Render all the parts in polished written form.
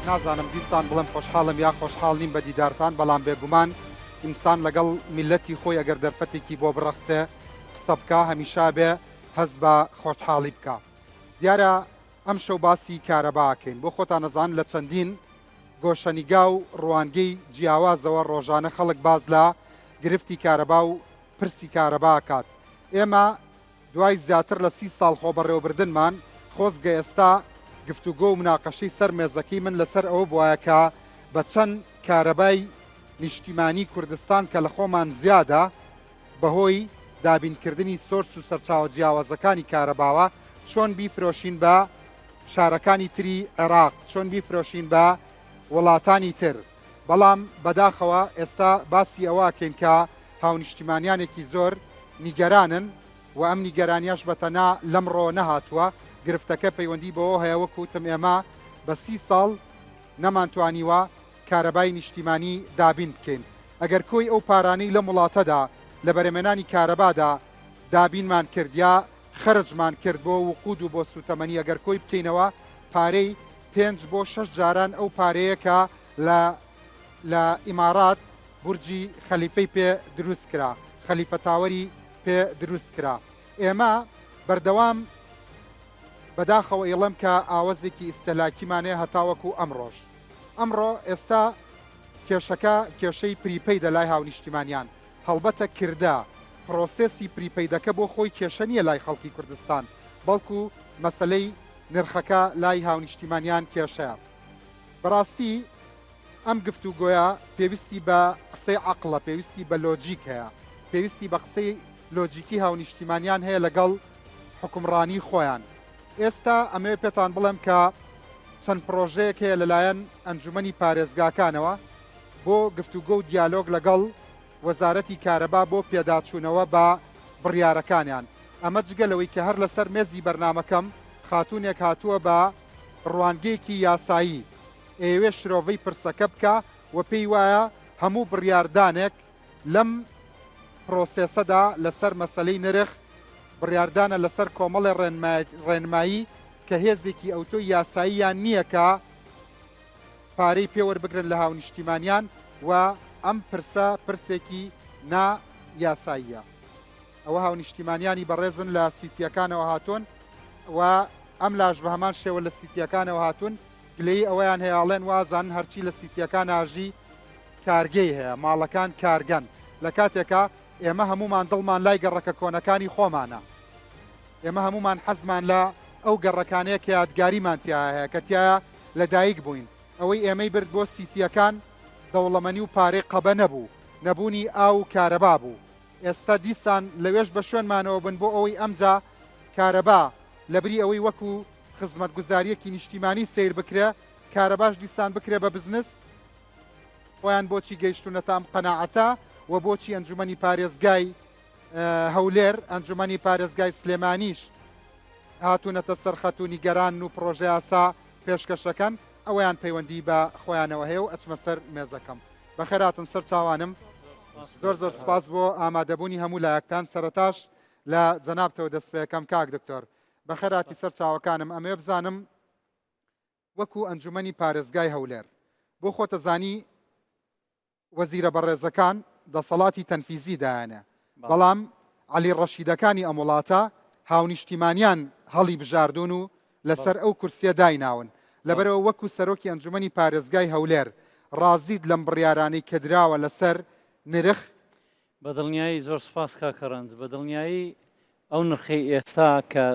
نازانم دیسان بڵێم خۆشحاڵم یا خۆشحاڵ نیم بە دیدارتان، بەڵام بێگومان ئینسان لەگەڵ میللەتی خۆی ئەگەر دەرفەتێکی بۆ بڕەخسێ قسە بکا هەمیشە ئەبێ هەست بە خۆشحاڵی بکا. دیارە ئەمشەو باسی کارەبا ئەکەین، بۆ خۆتان ئەزانن لە چەندین گۆشەنیگا و ڕوانگەی جیاوازەوە ڕۆژانە خەڵک باس لە گرفتی کارەبا و پرسی کارەبا ئەکات. ئێمە دوای زیاتر لە سی ساڵ خۆبەڕێوەبردنمان، خۆزگە ئێستا گفتوگۆ و مناقەشەی سەر مێزەکەی من لەسەر ئەوە بوایە کە بە چەند کارەبای نیشتیمانی کوردستان کە لە خۆمان زیادە بەهۆی دابینکردنی source و سەرچاوە جیاوازەکانی کارەباوە چۆن بیفرۆشین بە شارەکانی تری عێراق، چۆن بیفرۆشین بە وڵاتانی تر. بەڵام بەداخەوە ئێستا باسی ئەوە ئەکەین کە هاونیشتیمانیانێکی زۆر نیگەرانن و ئەم نیگەرانیەش بە تەنها لەمڕۆوە نەهاتووە، گرفتەکە پەیوەندی بەوە هەیە وەک وتم ئێمە بە سی ساڵ نەمانتوانیوە کارەبای نیشتیمانی دابین بکەین. ئەگەر کۆی ئەو پارانەی لەم وڵاتەدا لە بەرهەمێنانی کارەبادا دابینمان کرد یا خەرجمان کرد بۆ وقود و بۆ سوتەمەنی ئەگەر کۆی بکەینەوە پارەی پێنج بۆ شەش جاران ئەو پارەیە کە لە لە ئیمارات بورجی خەلیفەی پێ دروست کرا، خەلیفە تاوەری پێ دروست کرا. ئێمە بەردەوام بەداخەوە ئیڵێم کە ئاوەزێکی ئیستهلاکیمان هەیە هەتاوەکو ئەمڕۆش. ئەمڕۆ ئێستا کێشەکە کێشەی prepaid ە لای هاونیشتیمانیان. هەڵبەتە کردە، پرۆسێسی prepaid ەکە بۆ خۆی کێشە نییە لای خەڵکی کوردستان، بەڵکو مەسەلەی نرخەکە لای هاونیشتیمانیان کێشەیە. بەڕاستی ئەم گفتوگۆیە پێویستی بە قسەی عەقڵە، پێویستی بە لۆجیک هەیە، پێویستی بە قسەی لۆجیکی هاونیشتیمانیان هەیە لەگەڵ حوکمڕانی خۆیان. ئێستا ئەمەوێ پێتان بڵێم کە چەند پڕۆژەیەک هەیە لەلایەن ئەنجومەنی پارێزگاکانەوە بۆ گفتوگۆ و دیالۆگ لەگەڵ وەزارەتی کارەبا بۆ پێداچوونەوە بە بڕیارەکانیان. ئەمە جگە لەوەی کە هەر لەسەر مێزی بەرنامەکەم خاتوونێک هاتووە بە ڕوانگەیەکی یاسایی ئەیەوێ شرۆڤەی پرسەکە بکا و پێی وایە هەموو بڕیاردانێک لەم پرۆسێسەدا لەسەر مەسەلەی نرخ بڕیاردانە لەسەر کۆمەڵێ ڕێنمایی کە هێزێکی ئەوتۆی یاساییان نییە کە پارەی پێ وەربگرن لە هاونیشتیمانیان و ئەم پرسە پرسێکی نا یاساییە. ئەوە هاونیشتیمانیانی بەڕێزن لە سیتیەکانەوە هاتوون و ئەم لاش بە هەمان شێوە لە سیتیەکانەوە هاتوون گلەیی ئەوەیان هەیە ئەڵێن وازانن هەرچی لە سیتیەکان ئاژی کارگەی هەیە ماڵەکان کارگەن لە کاتێکا ئێمە هەمومان دڵمان لای گەڕەکە کۆنەکانی خۆمانە ئێمە هەمومان حەزمان لە ئەو گەڕەکانەیە کە یادگاریمان تیایا هەیە کە تیایا لە دایک بووین ئەوەی ئێمەی برد بۆ سیتیەکان دەوڵەمەنی و پارەی قەبە نەبوو نەبوونی ئاو و کارەبا بوو ئێستا دیسان لەوێش بە شوێنمانەوە بن بۆ ئەوەی ئەمجا کارەبا لەبری ئەوەی وەکو خزمەتگوزاریەکی نیشتیمانی سەیر بکرێ کارەباش دیسان بکرێ بە بزنس؟ خۆیان بۆچی گەیشتونەتە ئەم قەناعەتە و بۆچی ئەنجومەنی پارێزگای هەولێر ئەنجومەنی پارێزگای سلێمانیش هاتوونەتە سەر خەت و نیگەرانن و پڕۆژەیاسا پێشکەشەکەن ئەوەیان پەیوەندی بە خۆیانەوە هەیە و ئەچمە سەر مێزەکەم. بەخێرهاتن سەر چاوانم. زۆر زۆر سپاس بۆ ئامادەبوونی هەموو لایەکتان. سەرەتاش لە جەنابتەوە دەست پێکەم کاک دکتۆر. بەخێرهاتی سەر چاوەکانم. ئەمەوێ بزانم وەکو ئەنجومەنی پارێزگای هەولێر بۆ خۆتەزانی وەزیرە بەڕێزەکان دەسەڵاتی تەنفیزی دایانە، بەڵام عەلی ڕەشیدەکانی ئەم وڵاتە هاونیشتیمانیان هەڵی بژاردوون و لەسەر ئەو کورسیە دایناون، لەبەرئەوە وەکو سەرۆکی ئەنجومەنی پارێزگای هەولێر ڕازیت لەم بڕیارانەی کە دراوە لەسەر نرخ؟ بەدڵنیایی زۆر سوپاس کاکە ڕەنج، بەدڵنیایی ئەو نرخەی ئێستا کە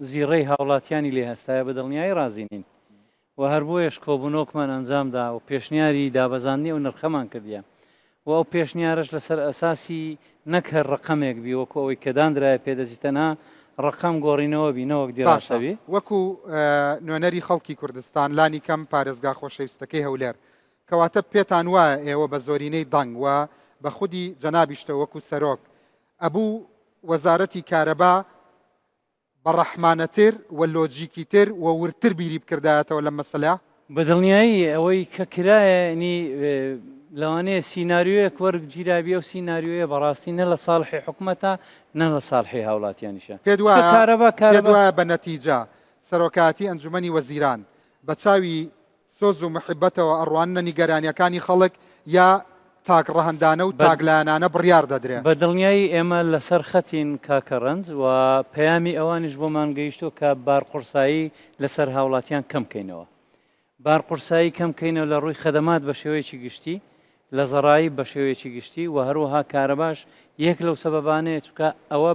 زیڕەی هاوڵاتیانی لێ هەستایە بەدڵنیایی ڕازی نین و هەر بۆیەش کۆبوونەوەکمان ئەنجام دا و پێشنیاری دابەزاندنی ئەو نرخەمان کردیە و ئەو پێشنیارەش لەسەر ئەساسی نەک هەر ڕەقەمێک بی وەکو ئەوەی کە داندرایە پێدەچی تەنها ڕەقەم گۆڕینەوە بی نەوەک باشە دیراسە بی. وەکو نوێنەری خەڵکی کوردستان لانی کەم پارێزگا خۆشەویستەکەی هەولێر کەواتە پێتان وایە ئێوە بە زۆرینەی دەنگ و بە خودی جەنابیشتەوە وەکو سەرۆک ئەبوو وەزارەتی کارەبا بە ڕەحمانەتر و لۆجیکیتر و وردتر بیری بکردایەتەوە لەم مەسەلەیە؟ بە دڵنیایی ئەوەی کە کرایە یەعنی لەوانەیە سیناریۆیەک وەرگیرابی ئەو سیناریۆیە بەڕاستی نە لە ساڵحی حکومەتە نە لە ساڵحی هاوڵاتیانیشە. پێت چونکە وایە کارەبا پێت کارەبا وایە بە نەتیجە سەرۆکایەتی ئەنجومەنی وەزیران بە چاوی. سۆز و موحیبەتەوە ئەڕواننە نیگەرانیەکانی خەڵک یا تاک ڕەهەندانە و تاک لایەنانە بڕیار دەدرێ؟ بە دڵنیایی ئێمە لەسەر خەتین کاکە ڕەنج و پەیامی ئەوانیش بۆمان گەیشتووە کە بارقورسایی لەسەر هاوڵاتیان کەم کەینەوە. بارقورسایی کەم کەینەوە لە ڕووی خەدەمات بە شێوەیەکی گشتی، لە زەڕایب بە شێوەیەکی گشتی و هەروەها کارەباش یەک لەو سەبەبانەیە چونکە ئەوە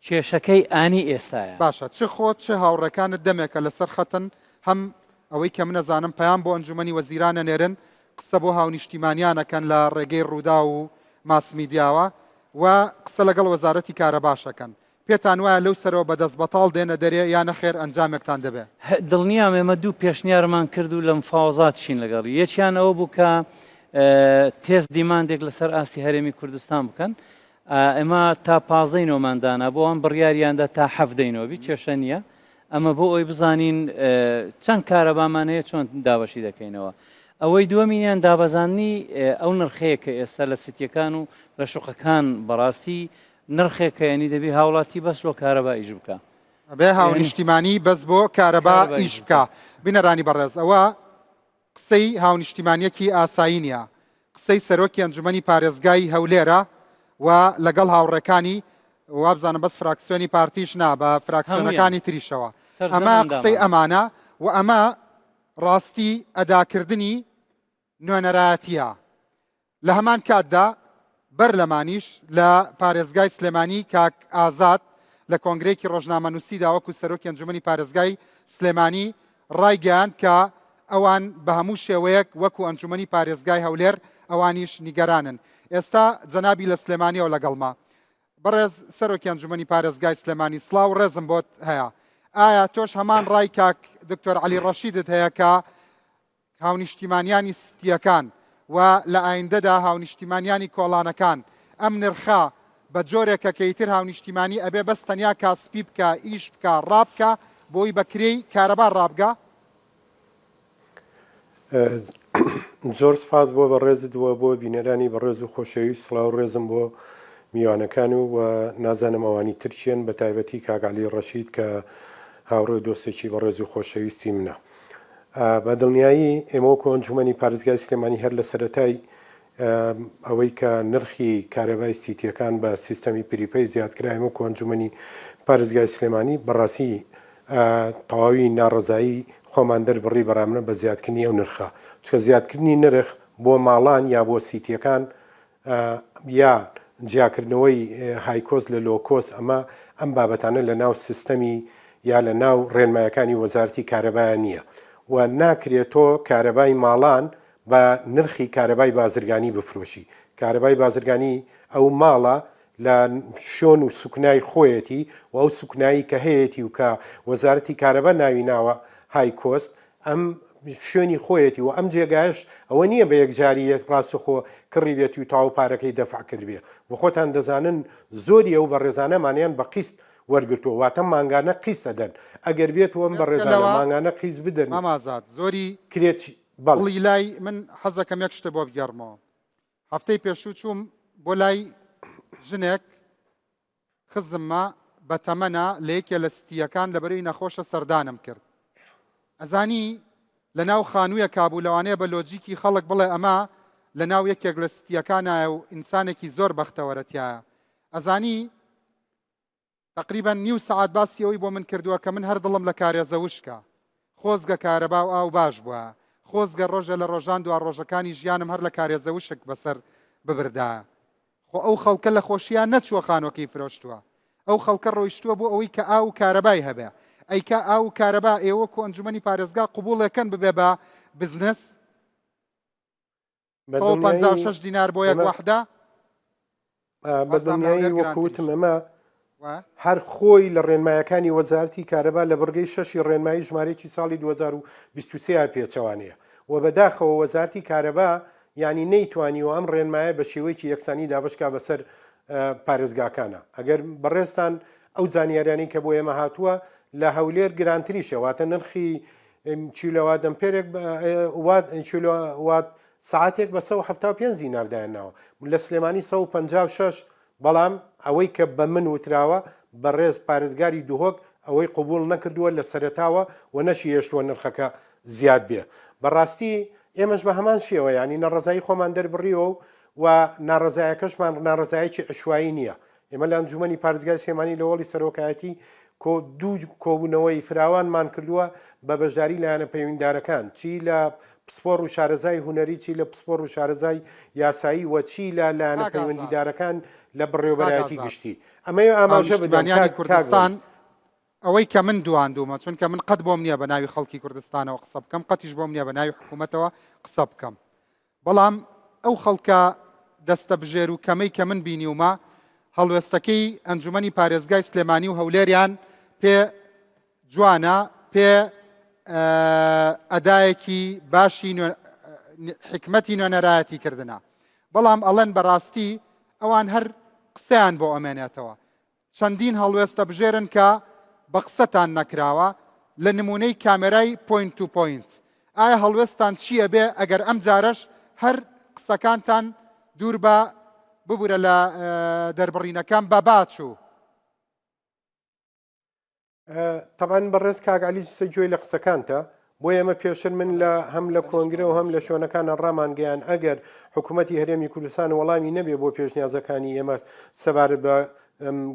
کێشەکەی ئانی ئێستایە. باشە چ خۆت چ هاوڕێکانت دەمێکە لەسەر خەتن هەم ئەوەی کە من ئەزانم پەیام بۆ ئەنجومەنی وەزیران ئەنێرن قسە بۆ هاونیشتیمانیان ئەکەن لە ڕێگەی ڕووداو و ماس میدیاوە و قسە لەگەڵ وەزارەتی کارەباش ئەکەن پێتان وایە لەو سەرەوە بە دەست بەتاڵ دێنە دەرێ یا نەخێر ئەنجامێکتان دەبێ؟ دڵنیام ئێمە دوو پێشنیارمان کرد و لە مفاوەزات چین لەگەڵی یەکیان ئەوە بوو کە test demand ێک لەسەر ئاستی هەرێمی کوردستان بکەن ئێمە تا پازدەی نۆمان دانا بۆ ئەم بڕیاریاندا تا حەفدەی نۆ بی کێشە نییە ئەمە بۆ ئەوی بزانین چەند کارەبامان هەیە چۆن دابەشی دەکەینەوە ئەوەی دووەمینیان دابەزاندنی ئەو نرخەیە کە ئێستا لە سیتیەکان و لە شوقەکان بەڕاستی نرخێکە یعنی دەبی هاوڵاتی بەس لۆ کارەبا ئیش بکە. ئەبێ هاونیشتیمانی بەس بۆ کارەبا ئیش بکە. بینەرانی بەڕێز ئەوە قسەی هاونیشتیمانیەکی ئاسایی نیە قسەی سەرۆکی ئەنجومەنی پارێزگای هەولێرە و لەگەڵ هاوڕێکانی وابزانم بەس فراکسیۆنی پارتیش نا بە فراکسیۆنەکانی تریشەوە ئەمە قسەی ئەمانە و ئەمە ڕاستی ئەداکردنی نوێنەرایەتیە لە هەمان کاتدا بەر لەمانیش لە پارێزگای سلێمانی کاک ئازاد لە کۆنگرەیەکی ڕۆژنامەنووسیدا وەکو سەرۆکی ئەنجومەنی پارێزگای سلێمانی ڕایگەیاند کە ئەوان بە هەموو شێوەیەک وەکو ئەنجومەنی پارێزگای هەولێر ئەوانیش نیگەرانن. ئێستا جەنابی لە سلێمانیەوە لەگەڵمە. بەڕێز سەرۆکی ئەنجومەنی پارێزگای سلێمانی سڵاو و ڕێزم بۆت هەیە. ئایا تۆش هەمان ڕای کاک دکتۆر عەلی ڕەشیدت هەیە کە هاونیشتیمانیانی ستییەکان و لە ئایندەدا هاونیشتیمانیانی کۆڵانەکان، ئەم نرخە بە جۆرێکە کە ئیتر هاونیشتیمانی ئەبێ بەس تەنیا کاسپی بکا، ئیش بکا، ڕابکا بۆی بە کرێی کارەبا ڕابگا؟ زۆر سپاس بۆ بەڕێزت و بۆ بینەرانی بەڕێز و خۆشەویست سڵاو ڕێزم بۆ میوانەکان و نازانم ئەوانی تر کێن بە تایبەتی کاک عەلی ڕەشید کە هاوڕێ و دۆستێکی بەڕێز و خۆشەویستی منە. بە دڵنیایی ئێمە وەکو ئەنجومەنی پارێزگای سلێمانی هەر لە سەرەتای ئەوەی کە نرخی کارەبای سیتیەکان بە سیستەمی prepay زیاد کرا ئێمە وەکو ئەنجومەنی پارێزگای سلێمانی بەڕاستی تەواوی ناڕەزایی خۆمان دەربڕی بەرامبەر بە زیادکردنی ئەو نرخە چونکە زیادکردنی نرخ بۆ ماڵان یا بۆ سیتیەکان یا جیاکردنەوەی high cost لە low cost ئەمە ئەم بابەتانە لە ناو سیستەمی یا لە ناو ڕێنمایەکانی وەزارەتی کارەبایە نییە و ناکرێت تۆ کارەبای ماڵان بە نرخی کارەبای بازرگانی بفرۆشی کارەبای بازرگانی ئەو ماڵە لە شۆن و سوکنای خۆیەتی و ئەو سوکنایی کە هەیەتی و کە وەزارەتی کارەبا ناوی ناوە high cost ئەم شوێنی خۆیەتی و ئەم جێگایش ئەوە نییە بە یەکجاری ڕاستەخۆ کڕی بێتی و تاو پارەکەی دەفع کردبێ و خۆتان دەزانن زۆری ئەو بەڕێزانەمانیان بە قیست وەرگرتووە واتە مانگانە قیست ئەدەن ئەگەر بێت و ئەم بەڕێزانە مانگانە قیست بدەن مام ئازاد زۆری کرێچی بەڵێ. دڵی لای من حەزەکەم یەک شتت بۆ بگێڕمەوە هەفتەی پێشوو چووم بۆ لای ژنێک خزممە بەتەمەنە لە یەکێ لە ستییەکان لەبەرەی نەخۆشە سەردانم کرد ئەزانی لە ناو خانوویەکا بوو لەوانەیە بە لۆجیکی خەڵک بڵێ ئەمە لە ناو یەکێک لە ستییەکانایە و ئینسانێکی زۆر بەختەوەرە تایە ئەزانی تەقریبەن نیو سەعات باسی ئەوەی بۆ من کردووە کە من هەر دڵم لە کارێزە وشکە. خۆزگە کارەبا و ئاو باش بوایە. خۆزگە ڕۆژێ لە ڕۆژان دوا ڕۆژەکانی ژیانم هەر لە کارێزە وشک بەسەر ببردایە. خۆ ئەو خەڵکە لە خۆشییا نەچووە خانووەکەی فرۆشتووە. ئەو خەڵکە ڕۆیشتووە بۆ ئەوەی کە ئاو و کارەبای هەبێ. ئەی کا ئاو و کارەبا ئێوە وەکوو ئەنجومەنی پارێزگا قبووڵێکەن ببێ بە بزنس؟ بە دڵنیایی 156 دینار بۆ یەک ئێمە وەحدە بە وابزانم دڵنیایی لە هەولێر وەکو گرانتریش وتم ئەمە وە هەر خۆی لە ڕێنمایەکانی وەزارەتی کارەبا لە بڕگەی شەشی ڕێنمایی ژمارەیەکی ساڵی 2023 پێچەوانەیە و بەداخەوە وەزارەتی کارەبا یانی نەیتوانیوە ئەم ڕێنمایە بە شێوەیەکی یەکسانی دابەشکا بەسەر پارێزگاکانە ئەگەر بەڕێزتان ئەو زانیاریانەی کە بۆ ئێمە هاتووە لە هەولێر گرانتریشە واتە نرخی کیلۆوات ئەمپێرێک وات کیلۆوات سەعاتێک بە 175 دینار دایانناوە لە سلێمانی 156 بەڵام ئەوەی کە بە من وتراوە بەڕێز پارێزگاری دهۆک ئەوەی قبوڵ نەکردووە لە سەرەتاوە و نەشی هێشتووە نرخەکە زیاد بێ. بەڕاستی ئێمەش بە هەمان شێوە یانی نەڕەزایی خۆمان دەربڕیوە و و ناڕەزایەکەشمان ناڕەزایەکی عشوایی نییە. ئێمە لە ئەنجومەنی پارێزگای سلێمانی لە هۆڵی سەرۆکایەتی کۆ دوو کۆبوونەوەی فراوانمان کردووە بە بەشداری لایەنە پەیوەندیدارەکان چی لە پسپۆڕ و شارەزای هونەری چی لە پسپۆڕ و شارەزای یاسایی و چی لە لایەنە کاک ئازاد پەیوەندیدارەکان لە کاک بەڕێوەبەرایەتی ئازاد گشتی ئەمەوێ ئاماژە بدەم هاونیشتیمانیانی کاک کاک کوردستان ڕەنج ئەوەی کە من دواندوومە چونکە من قەت بۆم نییە بە ناوی خەڵکی کوردستانەوە قسە بکەم قەتیش بۆم نییە بە ناوی حکوومەتەوە قسە بکەم بەڵام ئەو خەڵکە دەستەبژێر و کەمەی کە من بینیومە هەڵوێستەکەی ئەنجومەنی پارێزگای سلێمانی و هەولێریان پێ جوانە پێ ئەدایەکی باشی حکمەتی نوێنەرایەتی کردنە بەڵام ئەڵێن بەڕاستی ئەوان هەر قسەیان بۆ ئەمێنێتەوە چەندین هەڵوێستە بژێرن کە بە قسەتان نەکراوە لە نمونەی کامێرای point to point ئایا هەڵوێستان چی ئەبێ ئەگەر ئەم جارەش هەر قسەکانتان دوور بە ببورە لە دەربڕینەکەم بە با چوو؟ تەبعەن بەڕێز کاک عەلی سە گوێی لە قسەکانتە بۆ ئێمە پێشتر من لە هەم لە کۆنگرە و هەم لە شوێنەکانە ڕامانگەیان ئەگەر حکوومەتی هەرێمی کوردستان وەڵامی نەبێ بۆ پێشنیازەکانی ئێمە سەبارەت بە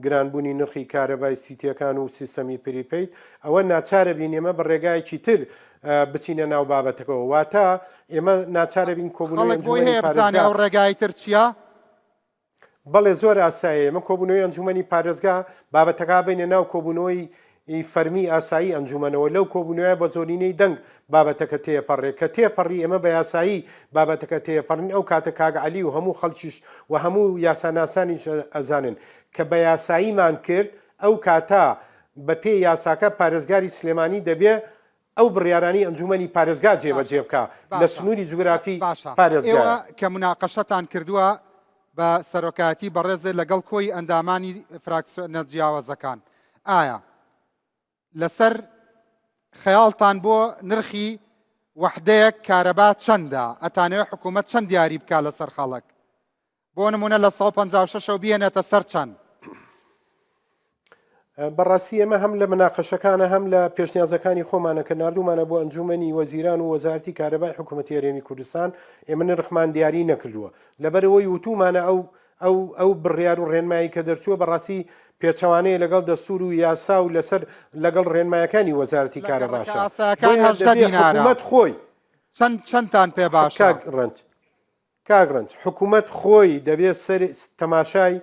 گرانبوونی نرخی کارەبای سیتیەکان و سیستەمی prepaid ئەوە ناچارە بین ئێمە بە ڕێگایەکی تر بچینە ناو بابەتەکەەوە واتە ئێمە ناچارە بین کۆبوونەوەی خەڵک بۆی ئەنجومەنی هەیە بزانێ پارێزگا ئەو ڕێگای تر چییە؟ بەڵێ زۆر ئاسایە ئێمە کۆبوونەوەی ئەنجومەنی پارێزگا بابەتەکە بینە ناو کۆبوونەوەی فەرمی ئاسایی ئەنجومەنەوە لەو کۆبوونەوە بە زۆرینەی دەنگ بابەتەکە تێپەڕێ کە تێپەڕی ئێمە بە یاسایی بابەتەکە تێپەڕین ئەو کاتە کاک عەلی و هەموو خەڵکیش و هەموو یاساناسانیش ئەزانن کە بە یاساییمان کرد ئەو کاتە بە پێی یاساکە پارێزگاری سلێمانی دەبێ ئەو بڕیارانەی ئەنجومەنی پارێزگا باشە جێبەجێ بکا لە باشە سنووری جوگرافی باشە ئێوە پارێزگایە. کە موناقەشەتان کردووە بە سەرۆکایەتی بەڕێزێ لەگەڵ کۆی ئەندامانی فراکسیۆنە جیاوازەکان ئایا لەسەر خەیاڵتان بۆ نرخی وەحدەیەک کارەبا چەندە ئەتانەوێ حکوومەت چەند دیاری بکا لەسەر خەڵک بۆ نمونە لە 156 ەوە بیەنێتە سەر چەند؟ بەڕاستی ئێمە هەم لە مناقەشەکانە هەم لە پێشنیازەکانی خۆمانە کە ناردومانە بۆ ئەنجومەنی وەزیران و وەزارەتی کارەبای حکوومەتی هەرێمی کوردستان ئێمە نرخمان دیاری نەکردووە لەبەرەوەی وتومانە ئەو ئەو ئەو بڕیار و ڕێنمایی کە دەرچووە بەڕاستی پێچەوانەیە لەگەڵ دەستور و یاسا و لەسەر لەگەڵ ڕێنمایەکانی وەزارەتی لە گەڕەکە کارەباشە ئاسایەکان بۆیە 18 دەبێ دینارە حکوومەت خۆی چەند چەندتان پێ باشە؟ کاک ڕەنج کاک ڕەنج، حکومەت خۆی دەبێ سەر تەماشای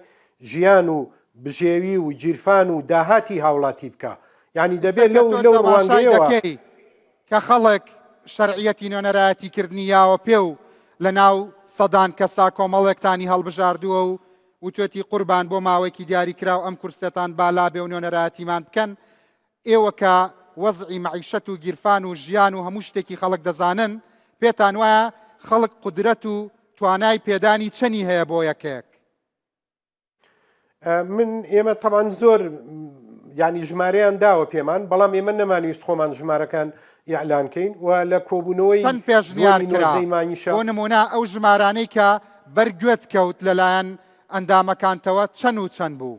ژیان و بژێوی و گیرفان و داهاتی هاوڵاتی بکا. یانی ئێستا دەبێ کە لەو تۆ لەو تەماشای ڕوانگەیەوە. دەکەی کە خەڵک شەرعیەتی نوێنەرایەتی کردنی یاوە پێ و لە ناو سەدان کەسا کۆمەڵێکتانی هەڵبژاردووە و وتوێتی قوربان بۆ ماوەیەکی دیاریکراو ئەم کورسیەتان با لابێ و نوێنەرایەتیمان بکەن، ئێوە کە وەزعی مەعیشەت و گیرفان و ژیان و هەموو شتێکی خەڵک دەزانن، پێتان وایە خەڵک قودرەت و توانای پێدانی چەنی هەیە بۆ یەکەیەک؟ من ئێمە تەبان زۆر یانی ژمارەیان داوە پێمان بەڵام ئێمە نەمانویست خۆمان ژمارەکان ئیعلان کەین و لە کۆبوونەوەی چەند پێشنیار دووەمی کرا؟ نۆزدەی مانگیشا بۆ نموونە ئەو ژمارانەی کە بەر گوێت کەوت لەلایەن ئەندامەکانتەوە چەند و چەند بوو؟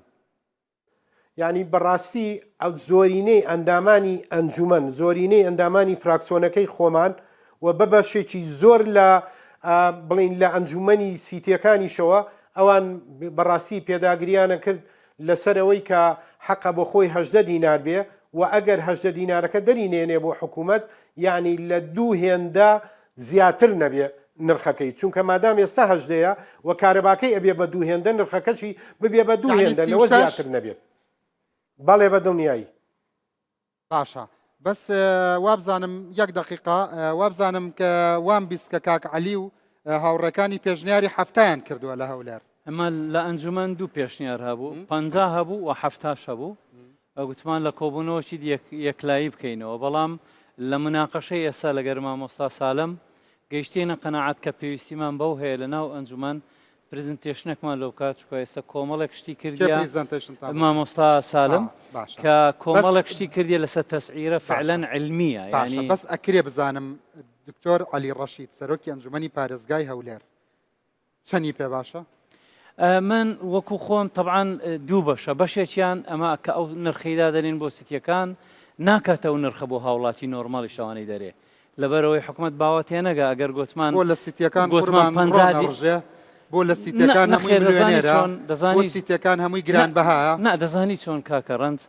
یانی بەڕاستی زۆرینەی ئەندامانی ئەنجومەن، زۆرینەی ئەندامانی فراکسۆنەکەی خۆمان و بە بەشێکی زۆر لە بڵین لە ئەنجومەنی سیتیەکانیشەوە ئەوان بەڕاستی پێداگریانە کرد لەسەر ئەوەی کە حەقە بۆ خۆی 18 دینار بێ و ئەگەر 18 دینارەکە دەری نێنێ بۆ حکوومەت یعنی لە دوو هێندە زیاتر نەبێ نرخەکەی چونکە مادام ئێستا هەژدەیە و کارەباکەی ئەبێ بە دوو هێندە نرخەکەشی ببێ بە دوو یەعنی هێندە سی و لەوە شەش؟ زیاتر نەبێت بەڵێ بە دڵنیایی. باشە بەس وابزانم یەک دەقیقە وابزانم کە وام بیست کە کاک عەلی و هاوڕێکانی پێشنیاری حەفتایان کردووە لە هەولێر. ئەمە لە ئەنجومەن دوو پێشنیار هەبوو 50 هەبوو و حەفتاش هەبوو گوتمان لە کۆبوونەوەکی یەکلایی بکەینەوە، بەڵام لە مناقەشەی ئێستا لەگەر مامۆستا سالم گەیشتینە قەناعەت کە پێویستیمان بەو هەیە لە ناو ئەنجومەن presentation ێکمان لۆ بکات، چونکە ئێستا کۆمەڵێک شتی کێ کردیە presentation تان بۆ کرد؟ مامۆستا سالم ئا باشە کە بەس کۆمەڵێک شتی کردیە لەسەر تەسعیرە باشە فعلەن علمیە باشە یانی بەس ئەکرێ بزانم دکتۆر عەلی ڕەشید سەرۆکی ئەنجومەنی پارێزگای هەولێر چەنی پێ باشە؟ من وەکو خۆم تەبعەن دوو بەشە بەشێکیان ئەمە کە ئەو نرخەی دادەنێن بۆ سیتیەکان ناکاتە ئەو نرخە بۆ هاوڵاتی نۆرماڵی شەوانەی دەرێ. لەبەرئەوەی حکومەت باوە تێنەگا ئەگەر گۆتمان بۆ لە سیتیەکان گۆتمان قوربان پەنجا ڕۆ دی نەڕژێ؟ بۆ لە نا سیتیەکان هەمووی نەخێر دەزانی ملیۆنێرە؟ چۆن بۆ دەزانی سیتیەکان هەمووی نا گرانبەهایە؟ نا دەزانی چۆن کاکە ڕەنج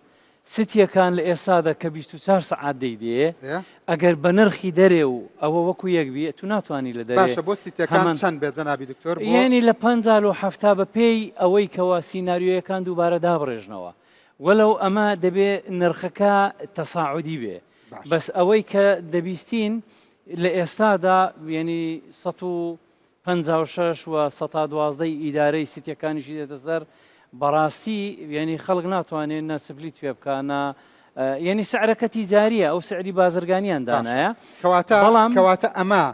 سیتیەکان لە ئێستادا کە 24 سەعات دەی دێ ئێ؟ ئەگەر بە نرخی دەرێ و ئەوە وەکو یەک بی تو ناتوانی لە دەرێ باشە بۆ سیتیەکان هەمان چەند بێ جەنابی دکتۆر بۆ یەنی لە 50 لۆ 70 بە پێی ئەوەی کەوا سیناریۆیەکان دووبارە دابڕێژنەوە وەلەو ئەمە دەبێ نرخەکە تەساعودی بێ باشە. بەس ئەوەی کە دەبیستین لە ئێستادا یەنی 156 و سەتا دوازدەی ئیدارەی سیتیەکانیشی دێتە سەر بەڕاستی یەنی خەڵک ناتوانێت نە سپلیت پێ بکا نە یەنی سعرەکە تیجاریە ئەو سعری بازرگانیان باشە دانایە کەواتە بەڵام کەواتە ئەمە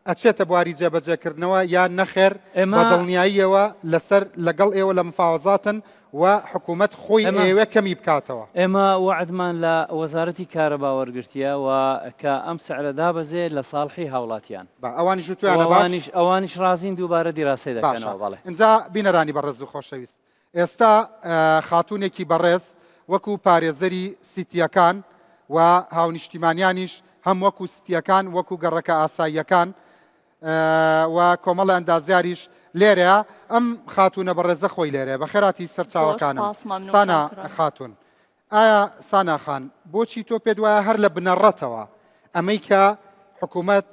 ئەچێتە بواری جێبەجێکردنەوە یان نەخێر ئێمە بە دڵنیاییەوە لەسەر لەگەڵ ئێوە لە مفاوەزاتن و حکوومەت خۆی ئێمە ئەیەوێ کەمی بکاتەوە؟ ئێمە وەعدمان لە وەزارەتی کارەبا وەرگرتیە و کە ئەم سعرە دابەزێ لە ساڵحی هاوڵاتیان. با ئەوانیش و وتویانە باش؟ ئەوانیش ئەوانیش ڕازین دووبارە دیراسەی باشە دەکەنەوە بەڵێ. ئینجا بینەرانی بەڕێز و خۆشەویست ئێستا خاتوونێکی بەڕێز وەکو پارێزەری سیتییەکان و هاونیشتیمانیانیش هەم وەکو ستییەکان وەکو گەڕەکە ئاساییەکان و کۆمەڵە ئەندازیاریش لێرەیە ئەم خاتوونە بەڕێزە خۆی لێرەیە بەخێراتی زۆر سەرچاوەکانم سپاس مەمنون سانا کاک ڕەنج. خاتوون ئایا سانا خان بۆچی تۆ پێت وایە هەر لە بنەڕەتەوە ئەمەی کە حکوومەت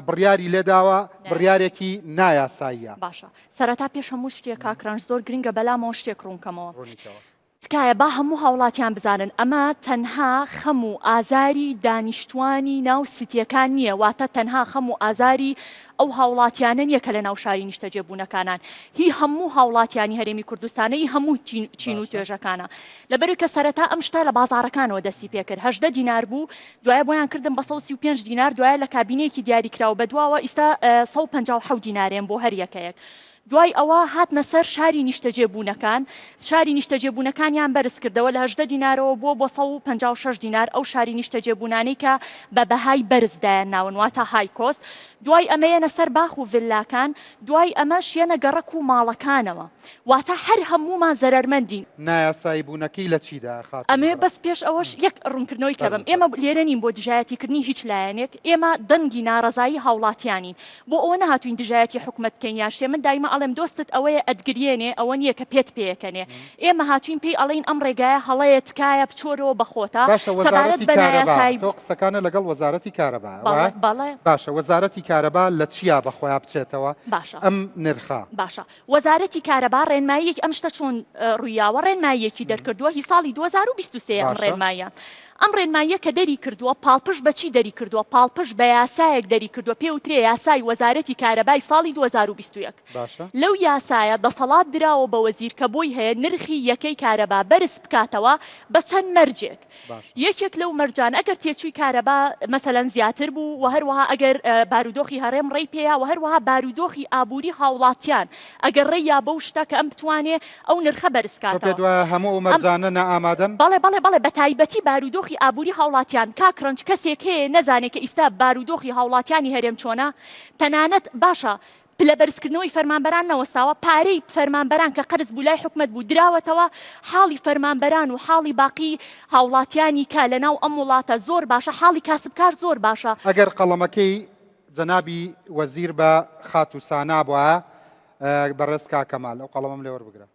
بڕیاری لێداوە بڕیارێکی نایاساییە؟ باشە سەرەتا پێش هەموو شتێک کاک ڕەنج زۆر گرنگە بەلامەوە شتێک ڕوونکەمەوە. ڕوونیکەوە. تکایە با هەموو هاوڵاتیان بزانن ئەمە تەنها خەم و ئازاری دانیشتوانی ناو سیتیەکان نییە واتە تەنها خەم و ئازاری ئەو هاوڵاتیانە نییە کە لە ناو شاری نیشتەجێبوونەکانان هی هەموو هاوڵاتیانی هەرێمی کوردستانە ی هەموو چین و توێژەکانە لەبەروی کە سەرەتا ئەم شتە لە بازاڕەکانەوە دەستی پێکرد 18 دینار بوو دوایە بۆیان کردم بە 135 دینار دوایە لە کابینەیەکی دیاریکراو بەدواوە ئیستا 157 دینارێن بۆ هەر یەکەیەک دوای ئەوە هاتنە سەر شاری نیشتەجێبوونەکان، شاری نیشتەجێبوونەکانیان بەرز کردەوە لە 18 دینارەوە بووە بۆ 156 دینار، ئەو شاری نیشتەجێبوونانەی کە بە بەهای بەرز دایانناون واتە high cost، دوای ئەمە یەنە سەر باخ و ڤیللاکان، دوای ئەمەش یەنە گەڕەک و ماڵەکانەوە. واتە هەر هەموومان زەرەرمەندین. نایاسایی بوونەکەی لە چیدایە خاتوون ئەمەوێ بەڕێز؟ بەس پێش ئەوەش یەک ڕوونکردنەوەی کە بەم، فەرموو ئێمە فەرموو. لێرە نین بۆ دژایەتیکردنی هیچ لایەنێک، ئێمە دەنگی ناڕەزایی هاوڵاتیانین، بۆ ئەوە نەهاتوین دژایەتی حکومەت بکەین یان شتێ من دایمە ئەڵێم دۆستت ئەوەیە ئەتگریێنێ ئەوە نییە کە پێت پێکەنێ ئێمە هاتوین پێی ئەڵێین ئەم ڕێگایە هەڵەیە تکایە بچۆرەوە بە خۆتا باشە سەبارەت وەزارەتی بە کارەبا نایاسایی تۆ قسەکانە لەگەڵ وەزارەتی کارەبا بەڵێ وایە؟ بەڵێ باشە وەزارەتی کارەبا لە چیا بە خۆیا بچێتەوە باشە ئەم نرخە؟ باشە وەزارەتی کارەبا ڕێنماییەکی ئەم شتە چۆن ڕوویاوە ڕێنماییەکی دەرکردووە هی ساڵی 2023 ئەم باشە. ڕێنماییە ئەم ڕێنماییە کە دەری کردووە پاڵپشت بە چی دەری کردووە پاڵپشت بە یاسایەک دەری کردووە پێ وترێ یاسای وەزارەتی کارەبای ساڵی 2021 باشە. لەو یاسایە دەسەڵات دراوە بە وەزیر کە بۆی هەیە نرخی یەکەی کارەبا بەرز بکاتەوە بە چەند مەرجێک باشە. یەکێک لەو مەرجانە ئەگەر تێچووی کارەبا مەسەلەن زیاتر بوو و هەروەها ئەگەر بارودۆخی هەرێم ڕێی پێیا و هەروەها بارودۆخی ئابووری هاوڵاتیان ئەگەر ڕێی یا بەو شتە کە ئەم بتوانێ ئەو نرخە بەرز تۆ پێت کاتەوە. وایە هەموو ئەو ئەم مەرجانە نائامادەن؟ بەڵێ بەڵێ بەڵێ بە تایبەتی بارودۆخی ئابووری هاوڵاتیان کاک ڕەنج کەسێک هەیە نەزانێ کە ئیستا بارودۆخی هاوڵاتیانی هەرێم چۆنە تەنانەت باشە پلە بەرزکردنەوەی فەرمانبەران نەوەستاوە، پارەی فەرمانبەران کە قەرز بوو لای حکومەت بوو دراوەتەوە، حاڵی فەرمانبەران و حاڵی باقی هاوڵاتیانی کە لەناو ئەم وڵاتە زۆر باشە، حاڵی کاسبکار زۆر باشە. ئەگەر قەڵەمەکەی جەنابی وەزیر بە خاتوو سانا بوایە بەڕێز کاک کەمال ئەو قەڵەمەم لێ وەربگرە.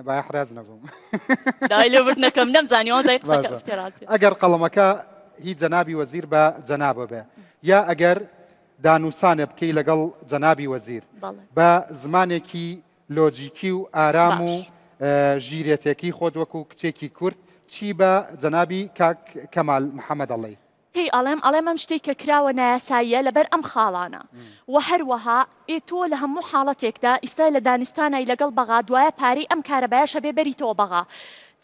با احراز نەبووم. داوای لێبوردن ئەکەم نەمزانی وانزای قسەکە باشە. افتراضیە. ئەگەر قەڵەمەکە هی جەنابی وەزیر بە جەنابە بێ یا ئەگەر دانوسانێ بکەی لەگەڵ جەنابی وەزیر بەڵێ. بە زمانێکی لۆجیکی و ئارام و باش. ژیرێتێکی خۆت وەکو کچێکی کورد چی بە جەنابی کاک کەمال محەمەد ئەڵێی؟ پێی ئەڵێم ئەڵێم ئەم شتەی کە کراوە نایاساییە لەبەر ئەم خاڵانە وە هەروەها ئێ تۆ لە هەموو حاڵەتێکدا ئیستا لە دانوستانای لەگەڵ بەغا دوایە پارەی ئەم کارەبایەش ئەبێ بەریتەوە بەغا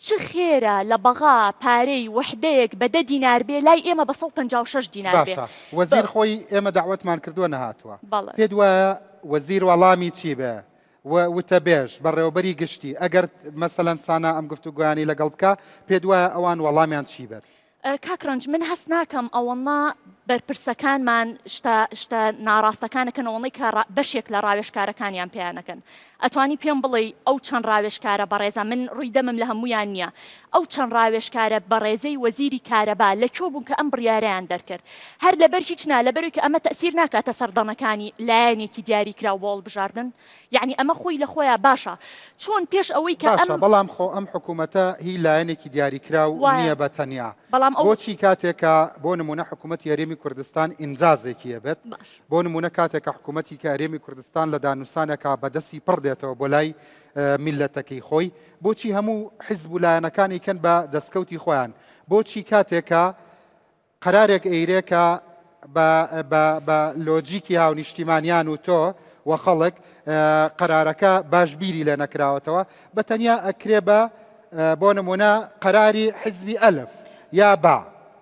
چ خێرە لە بەغا پارەی وحدەیەک بە دە دینار بێ لای ئێمە بە 156 دینار بێ باشە وەزیر خۆی ئێمە دەعوەتمان کردووە نەهاتووە بەڵێ. پێت وایە وەزیر وەڵامی چی بێ و وتەبێژ بەڕێوەبەری گشتی ئەگەر مەسەلەن سانا ئەم گفتوگۆیانەی لەگەڵ بکا پێت وایە ئەوان وەڵامیان چی بێت؟ کاک ڕەنج من هەست ناکەم ئەوەنە بەرپرسەکانمان شتە شتە ناڕاستەکان ئەکەن ئەوەندەی کە بەشێک لە ڕاوێژکارەکانیان پێیان ئەکەن. ئەتوانی پێم بڵێی ئەو چەند ڕاوێژکارە بەڕێزە من ڕووی دەمم لە هەموویان نییە ئەو چەند ڕاوێژکارە بەڕێزەی وەزیری کارەبا لە کوێ بوون کە ئەم بڕیارەیان دەرکرد هەر لەبەر هیچ نا لەبەروی کە ئەمە تەئسیر ناکاتە سەر دەنەکانی لایەنێکی دیاریکراو بۆ هەڵبژاردن یعنی ئەمە خۆی لە خۆیا باشە چۆن پێش ئەوەی کە باشە ئەم بەڵام خۆ ئەم حکوومەتە هی لایەنێکی دیاریکراو وایە نییە بە تەنیا بەڵام ئەو بۆچی کاتێک کە بۆ نمونە حکوومەتی هەرێمی کوردستان ئینجازێکی هەبێت باش بۆ نمونە کاتێک کە حکوومەتی کە هەرێمی کوردستان لە دانوسانێکا بە دەستی پڕ دێتەوە بۆ لای میللەتەکەی خۆی بۆچی هەموو حیزب و لایەنەکانی کەن بە دەستکەوتی خۆیان بۆچی کاتێک کە قەرارێک ئەیرێ کە بە بە بە لۆجیکی هاونیشتیمانیان و تۆ و خەڵک قەرارەکە باش بیری لێ نەکراوەتەوە بە تەنیا ئەکرێ بە بۆ نمونە قەراری حیزبی ئەلف یا با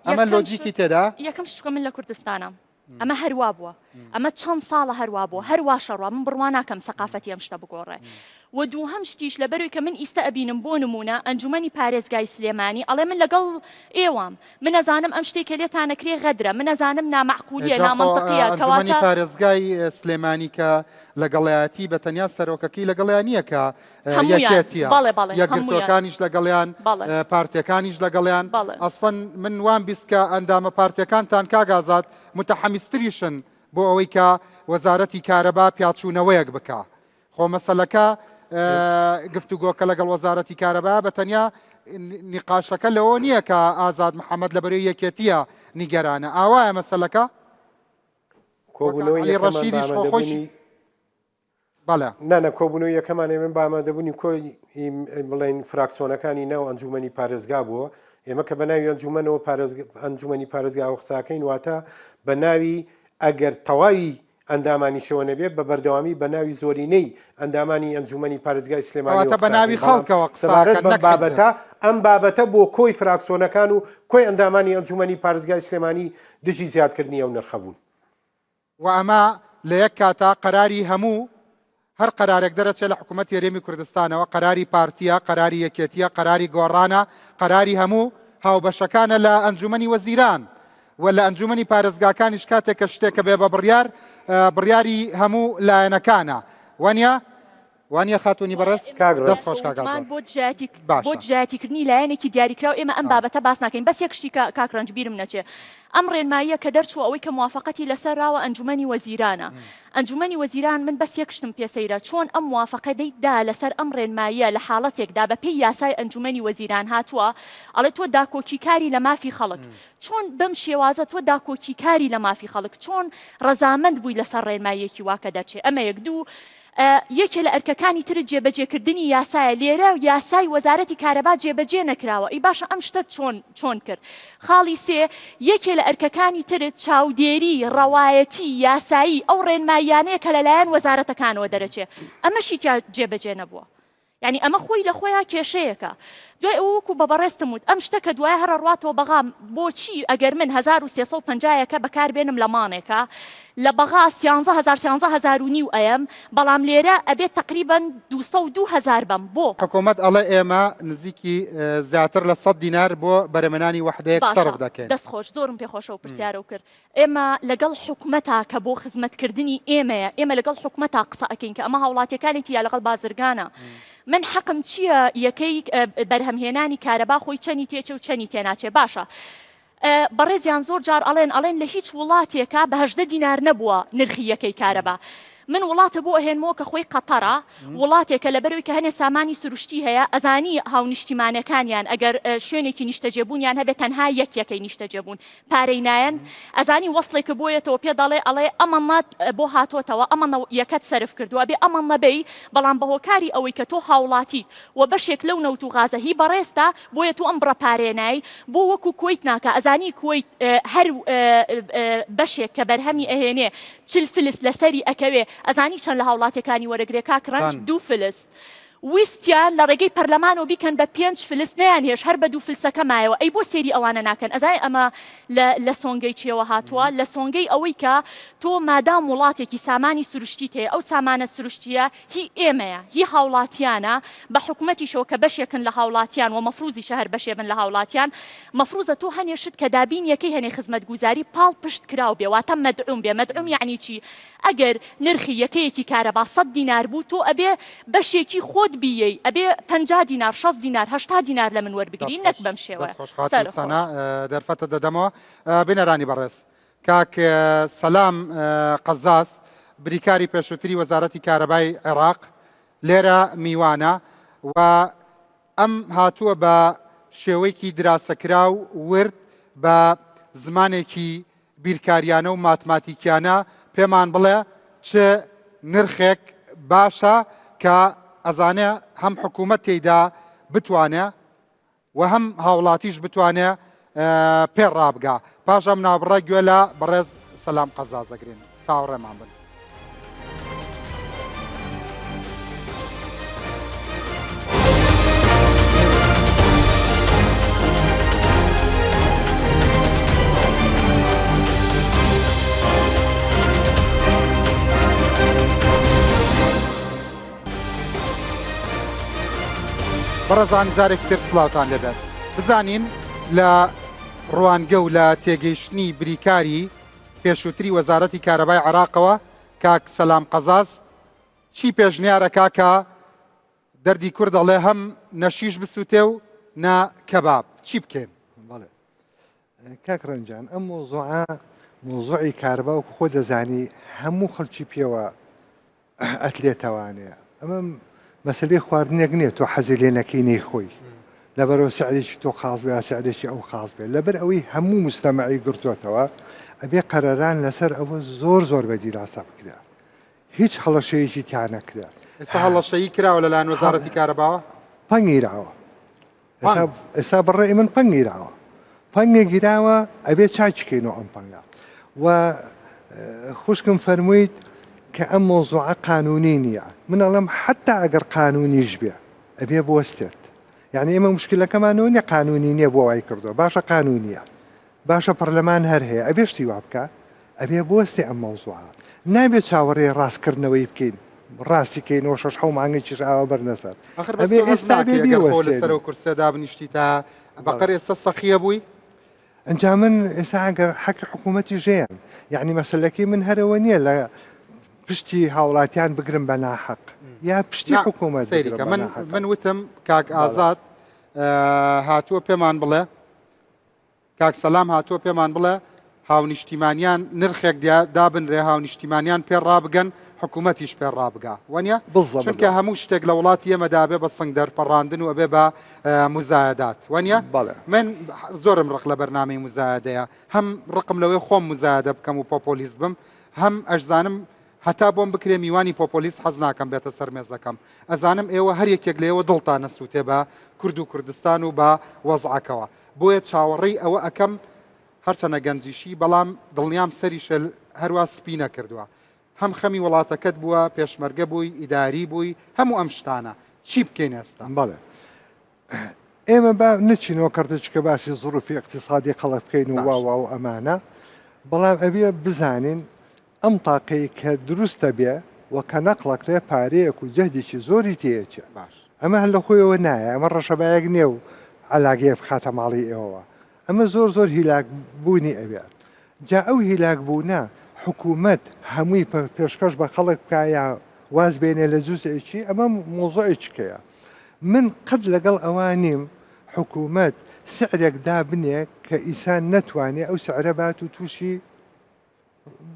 ئەمە لۆجیکی تێدا یەکەم شت چونکە من لە کوردستانم ئەمە هەروا بووە ئەمە چەند ساڵە هەروا بووە هەروا شەڕوا من بڕوا ناکەم سەقافەتی ئەم شتە بگۆڕێ و دووهەم شتیش لەبەروی کە من ئیستە ئەبینم بۆ نمونە ئەنجومەنی پارێزگای سلێمانی ئەڵێ من لەگەڵ ئێوام من ئەزانم ئەم شتێک کە لێتانەکرێ غەدرە من ئەزانم نامەعقولیە جا خۆ نامەنتقیە ئەنجومەنی کەواتە پارێزگای سلێمانی کە لەگەڵیەتی بە تەنیا سەرۆکەکەی لەگەڵیان نییە کە هەموویان یەکێتیە بەڵێ بەڵێ هەموویان یەکگرتووەکانیش لەگەڵیان بەڵێ پارتیەکانیش لەگەڵیان بەڵێ. ئەسڵەن من وام بیست کە ئەندامە پارتیەکانتان کاک ئازاد متحەمیستریشن بۆ ئەوەی کە وەزارەتی کارەبا پیاچوونەوەیەک بکا خۆ مەسەلەکە گفتوگۆکە لەگەڵ وەزارەتی کارەبا بە تەنیا نیقاشەکە لەوە نییە کە ئازاد محەممەد لە بەرەی یەکێتیە نیگەرانە ئاوایە مەسەلەکە کۆبوونەوەی عەلی یەکەمان بە ڕەشیدیش خۆ خۆشی ئامادەبوونی بەڵێ. نا نا کۆبوونەوەی یەکەمان ئێمە بە ئامادەبوونی کۆی بڵێین فراکسۆنەکانی ناو ئەنجومەنی پارێزگا بووە ئێمە کە بە ناوی ئەنجومەنەوە پارێزگ ئەنجومەنی پارێزگاوە قساکەین واتە بە ناوی ئەگەر تەواوی ئەندامانیشەوە نەبێت بە بەردەوامی بە ناوی زۆرینەی ئەندامانی ئەنجومەنی پارێزگای سلێمانیەوە کەواتە بە ناوی قساکەین بەڵام خەڵکەوە سەبارەت قساکەن بەم نەک حیزب. بابەتە ئەم بابەتە بۆ کۆی فراکسۆنەکان و کۆی ئەندامانی ئەنجومەنی پارێزگای سلێمانی دژی زیادکردنی ئەو نرخە بوون. و ئەمە لە یەک کاتا قەراری هەموو هەر قەرارێک دەرەچێ لە حکوومەتی هەرێمی کوردستانەوە قەراری پارتیە قەراری یەکێتیە قەراری گۆڕانە قەراری هەموو هاوبەشەکانە لە ئەنجومەنی وەزیران و لە ئەنجومەنی پارێزگاکانیش کاتێک کە شتێکە بێ بە بڕیار بڕیاری هەموو لایەنەکانە وانە وانیە خاتوونی بەڕێز؟ کاک ڕێز. دەست خۆش کاک وتمان ئازاد. بۆ دژایەتی بۆ باشە. دژایەتیکردنی لایەنێکی دیاریکراو ئێمە ئەم آ. بابەتە باس ناکەین بەس یەک شتی کە کاک ڕەنج بیرم نەچێ ئەم ڕێنماییە کە دەرچووە ئەوەی کە موافەقەتی لەسەر راوە ئەنجومەنی وەزیرانە ئەنجومەنی وەزیران من بەس یەک شتم پێ سەیرە چۆن ئەم موافەقە دەی دا لەسەر ئەم ڕێنماییە لە حاڵەتێکدا بە پێی یاسای ئەنجومەنی وەزیران هاتووە ئەڵێ تۆ داکۆکیکاری لە مافی خەڵک چۆن بەم شێوازە تۆ داکۆکیکاری لە مافی خەڵک چۆن ڕەزامەند بووی لەسەر ڕێنماییەکی وا کە دەرچێ ئەمە یەک دوو یەکێ لە ئەرکەکانی ترت جێبەجێکردنی یاسایە، لێرە یاسای وەزارەتی کارەبا جێبەجێ نەکراوە، ئەی باشە ئەم شتەت چۆن چۆن کرد؟ خاڵی سێ، یەکێ لە ئەرکەکانی ترت چاودێری ڕەوایەتی یاسایی ئەو ڕێنماییانەیە کە لەلایەن وەزارەتەکانەوە دەرەچێ، ئەمەشی تیا جێبەجێ نەبووە. یانی ئەمە خۆی لە خۆیا کێشەیەکە. دوای ئەوە وەکو بە بەڕێزتم وت ئەم شتە کە دوایە هەر ئەڕواتەوە بەغا بۆچی ئەگەر من 1350 یەکە بەکار بێنم لە مانێکا لە بەغا سیانزە هەزار سیانزە هەزار و نیو ئەیەم بەڵام لێرە ئەبێت تەقریبەن 202 هەزار بەم بۆ؟ حکومەت ئەڵێ ئێمە نزیکی زیاتر لە سەد دینار بۆ بەرهەمهێنانی وەحدەیەک باشە سەرف دەکەین. دەست خۆش زۆرم پێ خۆشە ئەو پرسیارەو کرد ئێمە لەگەڵ حکومەتا کە بۆ خزمەتکردنی ئێمەیە ئێمە لەگەڵ حکومەتا قسە ئەکەین کە ئەمە هاوڵاتیەکانێتی یا لەگەڵ بازرگانە من حەقم چییە یەکەی بەرهەمهێنانی کارەبا خۆی چەنی تێچێ و چەنی تێناچێ باشە بەڕێزیان زۆر جار ئەڵێن ئەڵێن لە هیچ وڵاتێکا بە هەژدە دینار نەبووە نرخی یەکەی کارەبا من وڵاتە بۆ ئەهێنمەوە کە خۆی قەتەرە وڵاتێکە لەبەرەوەی کە هەنێ سامانی سروشتی هەیە ئەزانی هاونیشتیمانەکانیان ئەگەر شوێنێکی نیشتەجێبوونیان هەبێت تەنها یەک یەکەی نیشتەجێبوون پارەی نایەن ئەزانی وەسڵێکە بۆیەتەوە پێ دەڵێ ئەڵێ ئەمەنەت بۆ هاتۆتەوە ئەمەنە یەکەت سەرف کردووە بێ ئەمەنە بەی بەڵام بە هۆکاری ئەوەی کە تۆ هاوڵاتیت و بەشێک لەو نەوت و غازە هی بەڕێزتە بۆیە تۆ ئەم بڕە پارەیە نای بۆ وەکو کوەیت ناکا ئەزانی کوەیت هەر بەشێک کە بەرهەمی ئەهێنێ چل فلس لەسەری ئەکەوێ ئەزانی چەند لە هاوڵاتیەکانی وەرەگرێ کاک ڕەنج چەند؟ دوو فلس. ویستیان لە ڕێگەی پەرلەمانەوە بیکەن بە پێنج فلس نەیانهێشت هەر بە دوو فلسەکە مایەوە ئەی بۆ سەیری ئەوانە ناکەن ئەزای ئەمە لە لە سۆنگەی چیەوە هاتووە لە سۆنگەی ئەوەی کە تۆ مادام وڵاتێکی سامانی سروشتیت هەیە ئەو سامانە سروشتیە هی ئێمەیە هی هاوڵاتیانە بە حکومەتیشەوە کە بەشێکن لە هاوڵاتیان و مەفروزیشە هەر بەشێ بن لە هاوڵاتیان مەفروزە تۆ هەنێ شت کە دابینیەکەی هەنێ خزمەتگوزاری پاڵ پشت کراو بێ واتە مەدعوم بێ مەدعوم یعنی چی ئەگەر نرخی یەکەیەکی کارەبا سەت دینار بوو تۆ ئەبێ بەشێکی خۆت بییەی ئەبێ 50 دینار 60 دینار 80 دینار لە من وەربگری نەک بەم شێوە. دەست خۆش خاتوو سەنا دەرفەتە دەدەمەوە بینەرانی بەڕێز کاک سەلام قەزاز بریکاری پێشووتری وەزارەتی کارەبای عێراق لێرە میوانە و ئەم هاتووە بە شێوەیەکی دراسەکراو ورد بە زمانێکی بیرکاریانە و ماتماتیکیانە پێمان بڵێ چ نرخێک باشە کە ئەزانێ هەم حکوومەت تێیدا بتوانێ و هەم هاوڵاتیش بتوانێ پێ ڕابگا. پاش ئەم ناوبڕە گوێ لە بەڕێز سەلام قەزاز ئەگرین. چاوەڕێمان بن. بەڕێزان جارێکی تر سڵاوتان لێبێت بزانین لە ڕوانگە و لە تێگەیشتنی بریکاری پێشووتری وەزارەتی کارەبای عێراقەوە کاک سەلام قەزاز چی پێشنیارەکا کە دەردی کورد ئەڵێ هەم نەشیش بسووتێ و نە کەباب چی بکەین؟ بەڵێ کاک ڕەنجان ئەم مۆزوعە مۆزوعی کارەبا وەکو خۆ دەزانی هەموو خەڵکی پێوە ئەتلێتەوانەیە ئەمە مەسلەی خواردنێک نییە تۆ حەزی لێ نەکەی نەیخۆی لەبەرەوە سعرێکی تۆ خاص بێ یا سعرێکی ئەو خاص بێ لەبەر ئەوەی هەموو مستەمەعی گرتوتەوە ئەبێ قەراران لەسەر ئەوە زۆر زۆر بە دیراسە بکرێ هیچ هەڵەشەیەکی تیا نەکرێ ئێستا هەڵەشەیی کراوە لەلایەن وەزارەتی کارەباوە پەنگیراوە ئێستا بەڕێ من پەنگ گیراوە پەنگێ گیراوە ئەبێ چاکیکەینەوە ئەم پەنگە و خوشکم فەرموویت کە ئەم مۆزوعە قانونی نییە من ئەڵم حتا ئەگەر قانونیش بێ ئەبێ بوەستێت یعنی ئێمە مشکلەکەمانەوە نیە قانونی نییە بۆ وای کردووە باشە قانونیە باشە پەرلەمان هەر هەیە ئەبێ شتی وا بکا؟ ئەبێ بوەستێ ئەم مەوزوعە. نابێ چاوەڕێی ڕاستکردنەوەی بکەین، ڕاستی کەینەوە شەش حەو مانگێکیش ئاوا بەرنە سەر. ئاخر بەس ئەبێ تۆ هەست ئێستا بێ ناکەی ئەگەر خۆ بیوەستێنی. لەسەر ئەو کورسیە دابنیشتی تا بەقەر بەڵێ. ئێستا سەخیە بووی؟ ئنجا من ئێستا ئەگەر حەقی حکوومەتیش هەیە یەعنی مەسەلەکەی من هەر ئەوە نییە لە پشتی هاوڵاتیان بگرم بە ناحەق یا پشتی نا حکوومەت سەیری بگرم کە بە من ناحەق. من وتم کاک بەڵێ. ئازاد هاتووە پێمان بڵێ کاک سەلام هاتووە پێمان بڵێ هاونیشتیمانیان نرخێک دابنرێ هاونیشتیمانیان پێ ڕابگەن حکوومەتیش پێ ڕابگا وەنیە چونکە هەموو شتێک لە وڵاتی ئێمەدا بێ بە سنگ دەرپەڕاندن و ئەبێ بە مزایدات وەنیە من زۆرم ڕق لە بەرنمەی مزایدەیە هەم ڕقم لەوەی خۆم مزایدە بکەم و پۆپۆلیست بم هەم ئەشزانم هەتا بۆم بکرێ میوانی پۆپۆلیست حەز ناکەم بێتە سەر مێزەکەم ئەزانم ئێوە هەر یەکێک لە ئێوە دڵتان نەسووتێ بە کورد و کوردستان و بە وەزعەکەوە بۆیە چاوەڕێی ئەوە ئەکەم هەرچەنە گەنجیشی بەڵام دڵنیام سەریشە هەروا سپی نەکردووە هەم خەمی وڵاتەکەت بووە پێشمەرگە بووی ئیداری بووی هەموو ئەم شتانە چی بکەین ئێستا؟ بەڵێ ئێمە با نچینەوە کەڕتێکە باسی زڕوفی اقتصادی خەڵک بکەین و وا وا و ئەمانە بەڵام ئەبێ بزانین ئەم تاقەی کە دروست دەبێ و کە نەقڵەکرێ پارەیەک و جەهدێکی زۆری تێیەچێ. باش. ئەمە هەر لە خۆیەوە نایە، ئەمە ڕەشەبایەک نییە و عەلاگەیەک بخاتە ماڵی ئێوەوە. ئەمە زۆر زۆر هیلاک بوونی ئەوێ. جا ئەو هیلاک بوونە حکوومەت هەمووی پێشکەش بە خەڵک بکا یا واز بێنێ لە جوزئێکی، ئەمە مەوزوعێکی کەیە. من قەت لەگەڵ ئەوە نیم حکوومەت سعرێک دابنێ کە ئینسان نەتوانێ ئەو سعرە بات و تووشی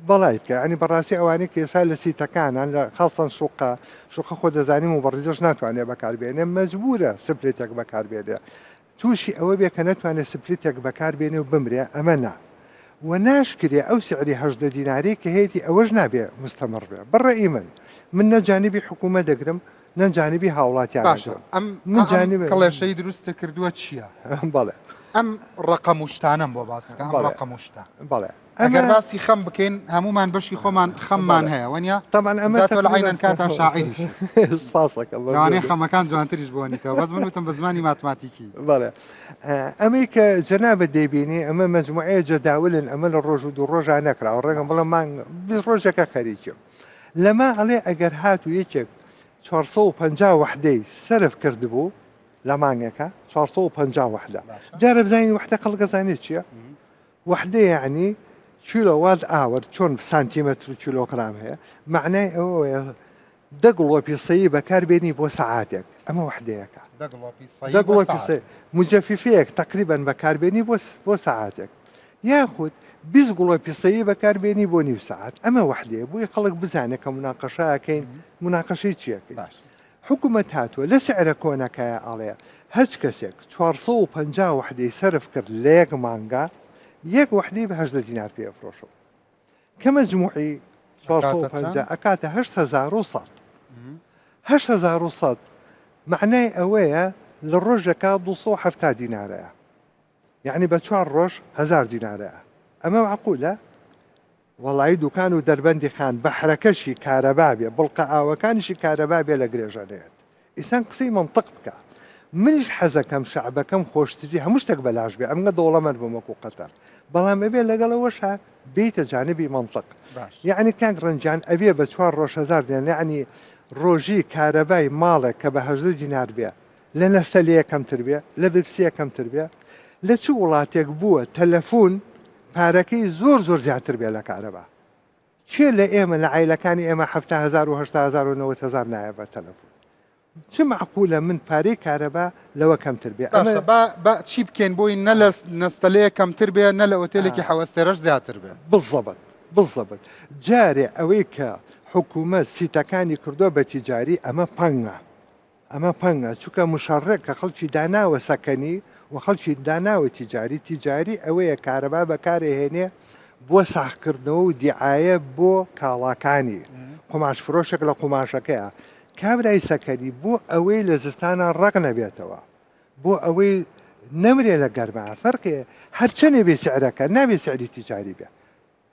بەڵای بکە ینی بەڕاستی ئەوانەی کە ئێستا لە سیتەکانان لە خاستان شوقە شوقە خۆ دەزانی مبڕیزەش ناتوانێت بەکاربێنێ مەجبورە سپلێتێک بەکاربێنێ تووشی ئەوە بێ کە نەتوانێت سپلیتێک بەکاربێنێ و بمرێ ئەمە نا و ناشکرێ ئەو سعری هەژدە دیناری کە هەیەی ئەوەش نابێ مستەمڕ بێ بەڕێی من من نە جانبی حکوومە دەگرم نە جانبی هاوڵاتیان باشە ئەم من جانب کڵێشەی دروستە کردووە چییە؟ بەڵێ. ئەم ڕقەم و شتانەم بۆ باس بکە ئەم بەڵێ. ڕقەم و شتە بەڵێ ئەگەر ئەمە باسی خەم بکەین هەمومان بەشی خۆمان خەممان بەڵێ. هەیە وەنیە طبعا ئەمە جا تۆ لە تقریبا عەینەن کاتا شاعیریشی سپاسەکەم لەوانەیە مەمنونم. خەمەکان جوانتریش بۆنیتەوە بەس من وتم بە زمانی ماتماتیکی بەڵێ ئەمەی کە جەنابت دەیبینی ئەمە مەجموعەیە جەداولن ئەمە لە ڕۆژ و دوو ڕۆژا نەکراوە ڕەنگە بڵێم مانگ 20 ڕۆژێکە خەریکم لەمە ئەڵێ ئەگەر هاتوو یەکێک 450 وحدەی سەرف کردبوو لە مانگێکە 450 وحدە جارە بزانین وحدە خەڵکە زانێت چییە وحدە یعنی کیلۆوات hour چۆن سانتیمەتر و کیلۆگرام هەیە معنای ئەوەیە دە گڵۆپی سەیی بەکار بێنی بۆ سەعاتێک ئەمە وەحدەیەکە دە گڵۆپی سەیی دە بۆ گڵۆپی سەعاتێک. سەیی مجەفیفەیەک تەقریبەن بەکار بێنی بۆ بۆ سەعاتێک یاخود 20 گڵۆپی سەیی بەکار بێنی بۆ نیو سەعات ئەمە وەحدەیە بۆیە خەڵک بزانێت کە مناقەشە ئەکەین مناقەشەی چی ئەکەین باش حکومەت هاتووە لە سعرە کۆنەکەیە ئەڵێ هەچ کەسێک 450 وەحدەی سەرف کرد لە یەک مانگا یەک وەحدەی بە 18 دینار پێ ئەفرۆشم کە مەجموعی 450 ئەکاتە 8100 8100 معنای ئەوەیە لە ڕۆژەکە 270 دینارەیە یعنی بە چوار ڕۆژ هزار دینارەیە ئەمە معقولە وەڵایی دوکان و دەربەندی خان بەحرەکەشی کارەبا بێ بڵقە ئاوەکانیشی کارەبا بێ لە گرێژە نەیەت ئیسان قسەی مەنتق بکە منیش حەزەکەم شەعبەکەم خۆشتری هەموو شتێک بەلاش بێ ئەمگە دەوڵەمەند بم وەکو قەتەر بەڵام ئەبێ لەگەڵ ئەوەشا بێیتە جانبی مەنتق باش یعنی کاک ڕەنجان ئەبێ بە چوار ڕۆژ هەزار دینار یعنی ڕۆژی کارەبای ماڵێک کە بە 18 دینار بێ لە نەستەلەیە کەمتر بێ لە بپسیە کەمتر بێ لە چ وڵاتێک بووە تەلەفون پارەکەی زۆر زۆر زیاتر بێ لە کارەبا کێ لە ئێمە لە عایلەکانی ئێمە 70 هزار و 80 هزار و 90 هزار نایە بە تەلەفون چ مەعقولە من پارەی کارەبا لەوە کەمتر بێ ئەمە باشە با با چی بکەین بۆی نە لە نەستەلەیە کەمتر بێ نە لە ئۆتێلێکی حەوەستێرەش زیاتر بێ بالضبط بالضبط جارێ ئەوەی کە حکوومەت سیتەکانی کردووە بە تیجاری ئەمە پەنگە ئەمە پەنگە چونکە مشەڕێک کە خەڵکی داناوە سەکەنی و خەڵکی داناوە تیجاری تیجاری ئەوەیە کارەبا بەکارێهێنێ بۆ ساغکردنەوە و دیعایە بۆ کاڵاکانی قوماش فرۆشێک لە قوماشەکەیە کابرای سەکەنی بۆ ئەوەی لە زستانە ڕەق نەبێتەوە بۆ ئەوەی نەمرێ لە گەرما فەرقێ هەرچەنێ بێ سعرەکە نابێ سعری تیجاری بێ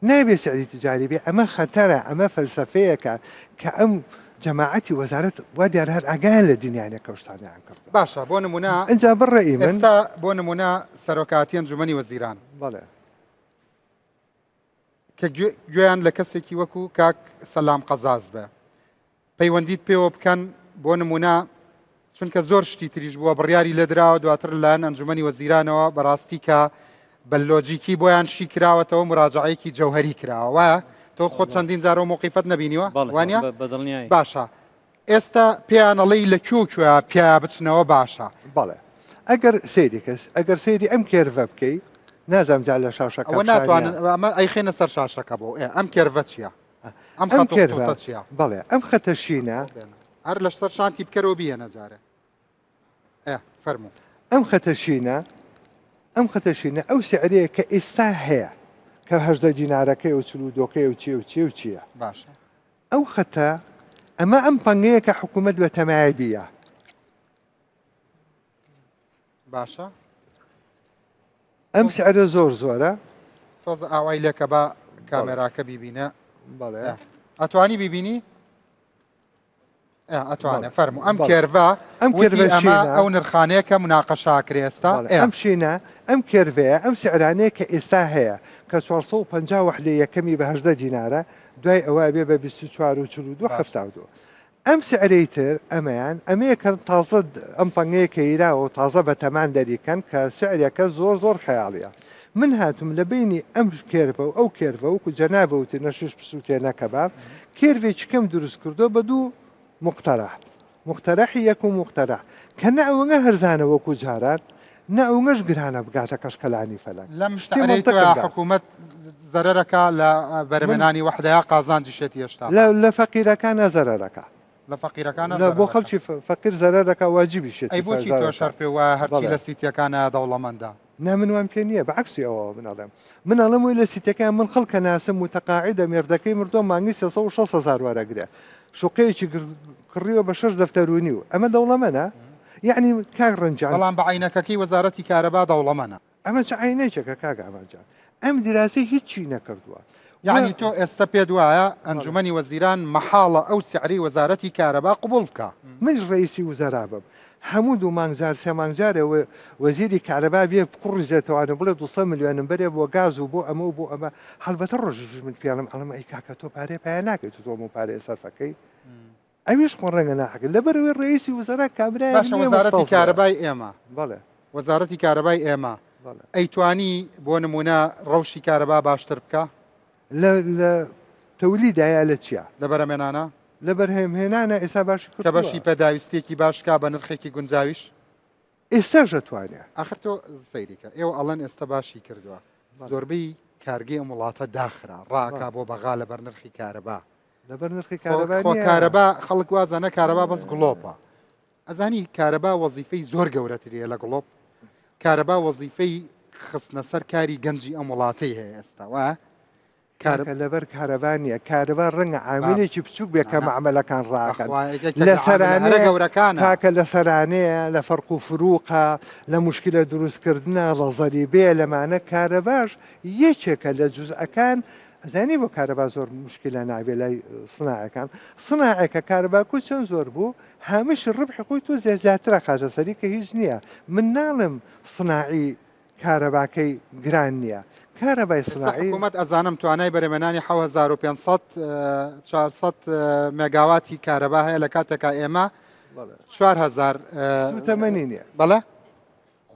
نابێ سعری تجاری بێ ئەمە خەتەرە ئەمە فەلسەفەیەکە کە ئەم جەماعەتی وەزارەت وا دیارە هەر ئاگایان لە دنیانە کە شتانیان کردووە باشە بۆ نمونە ئینجا بڕەئی من ئێستا بۆ نمونە سەرۆکاتی ئەنجومەنی وەزیران بەڵێ کە گوێیان لە کەسێکی وەکو کاک سەلام قەزاز بێ پەیوەندیت پێوە بکەن بۆ نمونە چونکە زۆر شتی تریش بووە بڕیاری لێدراوە دواتر لەلایەن ئەنجومەنی وەزیرانەوە بەڕاستی کە بە لۆجیکی بۆیان شی کراوەتەوە مراجعەیەکی جەوهری کراوە وایە تۆ خۆت چەندین جارەوە موقیفەت نەبینیوە وانە بەدڵنیای باشە ئێستا پێیانەڵی لە کوێ و کوێ پیا بچنەوە باشە بەڵێ ئەگەر سەیری کەس ئەگەر سەیری ئەم curve ە بکەی نازانم جا لە شاشەکە ئەوە ناتوانن ئەمە ئەیخێنە سەر شاشەکە بۆ ئەم curve ە چییە؟ ئەم ئەم خەت و curve ە خطوطە چییە؟ بەڵێ ئەم خەتە شینە هەر لەسەر شانتی بکەرەوە بیەنە جارێ ئێ فەرموو ئەم خەتە شینە ئەم خەتە شینە ئەو سعرەیە کە ئێستا هەیە کە هەژدە دینارەکەی و چل و دۆکەی و چیە و چیە و چییە باشە ئەو خەتە ئەمە ئەم پەنگەیە کە حکوومەت بە تەمایە بیە باشە ئەم سعرە زۆر زۆرە تۆزە ئاوای لێکە بە کامێراکە بیبینە بەڵێ ئەتوانی بیبینی ئەتوانێ فەرمو ئەم curve ە ئەم curve ە ئەمە ئەو نرخانەیە کە مناقەشا کرێ ئێستا ئەم شینە ئەم curve ەیە ئەم سعرانەیە کە ئێستا هەیە کە 450 وحدە یەکەمی بە 18 دینارە دوای ئەوە بێ بە 24 و 42 72 ئەم سعرەی تر ئەمەیان ئەمەیە کە تازە ئەم پەنگەیە کە ئیراوە و تازە بە تەمان دەریکەن کە سعرەکە زۆر زۆر خەیاڵیە من هاتوم لە بینی ئەم curve ە و ئەو curve ە وەکو جەنابە وتی نەشش بسووتێ نەکەباب curve ێکی کەم دروست کردو بە دوو مقتەرح مقتەرحی یەک و مقتەرح کە نە ئەوەنە هەرزانە وەکو جاران نە ئەوەنەش گرانە بگاتە کەشکەلانی فەلەک لەم شتی سعرەی مەنتقم تۆیا دا. حکوومەت زەرەرەکا لە بەرهەمهێنانی وەحدەیا قازانجیشێتی هێشتا لە لە فەقیرەکانە زەرەرەکە لە فەقیرەکانە لە بۆ زەرەرەکە. خەڵکی ف- فەقیر زەرەرەکە واجبیشێتی ئەی بۆچی تۆ زەرەرەکە. شەر پێ وایە هەرچی بەڵێ. لە سیتیەکانە دەوڵەمەندە نا من وام پێ نییە بە عەکسی ئەوەوە من ئەڵێم من ئەڵێم وەی لە سیتەکان من خەڵکە ناسم متەقاعدە مێردەکەی مردووە مانگی 360 هەزار وەرەگرێ شوقەیەکی کڕیوە بە شەش دەفتەر و نیو ئەمە دەوڵەمەنە یعنی کاک ڕەنجان بەڵام بە عینەکەکەی وەزارەتی کارەبا دەوڵەمەنە. ئەمە چ عینێکێکە کاک ئامانجان ئەم دیراسی هیچی نەکردووە. یەعنی تۆ ئێستە پێت وایە ئەنجومەنی وەزیران مەحاڵە ئەو سعرەی وەزارەتی کارەبا قبوڵ بکا؟ منیش ڕەئیسی وزەرا بم هەموو دوو مانگ جار سێ مانگ جارێ وەزیری کارەبا بێ بقوڕیزێتەوان و بڵێ 200 ملیۆنم بەرێ بۆ گاز و بۆ ئەمە و بۆ ئەمە هەڵبەتە ڕۆژیش من پێڵم ئەڵم ئەی کاکە تۆ پارەیە پایە ناکەیت تۆ ئەمە پارەیە سەرفەکەی ئەویش خۆ ڕەنگە ناحەقی لەبەرئەوەی ڕەئیسی وزەرا کابرایەک باشە نییە وەزارەتی مختەس بێ. کارەبای ئێمە بەڵێ. وەزارەتی کارەبای ئێمە بەڵێ. ئەیتوانی بۆ نمونە ڕەوشی کارەبا باشتر بکا؟ لە لە تەولیدا یا لە چیا؟ لە بەرهەمێنانا؟ لە بەرهەمهێنانا ئێستا باشی کە بەشی کردووە. پێداویستیەکی باش کا بە نرخێکی گونجاویش؟ ئێستاش ئەتوانێ. ئاخر تۆ سەیری کە ئێوە ئەڵێن ئێستا باشی کردووە بەڵێ. زۆربەی کارگەی ئەم وڵاتە داخرا ڕاکا بەڵێ. بۆ بەغا لەبەر نرخی کارەبا. لەبەر نرخی کارەبا خۆ نییە. کارەبا خەڵک وازانە کارەبا بەس گڵۆپە ئەزانی کارەبا وەزیفەی زۆر گەورەتریە لە گڵۆپ کارەبا وەزیفەی خستنە سەر کاری گەنجی ئەم وڵاتەی هەیە ئێستا وایە کارەکە لەبەر کارەبا نییە کارەبا ڕەنگە عاملێکی بچووک بێ کە مەعمەلەکان ڕاکەن لە سەرانە گەورەکان کاکە لە سەرانەیە لە فەرق و فروقە لە مشکلە دروستکردە لە زەریبەیە لەمانە کارەباش یەکێکە لە جوزئەکان ئەزانی بۆ کارەبا زۆر مشکلە نابێ لای سناعەکان سناعێکە کارەباکو چەند زۆر بوو هامش ڕبحی خۆی تۆ زیاترە خاتە سەری کە هیچ نییە من ناڵم سناعی کارەباکەی گران نییە کارەبای سناعی حکوومەت ئەزانم توانای بەرەمێنانی 1500 400 مێگاواتی کارەبا هەیە لە کاتێکا ئێمە 4000 سوتەمەنی نییە بەڵێ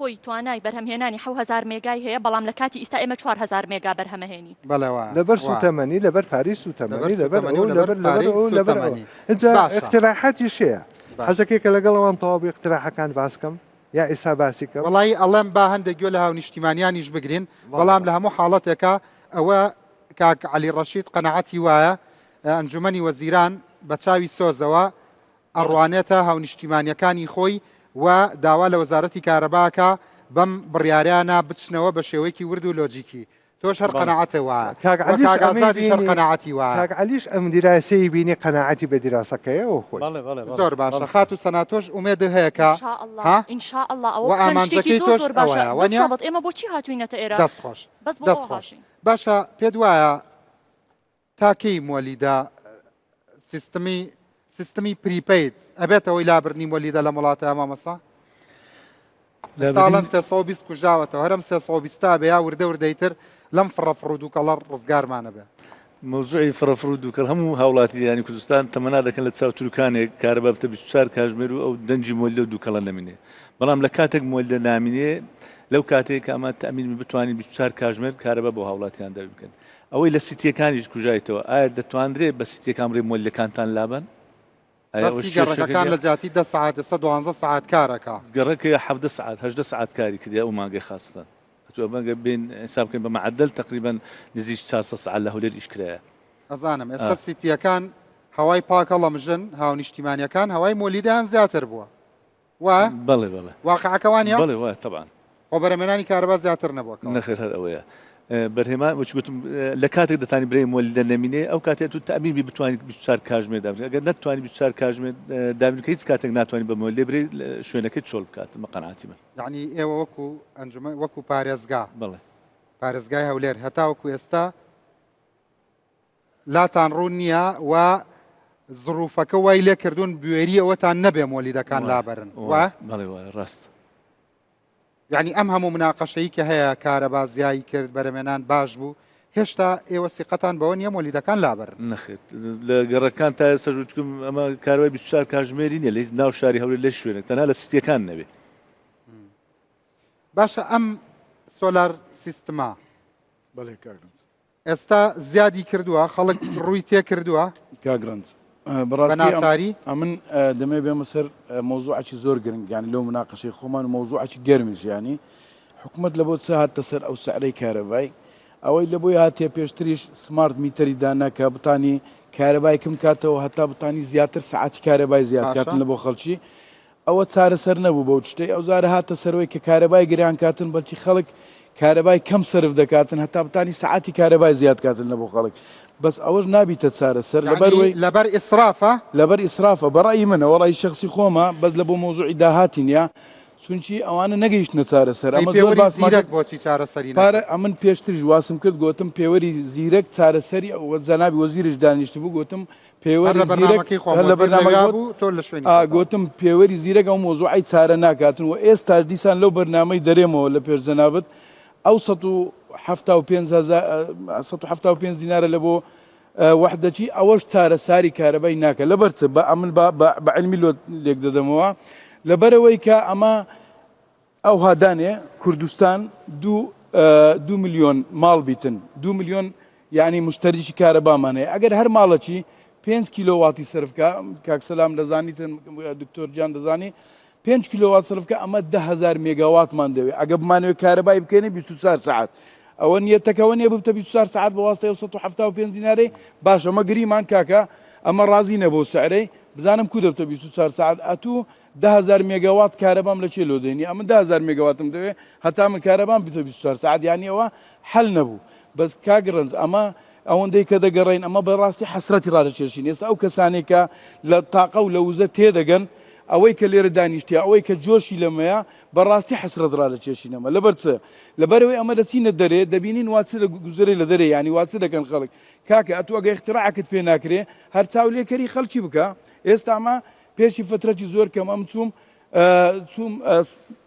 خۆی توانای بەرهەمهێنانی 7000 مێگای هەیە، بەڵام لە کاتی ئیستا ئێمە 4000 مێگا بەرهەمەهێنین. بەڵێ وایە. لەبەر وایە. سوتەمەنی، لەبەر پارەی لەبەر سوتەمەنی، لەبەر سوتەمەنی ئەوە و و لەبەر لەبەر لەبەر پارەی ئەوە و لەبەر ئەوە. سوتەمەنی. ئینجا باشە. ئیقتراحاتیش هەیە. باشە. حەزەکەی کە لەگەڵ ئەوان تەواو بی ئیقتراحەکان باس کەم یا ئیستا باسی کەم؟ وەڵایی ئەڵێم با هەندێک گوێ لە هاونیشتیمانیانیش بگرین، بەڵێ بەڵام لە بەڵێ. هەموو حاڵەتێکا ئەوە کاک عەلی ڕەشید قەناعەتی وایە ئەنجومەنی وەزیران بە چاوی سۆزەوە ئەڕوانێتە هاونیشتیمانیەکانی خۆی و داوا لە وەزارەتی کارەبا ئەکا بەم بڕیارانە بچنەوە بە شێوەیەکی ورد و لۆجیکی. تۆش هەر قەناعەتت وایە کاک و عەلیش کاک ئەمەی ئازادیش هەر بینی قەناعەتی وایە. کاک عەلیش ئەم دیراسەی بینی قەناعەتی بە دیراسەکەیە و خۆی. بەڵێ بەڵێ بەڵێ زۆر باشە بەڵێ. خاتوو سەنا تۆش ئومێدت هەیە کە ان شاء اللە ها ان شاء اللە ئەوە و بکەن شتێکی ئامانجەکەی زۆر تۆش زۆر باشە ئەوەیە وەنیە؟ بالضبط ئێمە بۆچی هاتووینەتە ئێرە دەست خۆش بەس بۆ دەست ئەوە خۆش هاتووین. باشە پێت وایە تا کەی مۆلیدە سیستمی سیستمی prepaid ئەبێتە هۆی لابردنی مۆلیدە لەم وڵاتە مامۆستا؟ ئێستا 320 کوژراوەتەوە هەرم 320 بێ یا وردە وردەی تر لەم فڕەفڕ و دووکەڵە ڕزگارمانە بێ. مەوزوعی فڕەفڕ و دووکەڵ هەموو هاوڵاتیانی کوردستان تەمەنا دەکەن لە چاو تورکانێک کارەبا بتە 24 کاژمێر و ئەو دەنگی مۆلیدە و دووکەڵە نەمینێ بەڵام لە کاتێک مۆلیدە نامینێ لەو کاتێک کە ئەمە تەمین بتوانین 24 کاژمێر کارەبا بۆ هاوڵاتیان دابین بکەن ئەوەی لە سیتیەکانیش کوژایتەوە ئایا دەتواندرێ بە سیتیەکان بڵێ مۆلیدەکانتان لابەن؟ ئایا ئەوەش بەسی کێشەکە گەڕەکەکان نیە؟ لە جیاتی دە سەعات ئێستا دوانزە سەعات کارەکا. گەڕەکە 17 سەعات 18 سەعات کاری کردیە ئەو مانگەی خاسەتەن ئەتوو ئەمە بین حساب بکەین بە معدل تقریبا نزیک 400 سەعات لە هەولێر ئیش کرایە. ئەزانم ئێستا سیتیەکان هەوای پاک هەڵەمژن هاونیشتیمانیەکان هەوای مۆلیدەیان زیاتر بووە. وایە؟ بەڵێ بەڵێ. واقعەکە وا نییە؟ بەڵێ وایە تەبعەن. خۆ بەرهەمهێنانی کارەبا زیاتر نەبووە کەواتە. نەخێر هەر ئەوەیە. بەرهێمان وەچ گوتم لە کاتێک دەتانی برێ مۆلیدە نەمینێ ئەو کاتێ تو تەئمین بی بتوانیت 24 کاژمێر دابنێ ئەگەر نەتوانی 24 کاژمێر دابین کە هیچ کاتێک ناتوانانی بە مۆلیدە برێ شوێنەکەی چۆڵ بکات مە قەناعەتی من. یعنی ئێوە وەکو ئەنجومەن وەکو پارێزگا بەڵێ پارێزگای هەولێر هەتاوەکو ئێستا لاتان ڕوون نییە و زڕوفەکە وای لێ کردوون بوێری ئەوەتان نەبێ مۆلیدەکان لابەرن وا بەڵێ وایە ڕاست. یعنی ئەم هەموو مناقەشەی کە هەیە کارەبا زیایی کرد بەرەمێنان باش بوو هێشتا ئێوە سیقەتان بەوە نییە مۆلیدەکان لابەرن نەخێت لە گەڕەکان تا ئێستا وتکم ئەمە کارەبای 24 کاژمێری نییە لە هیچ ناو شاری هەولێر لە شوێنێک تەنها لە سیتیەکان نەبێ باشە ئەم سۆلار سیستمە بەڵێ کاک ڕەنج. ئێستا زیادی کردووە خەڵک ڕووی تێکردووە؟ کاک ڕەنج بە بەڕاستی ناچاری؟ ئەمن دەمێ بێمە سەر مەوزوعەکی زۆر گرنگ یانی لەو مناقەشەی خۆمان و مەوزوعەکی گەرمیش یانی حکومەت لە بۆ چ هاتە سەر ئەو سعرەی کارەبای ئەوەی لە بۆی هاتیە پێشتریش smart meter ی دانا کە بتانی کارەبای کم کاتەوە هەتا بتانی زیاتر سەعاتی کارەبای زیاد باشە. کاتن لە بۆ خەڵکی ئەوە چارەسەر نەبوو بەو شتەی ئەوجارە هاتە سەرەوەی کە کارەبای گران کاتن بەلکی خەڵک کارەبای کەم سەرف دەکاتن هەتا بتانی سەعاتی کارەبای زیاد کاتن لە بۆ خەڵک بەس ئەوەش نابیتە چارەسەر لەبەر یعنی وەی لەبەر ئیسرافە؟ لەبەر ئیسرافە بە ڕەئی منە وە ڕەئی شەخسی خۆمە بەس لە بۆ مەوزوعی داهاتی نیە. چونکی ئەوانە نەگەیشتنە چارەسەر ئەمە زۆر باس زیرەک بۆچی چارەسەری پارە ئەمن پێشتریش واسم کرد گوتم پێوەری زیرەک چارەسەری ئەوە جەنابی وەزیرش دانیشتبوو گوتم پێوەری زیرەک لە بەرنامەکەی بوو تۆ لە شوێنی گوتم پێوەری زیرەک ئەو مۆزوعی چارە ناکاتن و ئێستاش دیسان لەو بەرنامەی دەرێمەوە لە پێش جەنابت ئەو 175 دینارە لە بۆ وەحدەچی ئەوەش چارەساری کارەبای ناکە لەبەر چ بە ئەمن بە علمی لۆ لێک دەدەمەوە لەبەرەوەی کە ئەمە ئەوها دانێ کوردستان دوو دو میلیۆن ماڵ بیتن دو میلیۆن یعنی مشتریی کارەبامان هەیە ئەگەر هەر ماڵەکی 5 کیلۆواتی سەرفکە کاک سەلام دەزانیتن دکتۆر گیان دەزانی 5 کیلۆوات سەرفکە ئەمە 10هزار مێگاواتمان دەوێت ئەگە بمانەوێت کارەبای بکەینە 24 سعات ئەوە نیەتەکەوە نیە ببتە 24 سعات بە واستەی 175 دینارەی باش ئەمە گریمان کاکە ئەمە ڕازی نەبوو سعرەی بزانم کو دەبتە 24 سعات ئەتوو 10000 مێگاوات کارەبام لە چێ لۆ دێنی ئەمن 10000 مێگاواتم دەوێ هەتا من کارەبام بتە 24 سعات یانی ئەوە حل نەبوو بەس کاک ڕەنج ئەمە ئەوەندەی کە دەگەڕین ئەمە بەڕاستی حەسرەتی ڕادەکێشین ئێستا ئەو کەسانێک کە لە تاقە و لە وزە تێدەگەن ئەوەی کە لێرە دانیشتە ئەوەی کە جۆشی لەمەیە بەڕاستی حەسرەت ڕادەکێشین ئەمە لەبەر چ لەبەرەوەی ئەمە دەچینە دەرێ دەبینین وا چ گوزەرێ لە دەرێ ینی وا چ دەکەن خەڵک کاکە ئەتوو ئەگە اختراعکت پێ ناکرێ هەر چاو لێکەری خەڵکی بکە ئێستا ئەمە پێشی فترەکی زۆر کەم ئەم چووم چووم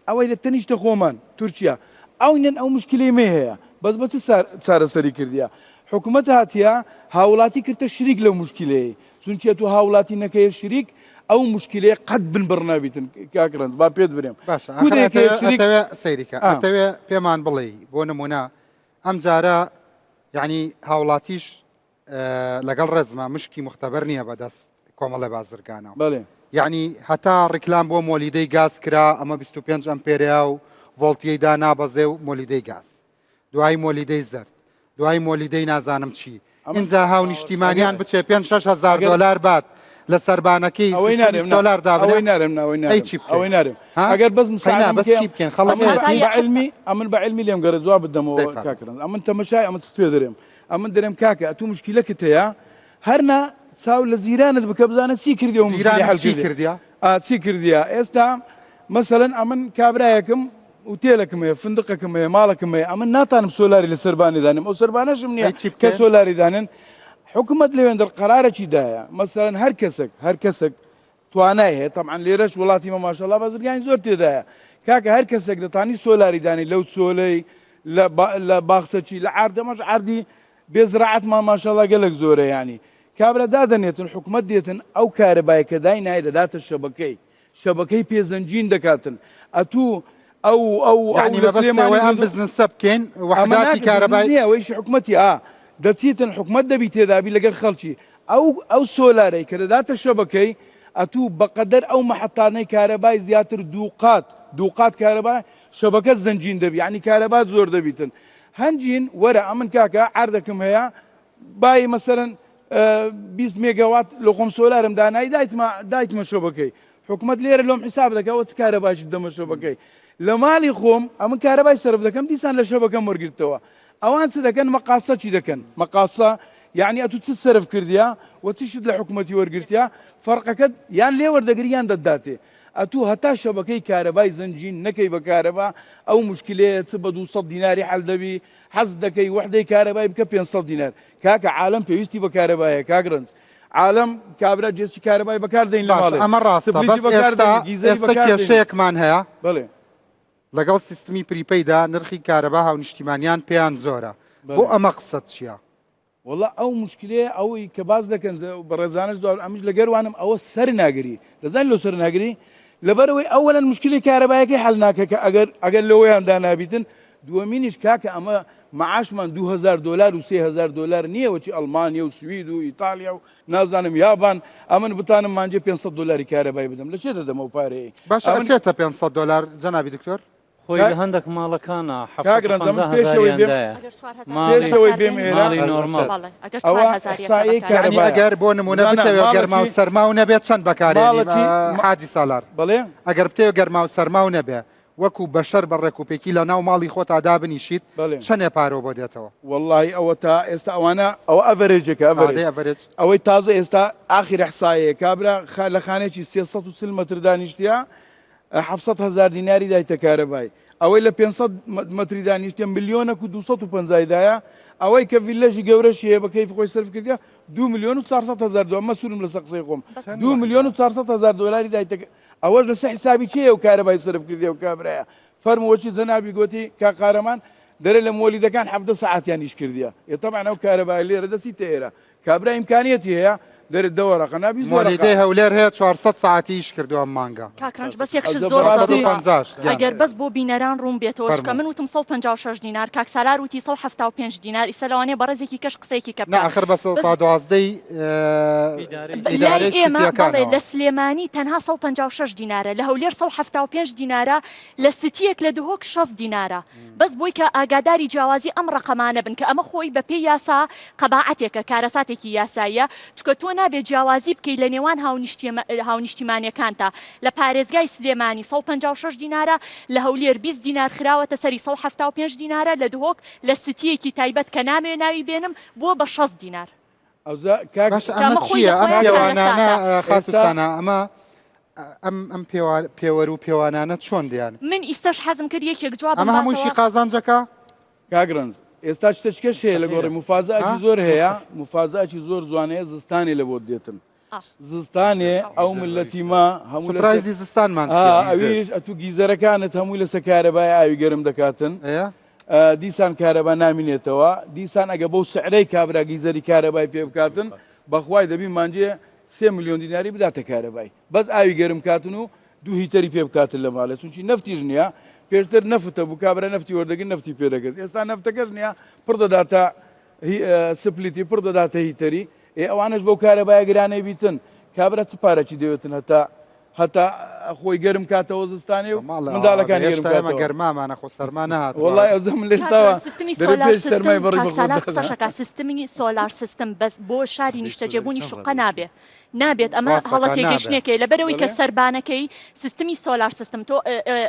ئەوەی لە تەنیشتە خۆمان تورکیا ئەو نەن ئەو مشکلەی مێ هەیە بەس بە چ چارەسەری کردیە حکوومەت هاتیە هاوڵاتی کردە شریک لەو مشکلەیە چونکە تو هاوڵاتی نەکەیە شریک ئەو مشکلەیە قەت بن بڕ نابیتن کاک ڕەنج با پێت برێم باشە سەیریکە ئەتەوێ پێمان بڵێ بۆ نمونە ئەم جارە یعنی هاوڵاتیش لەگەڵ ڕێزما مشکی مختبەر نییە بەدەست کۆمەڵە بازرگانەوە بەڵێ یعنی هەتا ڕیکلام بۆ مۆلیدەی گاز کرا ئەمە 25 ئەمپێریا و ڤۆڵتیەی دانابەزێ و مۆلیدەی گاز دوای مۆلیدەی زەرد دوای مۆلیدەی نازانم چی اینجا هاونیشتیمانیان بچێ 5 هزار دلار بات لە سەربانەکەی ئەوەی نارێم سۆلار دابنێ ئەوەی نارێم ناوەی نارێم چی بکەین؟ ئەوەی نارێم ها؟ ئەگەر بەس قەینا بەس چی بکەین خەڵک بە علمی ئەمن بە علمی لێم گەرە جواب بدەمەوە دەیفەرموو. کاک ڕەنج ئەمن تەمەشای ئەمن چ پێ دەرێم ئەمن دەرێم کاکە ئەتوو مشکیلەکت هەیە هەر نا چاو لە جیرانت بکە بزانە چی کردی و مشکلی جیرانت حل چی کردی کردیە؟ ئا چی کردیە ئێستا مەسەلەن ئەمن کابرایەکم ئوتێلەکم هەیە فندقەکم هەیە ماڵەکم هەیە ئەمن ناتانم سۆلاری لە سەربانی دانم ئەو سەربانەشم نییە ئەی چی کە بکەین؟ سۆلاری دانن حکومەت لەوێندەر قەرارەکی دایە مەسەلەن هەر کەسێک هەر کەسێک توانای هەیە تەبعەن لێرەش وڵاتی مە ماشەڵا بازرگانی زۆر تێدایە کاکە هەر کەسێک دەتانی سۆلاری دانی لەو چۆلەی لە باخچەکی لە عاردەمەش عردی بێ زراعەتمان ماشەڵا گەلک زۆرە ینی کابرا دادەنێتن حکومت دێتن ئەو کارەبای کە دای نای دەداتە شەبەکەی شەبەکەی پێ زەنجین دەکاتن ئەتوو ئەو ئەو یعنی مەبەستەوەی ئەم بزنسە بکەین وحداتی کارەبای نییە ئەوەیشی حکومەتی ئا دەچیتن حکومت دەبی تێدابی لەگەر خەڵکی ئەو ئەو سۆلارەی کە دەداتە شەبەکەی ئەتوو بەقەدەر ئەو مەحەتانەی کارەبای زیاتر دووقات دووقات کارەبا شەبەکە زەنجین دەبی یعنی کارەبات زۆر دەبیتن هەنجین وەرە ئەمن کاکە عەردەکم هەیە بای مەسەرەن 20 مێگاوات لە خۆم سۆلارم دانای دایتمە دایتمە شەبەکەی حکومت لێرە لۆم حیساب دەکە ئەوە چ کارەبایکی دەمە شەبەکەی لە ماڵی خۆم ئەمن کارەبای سەرف دەکەم دیسان لە شەبەکەم وەرگرتەوە ئەوان چ دەکەن مەقاسە چی دەکەن مەقاسە یعنی ئەتو چ سەرف کردیا و چ شت لە حکومەتی وەرگرتیا فەرقەکەت یان لێ وەردەگری یان دەتداتێ ئەتو هەتا شەبەکەی کارەبای زەنجین نەکەی بە کارەبا ئەو مشکلەیە چ بە 200 دیناری حل دەبی حەز دەکەی وحدەی کارەبای بکە 500 دینار کاکە عالم پێویستی بە کارەبایە کاک ڕەنج عالم کابرا جێسی کارەبای بەکار دەین لە ماڵێ ئەمە ڕاستە سپلیتی بەس بەکار ئێستا دەین گیزەری ئێستا بەکار دەین کێشەیەکمان هەیە بەڵێ لەگەڵ سیستمی prepaid ا نرخی کارەبا هاونیشتیمانیان پێیان زۆرە بۆ ئەمە قسەت چییە؟ وەڵا ئەو مشکلەیە ئەوەی کە باس دەکەن بەڕێزانش دوار ئەمش لە گەروانم ئەوە سەر ناگری دەزانین لۆ سەر ناگری لەبەرەوەی ئەوەن مشکلی کارەبایەکەی حل ناکە کە ئەگەر ئەگەر لەوەیان دانابیتن دووەمینیش کاکە ئەمە معاشمان 2000 دلار و 3000 دلار نییە وەچی ئەڵمانیا و سوید و ئیتالیا و نازانم یابان ئەمن بتانم مانجێ 500 دلاری کارەبای بدەم لە چێ دەدەم ئەو پارەیە باشە ئەچێتە 500 دلار جەنابی دکتۆر؟ خۆی لە هەندێک ماڵەکانە کاک ڕەنج ئەمن پێشەوەی بێم پێشەوەی بێم ئێرە ماڵی نۆرماڵ ئەوە ئیحسایەی یعنی کارەبایە ئەگەر بۆ نمونە زانا بتەوێت گەرما و ماڵەکی سەرما و نەبێت چەند بەکارێنی ماڵەکی حاجی سالار بەڵێ ئەگەر بتەوێت گەرما و سەرما و نەبێ وەکو بەشەر بە ڕێکوپێکی لە ناو ماڵی خۆتا دابنیشیت بەڵێ چەنێ پارۆ بۆ دێتەوە؟ وەڵڵاهی ئەوە تا ئێستا ئەوانە ئەوە average ێکە average ئادەی average ئەوەی تازە ئێستا ئاخیر ئیحسایەیە کابرا لە خانێکی 340 مەتر دانیشتیە. 700 هەزار دیناری دایتە کارەبای ئەوەی لە 500 مەتری دانیشتە ملیۆنەک و 250 دایە ئەوەی کە ڤیلەژی گەورەشی هەیە بە کەیف خۆی سەرف کردە 2 میلیۆن و 400 هەزار دۆلار مەسوولم لەسەر قسەی خۆم 2 میلیۆن و 400 هەزار دۆلاری دایتە ئەوەش لەسەر حسابی کێیە و کارەبای سەرف کردی و کابرایە فەرموو وەکی جەنابی گۆتی کاک قارەمان دەرێ لە مۆلیدەکان 17 سەعاتیان ئیش کردیە ئێ تەبعەن ئەو کارەبای لێرە دەچیتە ئێرە کابرا ئیمکانیەتی هەیە دەرێ دە وەرەقە نا 20 وەرەقە. مۆلیدەی هەولێر هەیە 400 سەعاتی ئیش کردووە ئەم مانگە. کاک ڕەنج بەس یەک شت زۆر 450 گیان. ئەگەر بەس بۆ بینەران ڕوون بێتەوە چونکە من وتم 156 دینار کاک سالار وتی 175 دینار ئیستا لەوانەیە بەڕێزێکی کەش قسەیەکی کە نا بکا ئەخر بە بەس 12 ی لای ئیدارەی ئێمە بەڵێ سیتیەکانەوە. لە سلێمانی تەنها 156 دینارە لە هەولێر 175 دینارە لە ستیەک لە دهۆک 60 دینارە بەس بۆی کە ئاگاداری جیاوازی ئەم ڕەقەمانە بن کە ئەمە خۆی بە پێی یاسا قەباعەتێکە کارەساتێکی یاساییە چونکە تۆ نابێ جیاوازی بکەی لە نێوان هاونیشتیمانیەکانتا لە پارێزگای سلێمانی 156 دینارە لە هەولێر 20 دینار خراوەتە سەری 175 دینارە لە دهۆک لە ستیەکی تایبەت کە نامەوێ ناوی بێنم بووە بە 60 دینار. ئەوجا کاک باشە کە ئەمە ئەمە خۆی چییە لە ئەم خۆیان پێوانانە کارەساتە. خاتوو ئێستا سانا ئەمە ئەم ئەم پێوەر و پێوانانە چۆن دیان؟ من ئیستەش حەزم کرد یەکێک جوابم ئەمە هەمووشی باتەوە. قازانجەکە؟ کاک ڕەنج ئێستا شتێکەش هەیە لە گۆڕی موفازەئەکی زۆر هەیە موفازەئەکی زۆر جوان هەیە زستانێ لە بۆت دێتن زستانێ ئەو ملەتی ما هەموو لەسەر سوپرایزی زستانمان چییە؟ ئەویش ئەتوو گیزەرەکانت هەمووی لەسەر کارەبای ئاوی گەرم دەکاتن ئەیە؟ دیسان کارەبا نامینێتەوە دیسان ئەگە بەو سعرەی کابرا گیزەری کارەبای پێ بکاتن بەخوای دەبی مانجێ سێ ملیۆن دیناری بداتە کارەبای بەس ئاوی گەرم کاتن و دوو heater ی پێ بکاتن لە ماڵێ چونکی نەفتیش نییە پێشتر نەفتە بوو کابرا نەفتی وەردەگرت نەفتی پێ دەکرد ئێستا نەفتەکەش نییە پڕ دەداتە split ی پڕ دەداتە heater ی ئێ ئەوانەش بەو کارەبایە گرانەی بیتن کابرا چ پارەکی دەوێتن هەتا هەتا خۆی گەرم کاتەوە زستانێ و منداڵەکانی گەرم هێشتا ئێمە کاتەوە. گەرمامانە خۆ سەرما نەهاتووە. وەڵای ئەوجا من لە ئێستاوە سیستمی دەرێ سۆلار پێش سیستم سەرمای بەڕی کاک بە خۆت سالار دەدا. قسەشەکا سیستمی solar system بەس بۆ شاری نیشتەجێبوونی شوقە نابێ نابێت ئەمە ڕاستەکا هەڵە نابێ. تێگەیشتنێکەیە لەبەرئەوەی کە بەڵێ. سەربانەکەی سیستمی solar system تۆ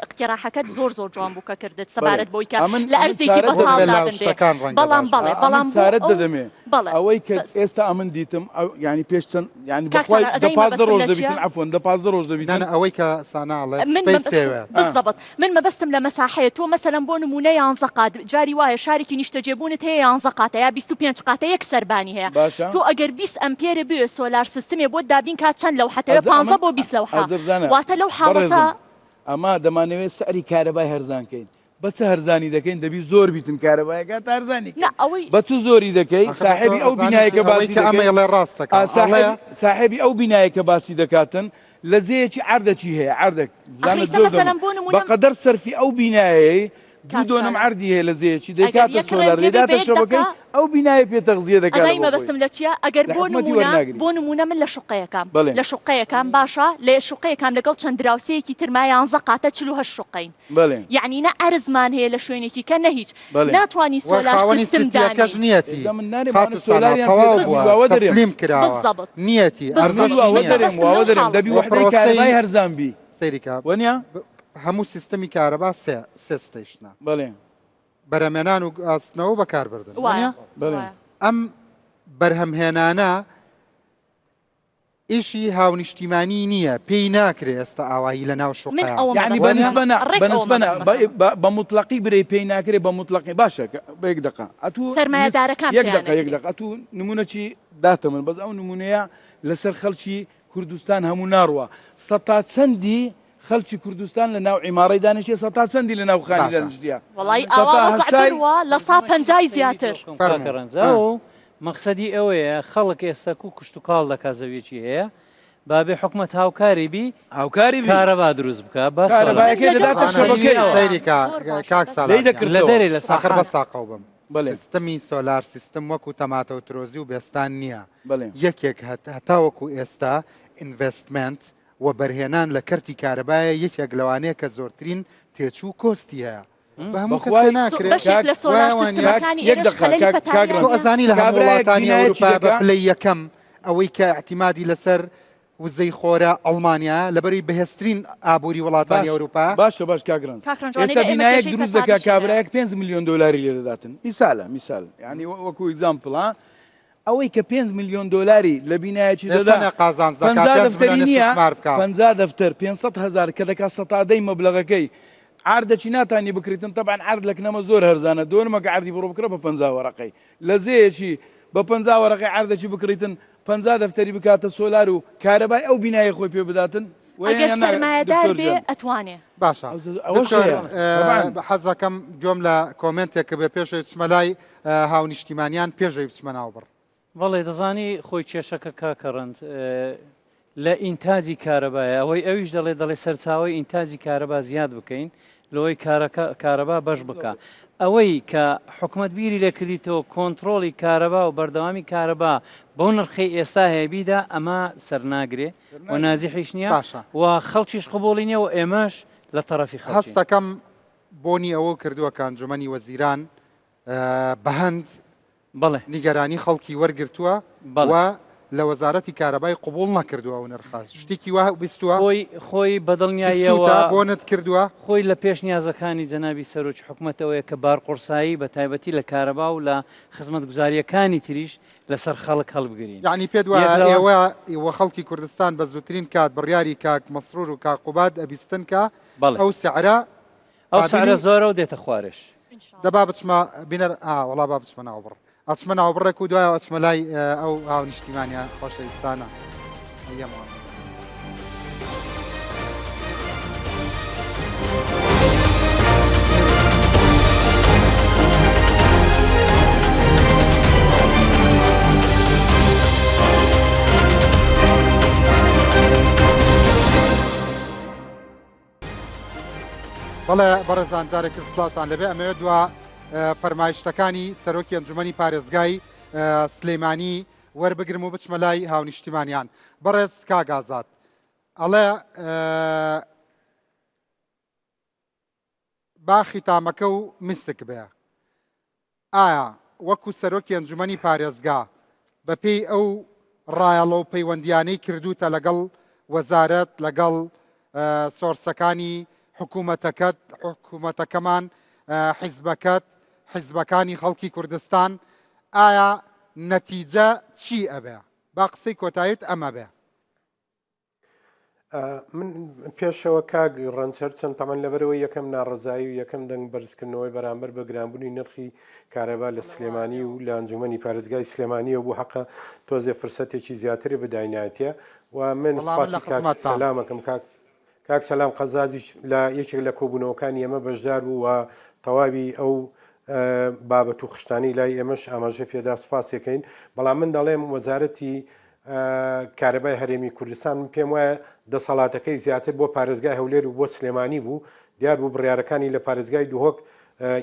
ئیقتیراحەکەت زۆر زۆر جوان بوو کە کردت بەڵێ سەبارەت بەوەی کە ئەمن لە ئەمن ئەرزێکی چارەت بۆ بەتاڵ دەدەمێ. لا دابنرێ شتەکان ڕەنگە بەڵام باش بەڵێ بێ. ئەمن بەڵام بۆ چارەت ئەو دەدەمێ بەڵێ ئەوەی کە بەس ئێستا ئەمن دیتم ئەو یانی پێش چەند یانی کاک بەخوای سالار دە ئەزانی 15 مەبەستم ڕۆژ لە چییە؟ دەبیتن عەفوەن دە 15 ڕۆژ نا دەبیتن نا ئەوەی کە سانا ئەڵێ من سپەی مەبەستم سێوێ. ئا. بالضبط من مەبەستم لە مەساحەیە تۆ مەسەلەن بۆ نموونە یانزە قات جاری وایە شارێکی نیشتەجێبوونت هەیە یانزە قاتە یا 25 قاتە یەک سەربانی هەیە باشە تۆ ئەگەر 20 ئەمپێرە بوێ solar system ێ بۆت دابین کات چەند لەوحەتەوێ ئەجە پانزە ئەمن بۆ 20 لەوحە ئەجە بزانە واتە لەو حاڵەتە بەڕێزم ئەمە دەمانەوێت سعری کارەبای هەرزان کەین بە چ هەرزانی دەکەین دەبی زۆر بیتن کارەبایەکە تا هەرزانی نا ئەوەی بە چ زۆری دەکەی ئاخر ساحێبی تۆ ئەو ئەزانی بینایە کە ئەوەی باسی کە ئەمە دەکەی ئەڵێ ڕاستەکە ئا ئەڵێ ساحێبی ساحێبی ئەو بینایە کە باسی دەکاتن لە جێیەکی عەردەکی هەیە عەردەک ئاخر بزانە ئیستا زۆر مەسەلەن دەم بۆ بە نموونە قەدەر سەرفی ئەو بینایەی دوو کاک دۆنم سالار عەردی هەیە لە زێیەکی ئەگەر دەیکاتە یەک ڕێم سۆلار پێ بێ بە دەیداتە یەک شەبەکەی دەقە ئەو بینایە پێ تەغزیە دەکات ئەزانی بۆ خۆی مەبەستم لە چییە ئەگەر لە بۆ حکومەتی نموونە وەرناگری بۆ نموونە من لە شوقەیەکام بەڵێ لە شوقەیەکام باشە لە شوقەیەکام لەگەڵ چەند دراوسێیەکی ترما یانزە قاتە 48 شوقەین بەڵێ یەعنی نە عەرزمان هەیە لە شوێنێکی کە نە هیچ بەڵێ ناتوانی وە سۆلار خاوەنی سیستم سیتیەکەش دانێی نیەتی ئێجا من نانێم خاتوو ئەوانە سانا سۆلاریان پێ تەواو دەکەن بووە واوە دەرێم تەسلیم کراوە بالضبط نیەتی بالضبط ئەرزەشی واوە نییە دەرێم مەبەستم واوە لەو دەرێم دەبی وە حاڵەتەیە وەحدەی پرۆسەی کارەبای هەرزان بی سەیری کە وەنیە هەموو سیستەمی کارەبا سێ سێ station ە بەڵێ بەرهەمێنان و گواستنەوە و بەکاربردن وایە وانە بەڵێ وایە ئەم بەرهەمهێنانە ئیشی هاونیشتیمانی نییە پێی ناکرێ ئێستا ئاوایی لە ناو من شوقەیا ئەوە یعنی مەبەستمە بەنسبە نا ڕێک ئەوە بەنسبە نا مەبەستمە بە موتڵەقی برێ پێی ناکرێ بە موتڵەقی باشە بە یەک دەقە ئەتوو سەرمایەدارەکان یەک پێیان دەقە یەک ئەکرێ. دەقە ئەتوو نمونەکی داتە من بەس ئەو نمونەیە لەسەر خەڵکی کوردستان هەموو ناڕوا سەتا چەندی خەڵکی کوردستان لە ناو عیماڕەی دانیشتیە سەتا چەندی لە ناو خانی باشە. دانیشتیە وەڵای سەتا ئاوا وەزع هەشتای بڕوا لە سا پەنجای زیاتر. فەرموو. کاکە ڕەنج ئەو مەقسەدی ئەوەیە خەڵک ئێستا کو کشتوکاڵ دەکا زەویەکی هەیە با بێ حکومەت هاوکاری بی هاوکاری بی کارەبا دروست بکا با سۆلار. کارەبایەکەی من لەگەڵ دەداتە ئەوە. شەبەکەی ئەوە. سەیری کا زۆر باشە، کاک بەس سالار لێی گیان. دەکردەوە. لە دەرێ لە ئاخر ساحات. بەس ساقەو بم بەڵێ. سیستەمی solar system وەکو تەماتە و ترۆزی و بێستان نییە بەڵێ. یەکێک هەتاوەکو ئێستا investment وەبەرهێنان لە کەرتی کارەبایە یەکێک لەوانەیە کە زۆرترین تێچوو و cost ی هەیە. بە هەموو کەسێ بەخوای ناکرێ. بەشێک لە solar وایە وانیە؟ سیستمەکانی یەک ئێرەش دەقە خەلەلی کاک کاک پەتاویان تۆ ڕەنج نیە؟ ئەزانی لە هەموو کابرایەک وڵاتانی بینایەکی ئەوروپا بە دەکا پلەی یەکەم ئەوەی کە ئیعتیمادی لەسەر وزەی خۆرە ئەڵمانیایە لەبەروی بەهێزترین ئابووری وڵاتانی باش ئەوروپا. باشە باش کاک ڕەنج کاک ڕەنج وانەی ئێستا لە ئێمە بینایەک کێشەی دروست دەکا پەتابیش هەیە. کابرایەک 5 ملیۆن دۆلاری لێ دەداتن میسالە میسال یعنی وەکو example ها. ئەوەی کە 5 میلیۆن دۆلاری لە بینایەکی ئێ دەدا چەنێ قازانج دەکا 50 5 دەفتەری ملیۆن نییە ئیستیسمار بکا؟ 50 دەفتەر 500 هەزار کە دەکا سەتا دەی مەبلەغەکەی عەردەکی ناتانی بکریتن تەبعەن عەرد لە کنەمە زۆر هەرزانە دۆنمەکە عەردی بڕۆ بکڕە بە 50 وەرەقەی لە زێیەکی بە 50 وەرەقەی عەردەکی بکڕیتن 50 دەفتەری بکاتە سۆلار و کارەبای ئەو بینایەی خۆی پێ بداتن ئەگەر سەرمایەدار بێ ئەتوانێ. باشە دکتۆر حەزەکەم گوێم لە کۆمێنتێک بێ پێشەوەی بچمە لای هاونیشتیمانیان پێشەوەی بچمە ناو بڕ. بەڵێ دەزانی خۆی کێشەکە کاکە ڕەنج لە ئینتاجی کارەبایە ئەوەی ئەویش دەڵێ دەڵێ سەرچاوی ئینتاجی کارەبا زیاد بکەین لەوەی کارەکە کارەبا بەش بکە ئەوەی کە حکومت بیری لێکردیتەوە کۆنتترۆڵی کارەبا و بەردەوامی کارەبا بەو نرخەی ئێستا هەیە بیدا ئەمە سەرناگرێ و نازیحیش نییە باشە. و خەڵکیش قبوڵی نییە و ئێمەش لە تەڕەفی خەڵکین. هەستەکەم بۆنی ئەوە کردووە کە ئەنجومەنی وەزیران بەهەند بەڵێ. نیگەرانی خەڵکی وەرگرتووە بەڵێ. و لە وەزارەتی کارەبای قبوڵ نەکردووە ئەو نرخە. شتێکی وا بیستووە؟ خۆی خۆی بەدڵنیاییەوە بیستووتە؟ بۆنت کردووە؟ خۆی لە پێشنیازەکانی جەنابی سەرۆکی حکومەتەوەیە کە بارقورسایی بە تایبەتی لە کارەبا و لە خزمەتگوزارییەکانی تریش لەسەر خەڵک هەڵبگرین. یەعنی پێت وایە ئێوە و خەڵکی کوردستان بە زووترین کات بڕیاری کاک مەسرور و کاک قوباد ئەبیستن کە ئەو سعرە ئەو سعرە زۆرە و دێتە خوارش. دە با بچمە بینەر ئا وەڵا با بچمە ناوبڕ ئەچمە ناوبڕێک و دوایەوە ئەچمە لای ئەو هاونیشتیمانە خۆشەویستانە ئەیەمەوە. بەڵێ بەڕێزان جارێکتر سڵاوتان لەبێ ئەمەوێت دوا فەرمایشتەکانی سەرۆکی ئەنجومەنی پارێزگای سلەیمانی وەربگرم و بچمە لای هاونیشتیمانیان. بەڕێز کاک ئازاد ئەڵێ با خیتامەکە و میسک بێ. ئایا وەکو سەرۆکی ئەنجومەنی پارێزگا بەپێی ئەو ڕایەڵە و پەیوەندیانەی کردوتە لەگەڵ وەزارەت لەگەڵ سۆرسەکانی حکوومەتەکەت حکوومەتەکەمان حیزبەکەت حیزبەکانی خەڵکی کوردستان ئایا نەتیجە چی ئەبێ؟ با قسەی کۆتایت ئەمە بێ. من پێشەوە کاک ڕەنچەر چەند تەمەن لەبەرەوەی یەکەم ناڕەزایی و یەکەم دەنگ بەرزکردنەوەی بەرامبەر بە گرانبوونی نرخی کارەبا لە سلێمانی و لە ئەنجومەنی پارێزگای سلێمانیەوە بوو حەقە تۆزێ فرسەتێکی زیاتری بداینایەتە و من وەڵا من لە سپاسی کاک خزمەتتام. سەلامەکەم کاک کاک سەلام قەزازیش لە یەکێک لە کۆبوونەوەکانی ئێمە بەشدار بوو و تەواوی ئەو بابەت و خشتانەی لای ئێمەش ئاماژە پێدا سپاسێکەین بەڵام من دەڵێم وەزارەتی کارەبای هەرێمی کوردستان من پێم وایە دەسەڵاتەکەی زیاتر بۆ پارێزگای هەولێر و بۆ سلێمانی بوو دیار بوو بڕیارەکانی لە پارێزگای دهۆک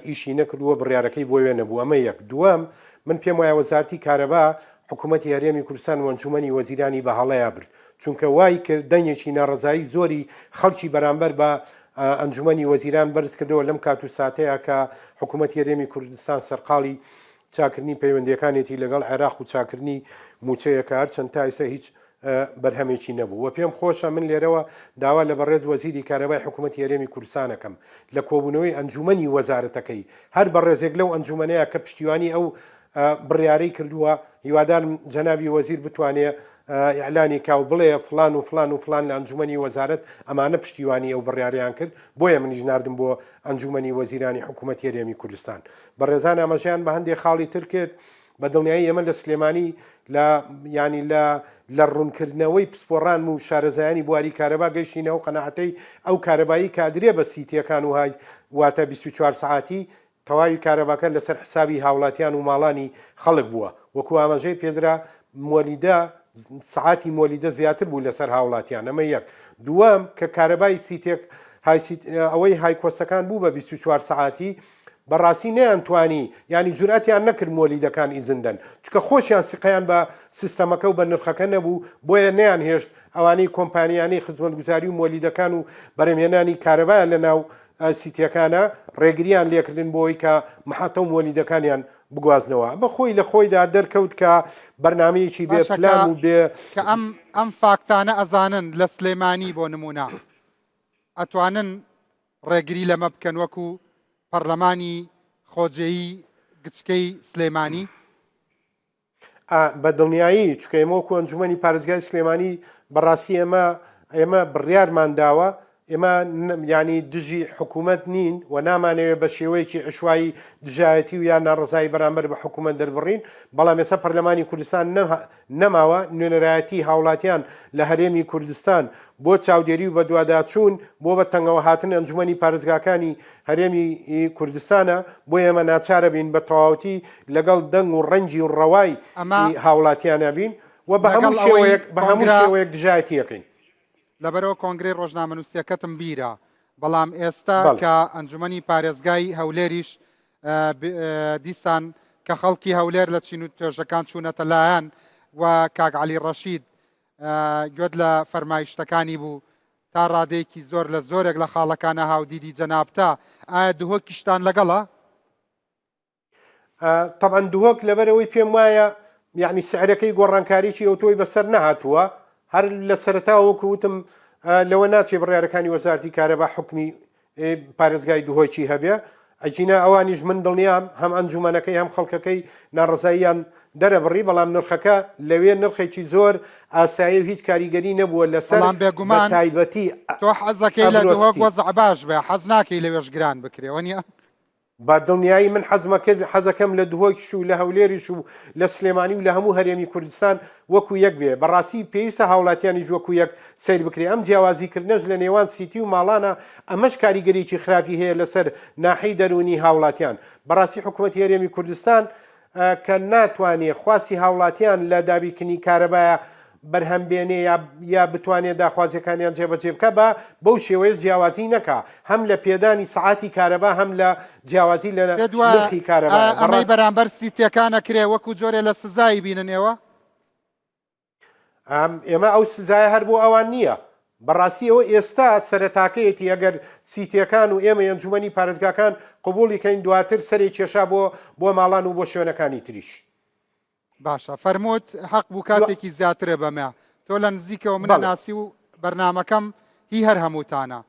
ئیشی نەکردووە بڕیارەکەی بۆ وێ نەبوو ئەمە یەک دووەم من پێم وایە وەزارتی کارەبا حکوومەتی هەرێمی کوردستان و ئەنجومەنی وەزیرانی بە هەڵەیا برد چونکە وای کرد دەنگێکی ناڕەزایی زۆری خەڵکی بەرامبەر بە ئەنجومەنی وەزیران بەرز کردەوە لەم کات و ساتەیە کە حکوومەتی هەرێمی کوردستان سەرقاڵی چاکردنی پەیوەندییەکانێتی لەگەڵ عێراق و چاکردنی مووچەیە کە هەرچەند تا ئێستا هیچ بەرهەمێکی نەبوو و پێم خۆشە من لێرەوە داوا لە بەڕێز وەزیری کارەبای حکوومەتی هەرێمی کوردستان ئەکەم لە کۆبوونەوەی ئەنجوومەنی وەزارەتەکەی هەر بەڕێزێک لەو ئەنجوومەنەیە کە پشتیوانی ئەو بڕیارەی کردووە هیوادارم جەنابی وەزیر بتوانێ ئیعلانی کا و بڵێ فڵان و فڵان و فڵان لە ئەنجوومەنی وەزارەت ئەمانە پشتیوانی ئەو بڕیارەیان کرد بۆیە منیش ناردم بۆ ئەنجوومەنی وەزیرانی حکوومەتی هەرێمی کوردستان بەڕێزان ئاماژەیان بە هەندێک خاڵی تر کرد بە دڵنیایی ئێمە لە سلێمانی لە ینی لە لە ڕوونکردنەوەی پسپۆڕان و شارەزایانی بواری کارەبا گەیشتینە ئەو قەناعەتەی ئەو کارەبایی کە ئەدرێ بە سیتیەکان و های واتە 24 سەعاتی تەواوی کارەباکە لەسەر حسابی هاوڵاتیان و ماڵانی خەڵک بووە وەکو ئاماژەی پێدرا مۆلیدە سەعاتی مۆلیدە زیاتر بوو لەسەر هاوڵاتیان ئەمە یەک دووەم کە کارەبای سیتێک ئەوەی هایکۆسەکان بوو بە 24 سەعاتی بەڕاستی نەیانتوانی یانی جورئەتیان نەکرد مۆلیدەکان ئیزن دەن چونکە خۆشیان سیقەیان بە سیستەمەکە و بە نرخەکە نەبوو بۆیە نەیانهێشت ئەوانەی کۆمپانیانەی خزمەتگوزاری و مۆلیدەکان و بەرهەمهێنانی کارەبایان لە ناو سیتیەکانە ڕێگریان لێکردن بۆی کە محەتە و مۆلیدەکانیان بگوازنەوە بە خۆی لە خۆیدا دەرکەوت کە بەرنمەیەکی بێ باشە کە پلان و بێ کە ئەم ئەم فاکتانە ئەزانن لە سلێمانی بۆ نمونە ئەتوانن ڕێگری لەمە بکەن وەکو پەرلەمانی خۆجێیی گچکەی سلێمانی؟ بە دڵنیایی، چونکە ئێمە وەکو ئەنجومەنی پارێزگای سلێمانی بەڕاستی ئێمە ئێمە بڕیارمان داوە ئێمە یانی دژی حکوومەت نین و نامانەوێت بە شێوەیەکی عشوایی دژایەتی و یان ناڕەزایی بەرامبەر بە حکوومەت دەربڕین، بەڵام ئێستا پەرلەمانی کوردستان نەماوە، نوێنەرایەتی هاوڵاتیان لە هەرێمی کوردستان بۆ چاودێری و بەدواداچوون بۆ بە تەنگەوەهاتن ئەنجومەنی پارێزگاکانی هەرێمی کوردستانە، بۆیە ئێمە ناچارە بین بە تەواوەتی لەگەڵ دەنگ و ڕەنگی و ڕەوای هاوڵاتیانە بین و بە هەموو شێوەیەک بە هەموو شێوەیەک دژایەتی ئەکەین. لەبەرئەوە کۆنگرەی ڕۆژنامەنووسییەکەتم بیرە، بەڵام ئێستا کە ئەنجومەنی پارێزگای هەولێریش دیسان کە خەڵکی هەولێر لە چین و توێژەکان چوونەتە لایەن و کاک عەلی ڕەشید گوێت لە فەرمایشتەکانی بوو تا ڕادەیەکی زۆر لە زۆرێک لە خاڵەکانە هاودیدی جەنابتە، ئایا دهۆکیشتان لەگەڵە؟ تەبعەن دهۆک لەبەرئەوەی پێم وایە یعنی سعرەکەی گۆڕانکاریی ئەوتۆی بەسەر نەهاتووە هەر لە سەرەتاوە وەکو وتم لەوە ناچێ بڕیارەکانی وەزارتی کارەبا حکمی پارێزگای دهۆکی هەبێ ئەگینا ئەوانیش من دڵنیام هەم ئەنجومەنەکەی هەم خەڵکەکەی ناڕەزاییان دەرەبڕی بەڵام نرخەکە لەوێ نرخێکی زۆر ئاسایی و هیچ کاریگەری نەبووە لەسەر بەڵام بێگومان تایبەتی تۆ حەزەکەی لە دهۆک وەزع باش بێ حەز ناکەی لەوێش گران بکرێ وەنیە؟ بە دڵنیایی من حەزمەکرد حەزەکەم لە دهۆکیش و لە هەولێریش و لە سلێمانی و لە هەموو هەرێمی کوردستان وەکو یەک بێ، بەڕاستی پێویستە هاوڵاتیانیش وەکو یەک سەیر بکرێ، ئەم جیاوازی کردنەش لە نێوان سیتی و ماڵانە ئەمەش کاریگەریی خراپی هەیە لەسەر ناحەی دەروونی هاوڵاتیان، بەڕاستی حکومەتی هەرێمی کوردستان کە ناتوانێ خواستی هاوڵاتیان لە دابینکردنی کارەبایە بەرهەم بێنێ یا یا بتوانێ داخوازیەکانیان جێبەجێ بکا با بەو شێوەیەش جیاوازی نەکا هەم لە پێدانی سەعاتی کارەبا هەم لە جیاوازی لە پێت وایە نرخی کارەبا ئایا ئەمەی بەڕاست بەرامبەر سیتیەکان ئەکرێ وەکو جۆرێ لە سزایی بینن ئێوە؟ ئەم ئێمە ئەو سزایە هەر بۆ ئەوان نییە بەڕاستی ئەوە ئێستا سەرەتاکەیەتی ئەگەر سیتیەکان و ئێمەی ئەنجومەنی پارێزگاکان قبوڵی کەین دواتر سەرێ کێشا بۆ بۆ ماڵان و بۆ شوێنەکانی تریش. باشە فەرمووت حەق بوو کاتێکی زیاترە بەمە تۆ لە نزیکەوە منە ناسی و بەرنمەکەم هی هەر هەمووتانە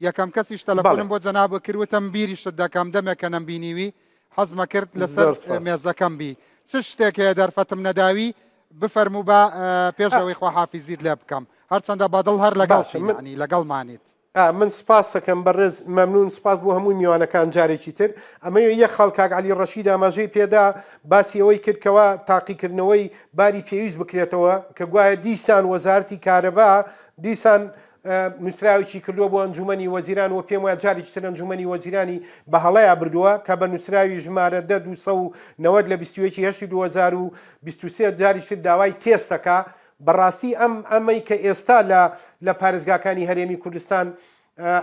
یەکەم کەسیش تەلەفۆنم بۆ جەناب کرد وتم بیریشت دەکەم دەمێکە نەمبینیوی حەزمە کرد لەسەر مێزەکەم بی چ شتێک هەیە دەرفەتم نەداوی بفەرموو بە پێشەوەی خواحافیزیت لێ بکەم هەرچەندە بەدڵ هەر لەگەڵ لەگەڵمانیت. من سپاستەکەم بەڕێز مەمنون سپاس بۆ هەموو میوانەکان جارێکی تر ئەمەوێ یەک خاڵ کاک عەلی ڕەشید ئاماژەی پێدا باسی ئەوەی کرد کەوا تاقیکردنەوەی باری پێویست بکرێتەوە کە گوایە دیسان وەزارەتی کارەبا دیسان نووسراوێکی کردووە بۆ ئەنجومەنی وەزیران و پێم وایە جارێکی تر ئەنجومەنی وەزیرانی بە هەڵەیا بردووە کە بە نووسراوی ژمارە 10 290 لە 21 هەشتی 2023 جارێکی تر داوای تێستەکە بەڕاستی ئەم ئەمەی کە ئێستا لە لە پارێزگاکانی هەرێمی کوردستان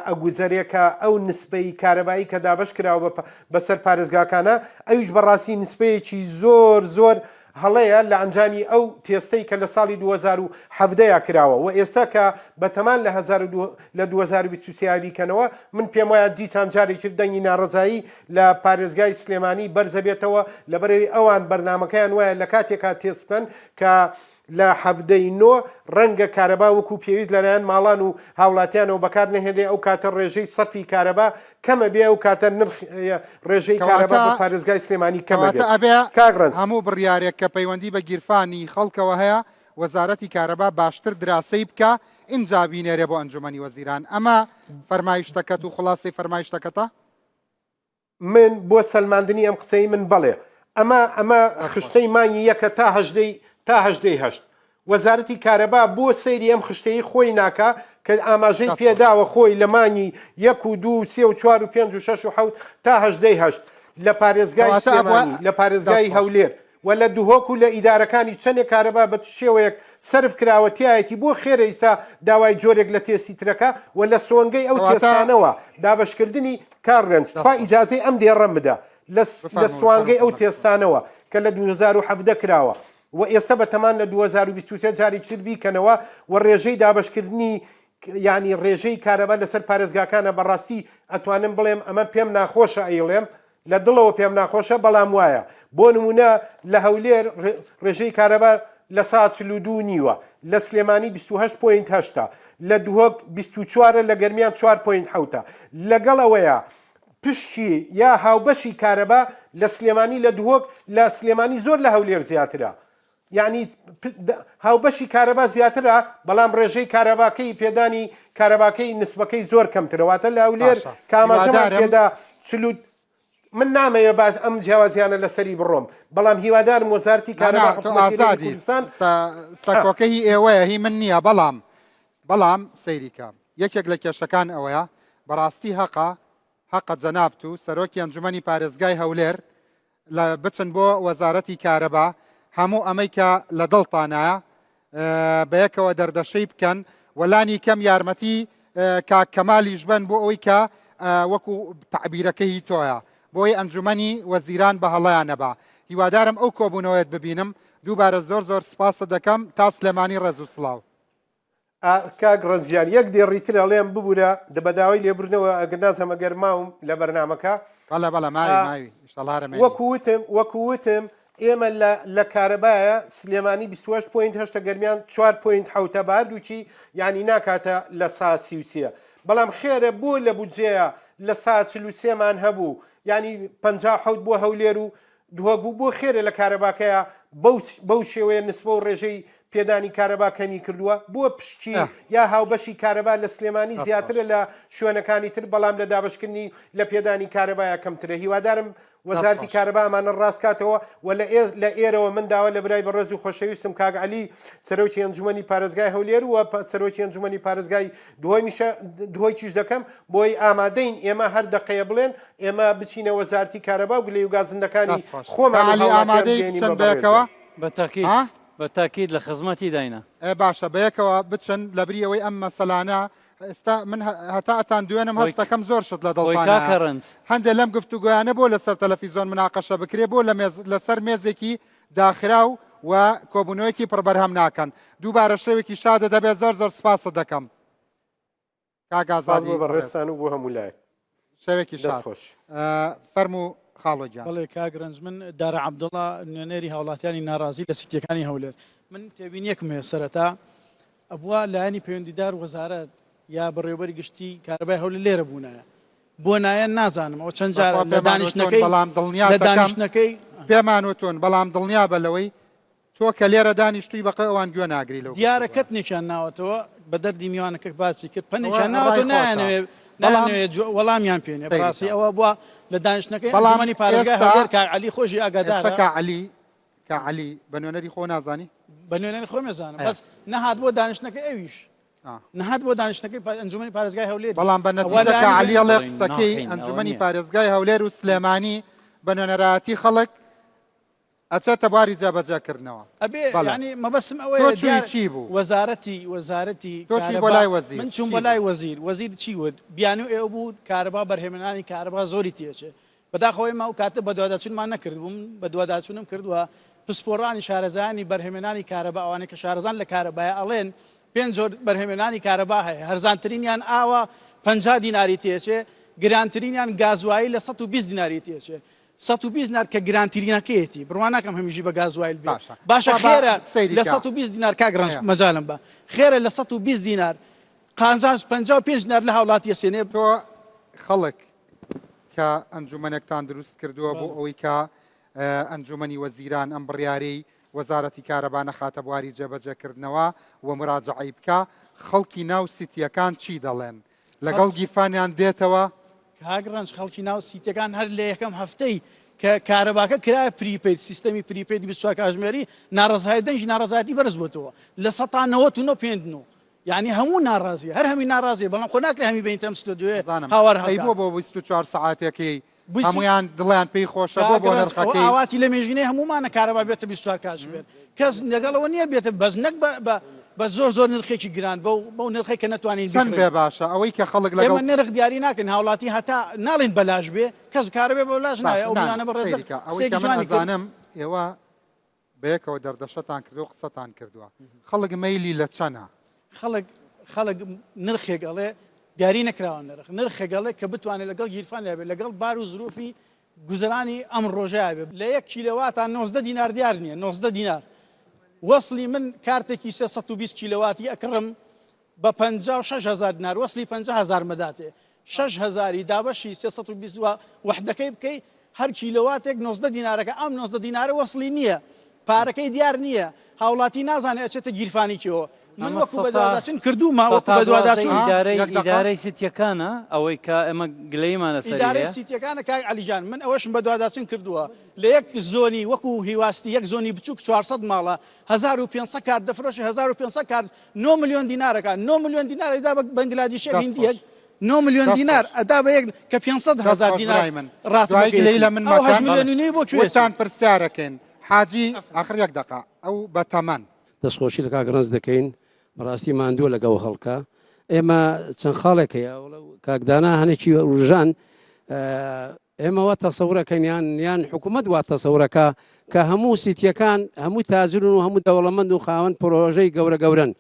ئەگوزەرێ کە ئەو نسبەی کارەبایی کە دابەش کراوە بەسەر پارێزگاکانە ئەویش بەڕاستی نسبەیەکی زۆر زۆر هەڵەیە لە ئەنجامی ئەو تێستەی کە لە ساڵی 2017 کراوە و ئێستا کە بەتەمان لە لە 2023 بیکەنەوە من پێم وایە دیسان جارێکی دەنگی ناڕەزایی لە پارێزگای سلێمانی بەرزەبێتەوە لەبەرەوەی ئەوان بەرنامەکەیان وایە لە کاتێکا تێست بکەن کە لە حەڤدە ی نۆ ڕەنگە کارەبا وەکو پێویست لەلایەن ماڵان و هاوڵاتیانەوە بەکار نەهێنرێ ئەو کاتە ڕێژەی سەرفی کارەبا کەمە بێ ئەو کاتە نرخ ڕێژەی کارەبا کەواتە بە پارێزگای سلێمانی کەمە کەواتە بێت ئەبێ کاک ڕەنج. هەموو بڕیارێک کە پەیوەندی بە گیرفانی خەڵکەوە هەیە وەزارەتی کارەبا باشتر دراسەی بکا ئینجا بینێرێ بۆ ئەنجومەنی وەزیران ئەمە فەرمایشتەکەت و خوڵاسەی فەرمایشتەکەتە؟ من بۆ سەلماندنی ئەم قسەی من بەڵێ ئەمە ئەمە خشتەی مانگی یەکە تا هەژدەی تا هەژدەی هەشت وەزارەتی کارەبا بۆ سەیری ئەم خشتەی خۆی ناکا کە ئاماژەی پێداوە خۆی لە مانگی یەک و دوو و سێ و چوار و پێنج و شەش و حەوت تا هەژدەی هەشت لە پارێزگای سلێمانی لە پارێزگای هەولێر و لە دهۆک و لە ئیدارەکانی چەنێک کارەبا بە چ شێوەیەک سەرف کراوە تیایەتی بۆ خێرە ئیستا داوای جۆرێک لە تێستی ترەکا و لە سۆنگەی ئەو تێستانەوە دابەشکردنی کاک ڕێنج تخوا ئیجازەی ئەم دێڕەم بدە لە لە سوانگەی ئەو تێستانەوە کە لە 2017 کراوە و ئێستا بەتەمان لە 2023 جارێکی تر بیکەنەوە و ڕێژەی دابەشکردنی یعنی ڕێژەی کارەبا لەسەر پارێزگاکانە بەڕاستی ئەتوانم بڵێم ئەمە پێم ناخۆشە ئەیڵێم لە دڵەوە پێم ناخۆشە بەڵام وایە. بۆ نموونە لە هەولێر ڕێژەی کارەبا لە سا 42 نیوە، لە سلێمانی 28 point هەشتە، لە دهۆک 24ە، لە گەرمیان چوار point حەوتە. لەگەڵ ئەوەیا پشکی یا هاوبەشی کارەبا لە سلێمانی لە دهۆک لە سلێمانی زۆر لە هەولێر زیاترە. یعنی هاوبەشی کارەبا زیاترە بەڵام ڕێژەی کارەباکەی پێدانی کارەباکەی نسبەکەی زۆر کەمترە واتە لە هەولێر باشە کاماژەمان هیوادارم پێدا چل و من نامەوێ باس ئەم جیاوازیانە لەسەری بڕۆم بەڵام هیوادارم وەزارتی نا کارەبا نا تۆ حکوومەتی هەرێمی ئازادیت کوردستان سە سەکۆکە هی ئێوەیە هی من نییە بەڵام بەڵام سەیریکە یەکێک لە کێشەکان ئەوەیە بەڕاستی هەقە هەقە جەنابت و سەرۆکی ئەنجومەنی پارێزگای هەولێر لە بچن بۆ وەزارەتی کارەبا هەموو ئەمەی کە لە دڵتانایە بەیەکەوە دەردەشەی بکەن وەلانی کەم یارمەتی کاک کەمالیش بن بۆ ئەوەی کە وەکو تعبیرەکە هی تۆیە بۆی ئەنجومەنی وەزیران بە هەڵەیان نەبا هیوادارم ئەو کۆبوونەوەیەت ببینم دووبارە زۆر زۆر سپاست دەکەم تا سلێمانی ڕێز و سڵاو. ئا کاک ڕەنج گیان یەک دێڕی تر ئەڵێم ببورە دە بە داوای لێبوردنەوە ئەگەر نازانم ئەگەر ماوم لە بەرنامەکە بەڵێ بەڵێ ماوی ئا ماوی ئیشەڵا هەر ئەمێنی. وەکو وتم وەکو وتم ئێمە لە لە کارەبایە سلێمانی 28 point هەشتە گەرمیان 4 point حەوتە بە هەردووکی یعنی ناکاتە لە سا 33 بەڵام خێرە بۆ لە بودجەیە لە سا 43 مان هەبوو یعنی 57 بۆ هەولێر و دهۆک بوو بۆ خێرە لە کارەباکەیا بەو بەو شێوەیە نسبە و ڕێژەی پێدانی کارەبا کەمی کردووە؟ بۆ پشکی ئه. یا هاوبەشی کارەبا لە سلێمانی دەست خۆش. زیاترە لە شوێنەکانی تر بەڵام لە دابەشکردنی لە پێدانی کارەبایا کەمترە؟ هیوادارم دەست وەزارتی خۆش. کارەبا ئەمانە ڕاست کاتەوە و لە ئێ لە ئێرەوە من داوا لە برای بەڕێز و خۆشەویستم کاک عەلی سەرۆکی ئەنجومەنی پارێزگای هەولێر و سەرۆکی ئەنجومەنی پارێزگای دهۆمیشە دهۆکیش دەکەم بۆی ئامادەین ئێمە هەر دەقەیە بڵێن ئێمە بچینە وەزارتی کارەبا و گلەی و گازندەکانی دەست خۆش. خۆمان کاک و عەلی هاوڵاتیان ئامادەی بگەیەنین بچن بە بەیەکەوە؟ بەڕێزیان. بە تاکید ها؟ بە تاکید لە خزمەتی داینە. ئێ باشە بەیەکەوە بچن لەبری ئەوەی ئەم مەسەلانە ئێستا من هەتا ئەتان دوێنم بۆی هەستەکەم زۆر شت لە بۆی دڵتانایە کاکە ڕەنج. هەندێ لەم گفتوگۆیانە بۆ لەسەر تەلەفیزۆن مناقەشە بکرێ بۆ لە مێز لەسەر مێزێکی داخراو و کۆبوونەوەیەکی پڕبەرهەم ناکەن دووبارە شەوێکی شادە دەبێت زۆر زۆر سپاست دەکەم. کاک سپاس ئازادی بۆ بەڕێز. بەڕێزتان و بۆ هەموو لایەک. شەوێکی دەست شاد. خۆش. فەرموو خاڵۆ گیان. بەڵێ کاک رەنج من دارا عەبدوڵا نوێنەری هاوڵاتیانی ناڕازی لە سیتیەکانی هەولێر من تێبینیەکم هەیە سەرەتا ئەبوا لایەنی پەیوەندیدار وەزارەت یا بەڕێوبەری گشتی کارەبای هەولێر لێرە بوونایە بۆ نایەن نازانم ئەوە چەند جارە بەخوا لە پێمان وتون دانیشتنەکەی بەڵام لە دڵنیات دەکەم دانیشتنەکەی پێمان وتون بەڵام دڵنیابە لەوەی تۆ کە لێرە دانیشتووی بەقەی ئەوان گوێ ناگری لەو دیارە گفتوگۆیە. کەتنێکیان ناوەتەوە بە دەردی میوانەکە باسی کرد ئەوە پەنێکیان ڕای ناوەتەوە خۆتە نایانەوێ بەڵام نایانەوێ جواب وەڵامیان پێ نیە سەیری بەڕاستی کە. ئەوە بووە لە دانیشتنەکەی بەڵام ئەنجومەنی پارێزگای ئێستا هەولێر کاک عەلی خۆشی ئێستا ئاگادارە کا عەلی کا عەلی بە نوێنەری خۆ نازانی؟ بە نوێنەری خۆم ئەزانم ئەیە. بەس نەهات بۆ دانیشتنەکەی ئەویش نەهات بۆ دانیشتنەکەی ئەنجومەنی پارێزگای هەولێریش بەڵام بە ئەوە نەتیجە کە لایەنی عەلی ئەڵێ بڵێین قسەکەی ناحین ئەوە ئەنجومەنی نییە. پارێزگای هەولێر و سلێمانی بە نوێنەرایەتی خەڵک ئەچێتە بواری جێبەجێکردنەوە. ئەبێ بەڵێ. یانی مەبەستم تۆ ئەوەیە چووی دیار چی بوو؟ وەزارەتی وەزارەتی تۆ چووی بۆ کارەبا لای وەزیر من چووم چی بۆ لای بوو؟ وەزیر وەزیر چی وت بیانوو ئێوە بوو کارەبا بەرهەمهێنانی کارەبا زۆری تێچێ بەداخەوە ئێمە ئەو کاتە بەدواداچوونمان نەکردبوو من بەدواداچوونم کردووە پسپۆڕانی شارەزایانی بەرهەمهێنانی کارەبا ئەوانەی کە شارەزان لە کارەبایە ئەڵێن پێنج جۆر بەرهەمهێنانی کارەبا هەیە هەرزانترینیان ئاوە 50 دیناری تێچێ گرانترینیان گازوایی لە 120 دیناری تێچێ 120 دینار کە گرانترینەکەیەتی بڕوا ناکەم هەمیشی بە گازوایل بێ باشە باشە با با خێرە سەیری لە کە 120 دینار کاک ڕەنج ئەیە. مەجالم بە خێرە لە 120 دینار قازانج 55 دینار لە هاوڵاتی ئەسێنێ. تۆ خەڵک کە ئەنجومەنێکتان دروست کردووە بۆ بەڵێ. ئەوەی کە ئەنجومەنی وەزیران ئەم بڕیارەی وەزارەتی کارەبا نەخاتە بواری جێبەجێکردنەوە و مراجعەی بکا، خەڵکی ناو سیتییەکان چی دەڵێن؟ لەگەڵ گیرفانیان دێتەوە؟ کاک ڕەنج خەڵکی ناو سیتەکان هەر لە یەکەم هەفتەی کە کارەباکە کرایە prepaid سیستەمی prepaid 24 کاژمێری ناڕەزای دەنگی ناڕەزایەتی بەرز بۆتەوە لە 99 پێنج نۆ یعنی هەموو ناڕازیە هەر هەمی ناڕازیە بەڵام خۆ ناکرێ هەمی بینتە ئەم ستۆدیۆیە ئەزانم هاوار ئەی هەڵکات بۆ بۆ 24 سەعاتێکەی بیست هەمویان دڵیان پێی خۆشە بۆ کاک بۆ ڕەنج ئەوە نرخەکەی ئاواتی لە مێژینەی هەموومانە کارەبا بێتە 24 کاتژمێر کەس لەگەڵەوە نییە بێتە بەس نەک بە بە بە زۆر زۆر نرخێکی گران بەو بەو نرخێک کە نەتوانین چەند بیکڕین بێ باشە ئەوەی کە خەڵک لەگەڵ ئێمە نرخ دیاری ناکەین هاوڵاتی هەتا ناڵێن بەلاش بێ کەس کارەبێ بەلاش ناوێ باشە ئەو نا میوانە بەڕێزە سەیری کە ئەوەی قسەیەکی کە من جوانی کرد ئەزانم ئێوە بەیەکەوە دەردەشەتان کردووە قسەتان کردووە خەڵک مەیلی لە چەنە؟ خەڵک خەڵک نرخێک ئەڵێ دیاری نەکراوە نرخ نرخێک ئەڵێ کە بتوانێت لەگەڵ گیرفان بێت لەگەڵ بار و زروفی گوزەرانی ئەم ڕۆژەیا بێ لە یەک کیلۆواتا 90 دینار دیار نییە 90 دینار وەصلی من کارتێکی 320 کیلۆواتی ئەکڕم بە 56 هزار دینار وەصلی 50 هزار مەداتێ 6 هزاری دابەشی 320 وحدەکەی بکەی هەر کیلۆواتێک 90 دینارەکە ئەم 90 دینارە وەصلی نییە. پارەکەی دیار نییە هاوڵاتی نازانێت ئەچێتە گیرفانی کێوە من وەکو بەدواداچون کردوومە وەکو بەدواداچون ئیدارەی ئیدارەی سیتیەکانە ئەوەی کە ئێمە گلەییمان لەسەری ئیدارەی سیتیەکانە کاک عەلی جان من ئەوەشم بەدواداچون کردووە لە یەک زۆنی وەکو هیواستی یەک زۆنی بچووک 400 ماڵە 1500 کارت دەفرۆشی 1500 کارت 9 میلیۆن دینارەکە 9 میلیۆن دینار ئەدا بە بەنگلادیشێک هیندیەک 9 میلیۆن دینار ئەدا بە یەک کە 500 هەزار دینار ڕاتبەکەی لە من ئەو 8 میلیۆن و نیوی بۆ کوێ وتان پرسیارەکەین حاجی ئاخر یەک دەقە ئەو بەتەمەن. دەستخۆشی لە کاک ڕەنج دەکەین بەڕاستی ماندووە لەگەڵ خەڵکە ئێمە چەند خاڵێک هەیە کاک دانا هەنێکی وروژان ئێمە وا تەسەورەکەین یان یان حکوومەت وا تەسەورەکە کە هەموو سیتیەکان هەموو تاجرن و هەموو دەوڵەمەند و خاوەن پرۆژەی گەورە گەورن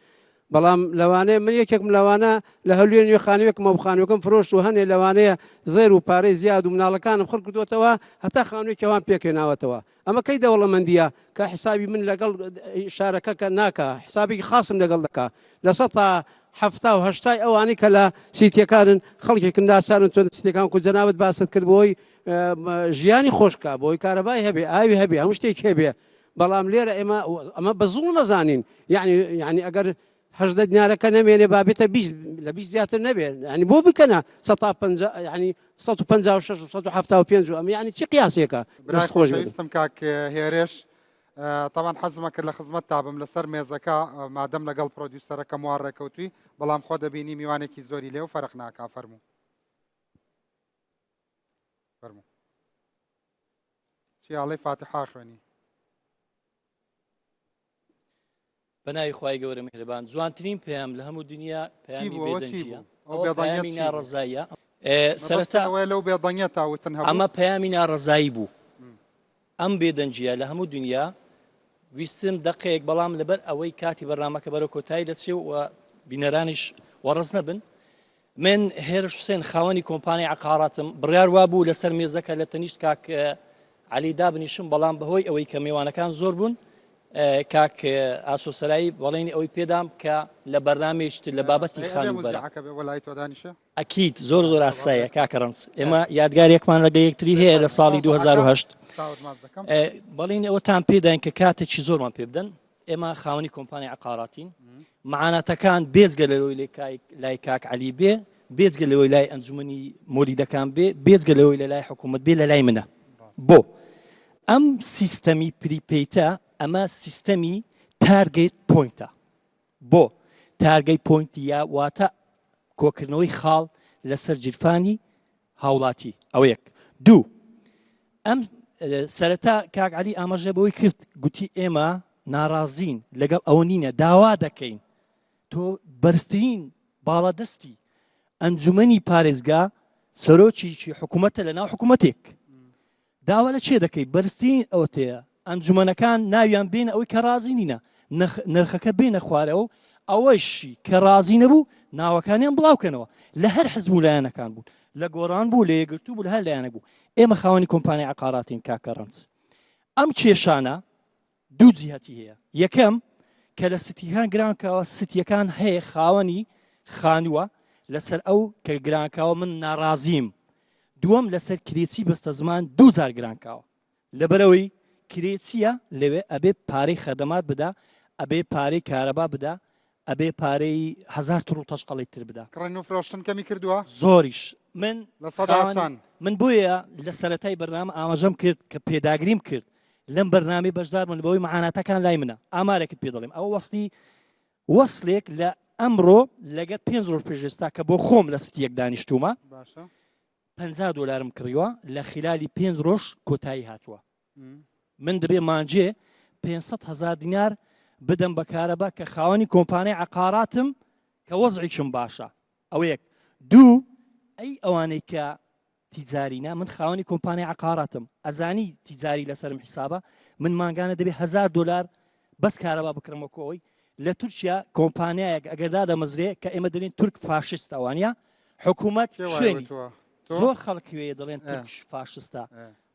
بەڵام لەوانەیە من یەکێکم لەوانە لە هەولێر نوێ خانوویەکم و خانووەکەم فرۆشت و هەنێ لەوانەیە زێر و پارەی زیاد و مناڵەکانم خڕ کردوێتەوە هەتا خانوویەکی ئەوان پێکهێناوەتەوە ئەمە کەی دەوڵەمەندیە کە حسابی من لەگەڵ شارەکە کە ناکا حسابێکی خاصم لەگەڵ دەکا لە سە تا حەفتا و هەشتای ئەوانەی کە لە سیتیەکانن خەڵکێکن ناسانن چۆن سیتەکان کو جەنابت باست کرد بۆی ژیانی خۆشکە بۆی کارەبای هەبێ ئاوی هەبێ هەموو شتێک هەبێ بەڵام لێرە ئێمە ئەمە بە زوڵ نەزانین یعنی یعنی ئەگەر 18 دینارەکە نەمێنێ بابێتە 20 لە 20 زیاتر نەبێ ینی بۆ بکەنە 150 ینی 156 و 175 و ئەمە ینی چی قیاسێکە برای خۆشەویستم کاک هێرش تاوان حەزمە کرد لە خزمەت تابم لەسەر مێزەکە مادەم لەگەڵ پرۆدیوسەرەکەم وا ڕێکەوتوی بەڵام خۆ دەبینی میوانێکی زۆری لێ و فەرق ناکا فەرموو فەرموو چیاڵی فاتحا خوێنی بەناوی خوای گەورە میهرەبان جوانترین پەیام لە هەموو دنیا پەیامی بێدەنگیە ئەوە پەیامی ناڕەزاییە سەرەتا ئەوەیە لەو بێدەنگیە تا وتن هەبوو ئەمە پەیامی ناڕەزایی بوو ئەم بێدەنگیە لە هەموو دنیا ویستم دەقێک بەڵام لەبەر ئەوەی کاتی بەرنامەکە بەرەو کۆتایی دەچێ و بینەرانیش وەڕز نەبن من هێرش حوسێن خاوەنی کۆمپانیای عەقاراتم، بڕیار وابوو لەسەر مێزەکە لە تەنیشت کاک عەلی دابنیشم، بەڵام بەهۆی ئەوەی کە مێوانەکان زۆر بوون کاک ئاسۆ سەرایی بەڵێنی ئەوەی پێدام کە لە بەرنامەیەکی تر لە بابەتی خانووبەرە. ئەکید زۆر زۆر ئاسایە کاکە ڕەنج، ئێمە یادگارێکمان لەگە یەکتری هەیە لە ساڵی 2008 بەڵێنی ئەوەتان پێداین کە کاتێکی زۆرمان پێ بدەن. ئێمە خاوەنی کۆمپانیای عقاراتین معاناتەکان بێجگە لەوەی لای کاک علی بێ بێجگە لەوەی لای ئەنجومنی مۆلیدەکان بێ بێجگە لەوەی لە لای حکوومەت بێ لە لای منە بۆ ئەم سیستەمی prepaid ە ئەمە سیستەمی target point ە بۆ target point ی یا واتە کۆکردنەوەی خاڵ لەسەر جیرفانی هاوڵاتی ئەوە یەک دوو ئەم سەرەتا کاک علی ئاماژە بەوەی کرد گوتی ئێمە ناڕازین لەگەڵ ئەوە نینە داوا دەکەین تۆ بەرزترین باڵادەستی ئەنجومەنی پارێزگا سەرۆکیی حکوومەتە لە ناو حکوومەتێک داوا لە کێ دەکەی بەرزترین ئەوەتەیە ئەنجومەنەکان ناویان بێنە ئەوەی کە ڕازی نینە نرخەکە بێنە خوارەوە ئەوەشی کە ڕازی نەبوو ناوەکانیان بڵاوکەنەوە لە هەر حزب و لایەنەکان بوون لە گۆڕان بوو لە یەکگرتوو بوو لە هەر لایەنە بوو ئێمە خاوەنی کۆمپانیای عقاراتین کاکە ڕەنج ئەم کێشانە دوو جیهەتی هەیە یەکەم کە لە سیتیەکان گرانکاوە سیتیەکان هەیە خاوەنی خانووە لەسەر ئەو کە گرانکاوە من ناڕازیم دووەم لەسەر کرێچی بەستە زمان دوو جار گرانکاوە لەبەرەوەی کرێچیە لەوێ ئەبێ پارەی خەدەمات بدا ئەبێ پارەی کارەبا بدا ئەبێ پارەی هزار تڕ و تەشقەڵی تر بدا. کڕین و فرۆشتن کەمی کردووە؟ زۆریش. من لە سەدا چەند؟ من بۆیە لە سەرەتای بەرنامە ئاماژەم کرد کە پێداگریم کرد لەم بەرنامەی بەشدار بن بەوەی معاناتەکان لای منە. ئامارێکت پێ دەڵێم ئەوە وەستی وەسلێک لە ئەمڕۆ لەگەر پێنج ڕۆژ پێش ئێستا کە بۆ خۆم لە ستیەک دانیشتوومە باشە. 50 دۆلارم کڕیوە لە خلالی پێنج ڕۆژ کۆتایی هاتووە. من دەبێ مانجێ 500 هزار دینار بدەم بە کارەبا کە خاوەنی کۆمپانیای عقاراتم کە وەزعیشم باشە ئەوە یەک دوو ئەی ئەوانەی کە تیجاری نا من خاوەنی کۆمپانیای عقاراتم ئەزانی تیجاری لەسەرم حیسابە من مانگانە دەبێ هزار دلار بەس کارەبا بکڕمە کۆی لە تورکیا کۆمپانیایەک ئەگەر دادەمەزرێ کە ئێمە دەلێن تورک فاشیستە وانە حکوومەت شوێنی زۆر خەڵک وێ دەڵێن تورک فاشستە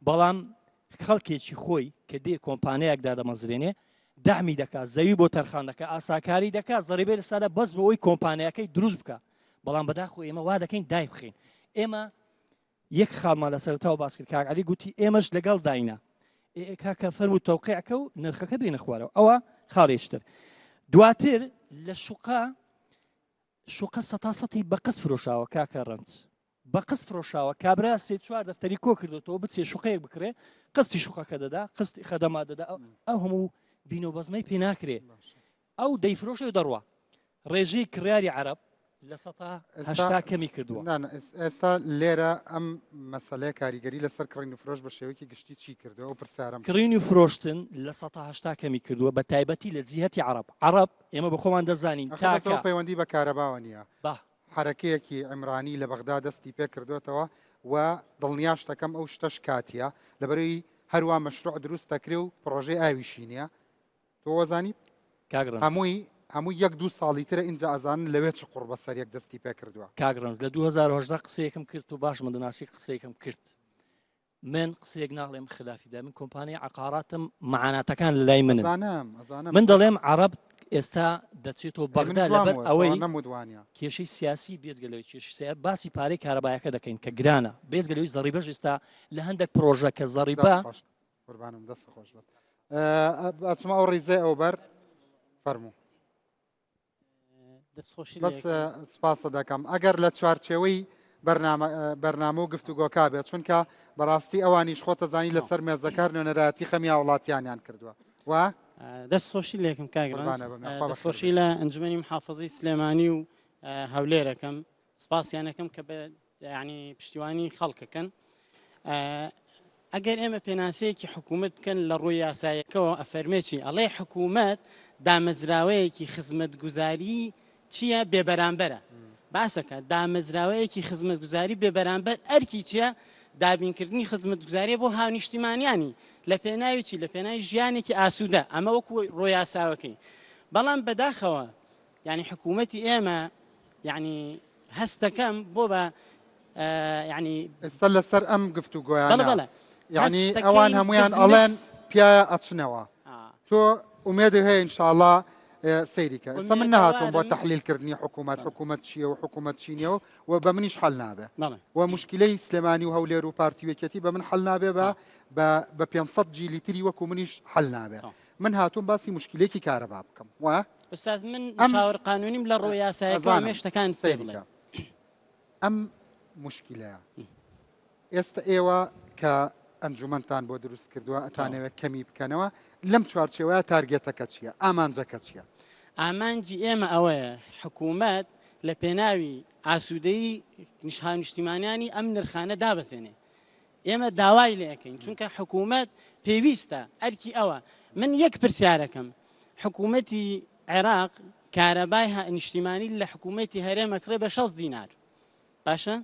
بەڵام خەڵکێکی خۆی کە دێ کۆمپانیایەک دادەمەزرێنێ دەعمی دەکات زەوی بۆ تەرخان دەکات ئاساکاری دەکات زەریبێ لە سادە بەس بەوەی کۆمپانیاکەی دروست بکە بەڵام بەداخۆ ئێمە وا دەکەین دای بخین ئێمە یەک خاڵمان لە سەرتاوە باس کرد کاک علی گوتی ئێمەش لەگەڵ داینە. کاکە فەرموو تەوقیعکە و نرخەکە بینە خوارەوە ئەوە خاڵێکتر دواتر لە شوقە شوقە سەتا سەتی بە قست فرۆشاوە کاکە ڕەنج بە قست فرۆشاوە کابرا سێ چوار دەفتەری کۆ کردوتەوە بچێ شوقەیەک بکرێ قستی شوقەکە دەدا قستی خەدەما دەدا ئەو هەموو بینۆ بەزمەی پێ ناکرێ ئەو دەیفرۆشێ و دەڕوا. ڕێژەی کڕیاری عەرەب 80% کەمی کردووە. نا نا ئێستا لێرە ئەم مەسەلەیە کاریگەری لەسەر کڕین و فرۆش بە شێوەیەکی گشتی چی کردووە ئەو پرسیارەم. کڕین و فرۆشتن 80% کەمی کردووە بە تایبەتی لە جیهەتی عەرەب. عەرەب ئێمە بە خۆمان دەزانین ئەخە بەس تاکە. ئەوە پەیوەندی بە کارەباوە نییە. با. حەرەکەیەکی عیمرانی لە بەغدا دەستی پێ کردۆتەوە و دڵنیاش دەکەم ئەو شتەش کاتییە لەبەرئەوەی هەروا مەشروع دروست دەکرێ و پڕۆژەی ئاویشی نییە. تۆ وەزانیت کاک ڕەنج هەمووی هەموو یەک دوو ساڵی ترە ئینجا ئەزانن لەوێ چ قوڕ بەسەر یەک دەستی پێ کردووە. کاک ڕەنج لە 2018 قسەیەکم کرد تۆ باش من دەناسی قسەیەکم کرد من قسەیەک ناڵێم خلافی دا من کۆمپانیای عقاراتم معاناتەکان لە لای منن ئەزانم ئەزانم من دەڵێم عەرەب ئێستا دەچێتەوە ئەی بەغدا منیش وام لەبەر وت ئەوەی بەڵام نەموت وانە. کێشەی سیاسی بێجگە لەوەی کێشەی سیاسی باسی پارەی کارەبایەکە دەکەین کە گرانە بێجگە لەوەی زەڕیبەش ئێستا لە هەندێک پرۆژە کە زەڕیبە دەست خۆش قوربانم دەست خۆش بێت ئەچمە ئەو ڕیزەی ئەو بەر فەرموو دەستخۆشی بەس سپاسە دەکەم ئەگەر لە چوارچێوەی بەرنامە و گفتوگۆکا بێت چونکە بەڕاستی ئەوانیش خۆتەزانی لەسەر مێزەکار نوێنەرایەتی خەمی هاوڵاتیانیان کردووە و دەست خۆشی لێکم کاک دەستخۆشی لە ئەنجومەنی محافظەی سلێمانی و هەولێرەکەم سپاسیانەکەم کە بە یعنی پشتیوانی خەڵکەکەن ئەگەر ئێمە پێناسەیەکی حکوومەت بکەن لە ڕووی یاسایەکەوە ئەفەرمێکی ئەڵێ حکوومەت دامەزراوەیەکی خزمەتگوزاری چییە بێبەرامبەرە باسەکە دامەزراوەیەکی خزمەتگوزاری بێبەرامبەر ئەرکی چییە دابینکردنی خزمەتگوزاریە بۆ هاونیشتیمانیانی لە پێناوی چی لە پێناوی ژیانێکی ئاسوودە ئەمە وەکو ڕۆیاساوەکەی بەڵام بەداخەوە یانی حکوومەتی ئێمە یانی هەستەکەم بۆ بە یانی ئێستا لەسەر ئەم گفتوگۆیانە بەڵێ بەڵێ یعنی ئەوان هەمویان ئەڵێن پیاە ئەچنەوە تۆ ئومێدی هەیە ئینشاءڵا سەیریکە ئێستا من نهاتم بۆ تحلیلکردنی حکوومەت حکوومەت چییە و حکوومەت چینیە و و بە منیش حل نابێ و مشکلەی سلێمانی و هەولێر و پارتی وەکێتی بە من حل نابێ بە بە 500 جیلی تری وەکو منیش حل نابێ من هاتووم باسی مشکلێکی کارەبا بکەم وا ئوستاز من مشاور قانونیم لە ڕووی یاسایەکەوە ئەزانم مێشتەکان پێ سەیری بڵێ کە ئەم مشکلەیە ئێستا ئێوە کە ئەنجومەنتان بۆ دروست کردووە ئەتانەوێت کەمی بکەنەوە لەم چوارچێوەیە تارگێتەکە چییە ئامانجەکە چییە؟ ئامانجی ئێمە ئەوەیە حکوومەت لە پێناوی ئاسوودەیی هاونیشتیمانیانی ئەم نرخانە دابەزێنێ ئێمە داوای لێ ئەکەین چونکە حکوومەت پێویستە ئەرکی ئەوە من یەک پرسیارەکەم حکوومەتی عێراق کارەبای نیشتیمانی لە حکوومەتی هەرێمە کڕێ بە 6 دینار باشە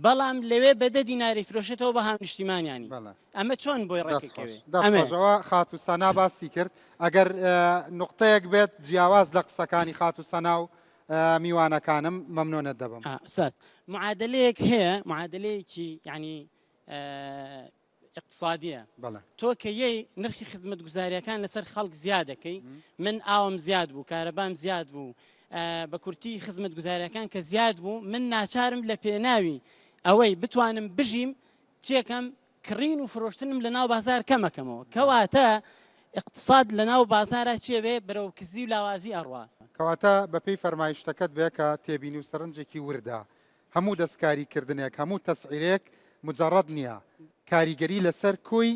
بەڵام لەوێ بە دە دیناری فرۆشێتەوە بە هاونیشتیمانیانی ئەمە چۆن بۆی ڕێکەکەوێ دەستخۆشەوە خاتو سەنا باسی کرد ئەگەر نقطەیەک بێت جیاواز لە قسەکانی خاتو سەنا و میوانەکانم مەمنونت دەبم. ئوستاز معادلەیەک هەیە معادلەیەکی یعنی اقتصادیە تۆ کە یەی نرخی خزمەتگوزاریەکان لەسەر خەڵک زیاد دەکەی من ئاوم زیاد بوو کارەبام زیاد بوو بە کورتی خزمەتگوزاریەکان کە زیاد بوو من ناچارم لە پێناوی ئەوەی بتوانم بژیم چێکەم کڕین و فرۆشتنم لە ناو بازار کەمەکەمەوە کەواتە اقتصاد لە ناو بازارا چێ بێ بەرەو کزی و لاوازی ئەڕوا. کەواتە بەپێی فەرمایشتەکەت بێ کە تێبینی و سەرنجێکی وردە، هەموو دەستکاری کردنێک، هەموو تەسعیرێک موجەڕەد نییە، کاریگەری لەسەر کۆی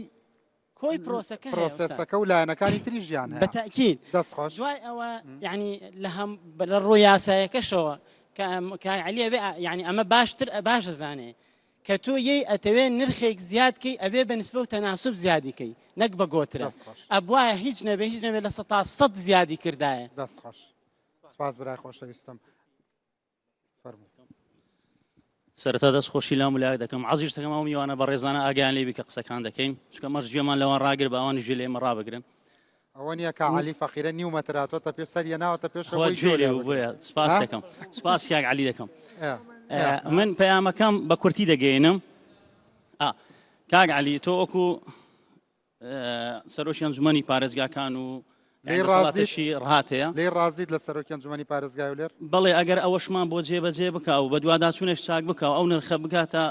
کۆی پرۆسەکە هەیە ئوستاد. پرۆسێسەکە و لایەنەکانی تری ژیان بە هەیە. تەئکید. دەست خۆش. دوای ئەوە یانی لە هەم لە ڕووی یاسایەکەشەوە کە کاک عەلی ئەبێ یانی ئەمە باشتر باش ئەزانێ کە تۆ یەی ئەتەوێ نرخێک زیاد کەی ئەبێ بە نسبە و تەناسوب زیادی کەی نەک بە گۆترە دەست خۆش. ئەبوایە هیچ نەبێ هیچ نەبێ 100% زیادی کردایە. دەست خۆش. سپاس برای خۆشەویستم. فەرموو. سەرەتا دەست خۆشی لام لایەک دەکەم عەزیش دەکەم ئەو میوانە بەڕێزانە ئاگایان لێبی کە قسەکان دەکەین چونکە مەش گوێمان لەوان ڕاگر بە ئەوانیش گوێ لە ئێمە ڕابگرن ئەوە نییە کە عەلی فەقیرە نیو مەتر هاتۆتە پێش سەر یەناوەتە پێشەوە خوا بۆی گوێ گوێ لێ لێ بوو بگرن. بۆیە سپاس ها؟ دەکەم سپاس کاک عەلی دەکەم ئێ، ئێ. من پەیامەکەم بە کورتی دەگەیەنم ئا کاک عەلی تۆ وەکو سەرۆکی ئەنجومەنی پارێزگاکان و لێی ڕازیت دەسەڵاتێکی ڕەهات هەیە لێی ڕازیت لە سەرۆکی ئەنجومەنی پارێزگای هەولێر؟ بەڵێ ئەگەر ئەوەشمان بۆ جێبەجێ بکا و بەدواداچوونێک چاک بکا و ئەو نرخە بگاتە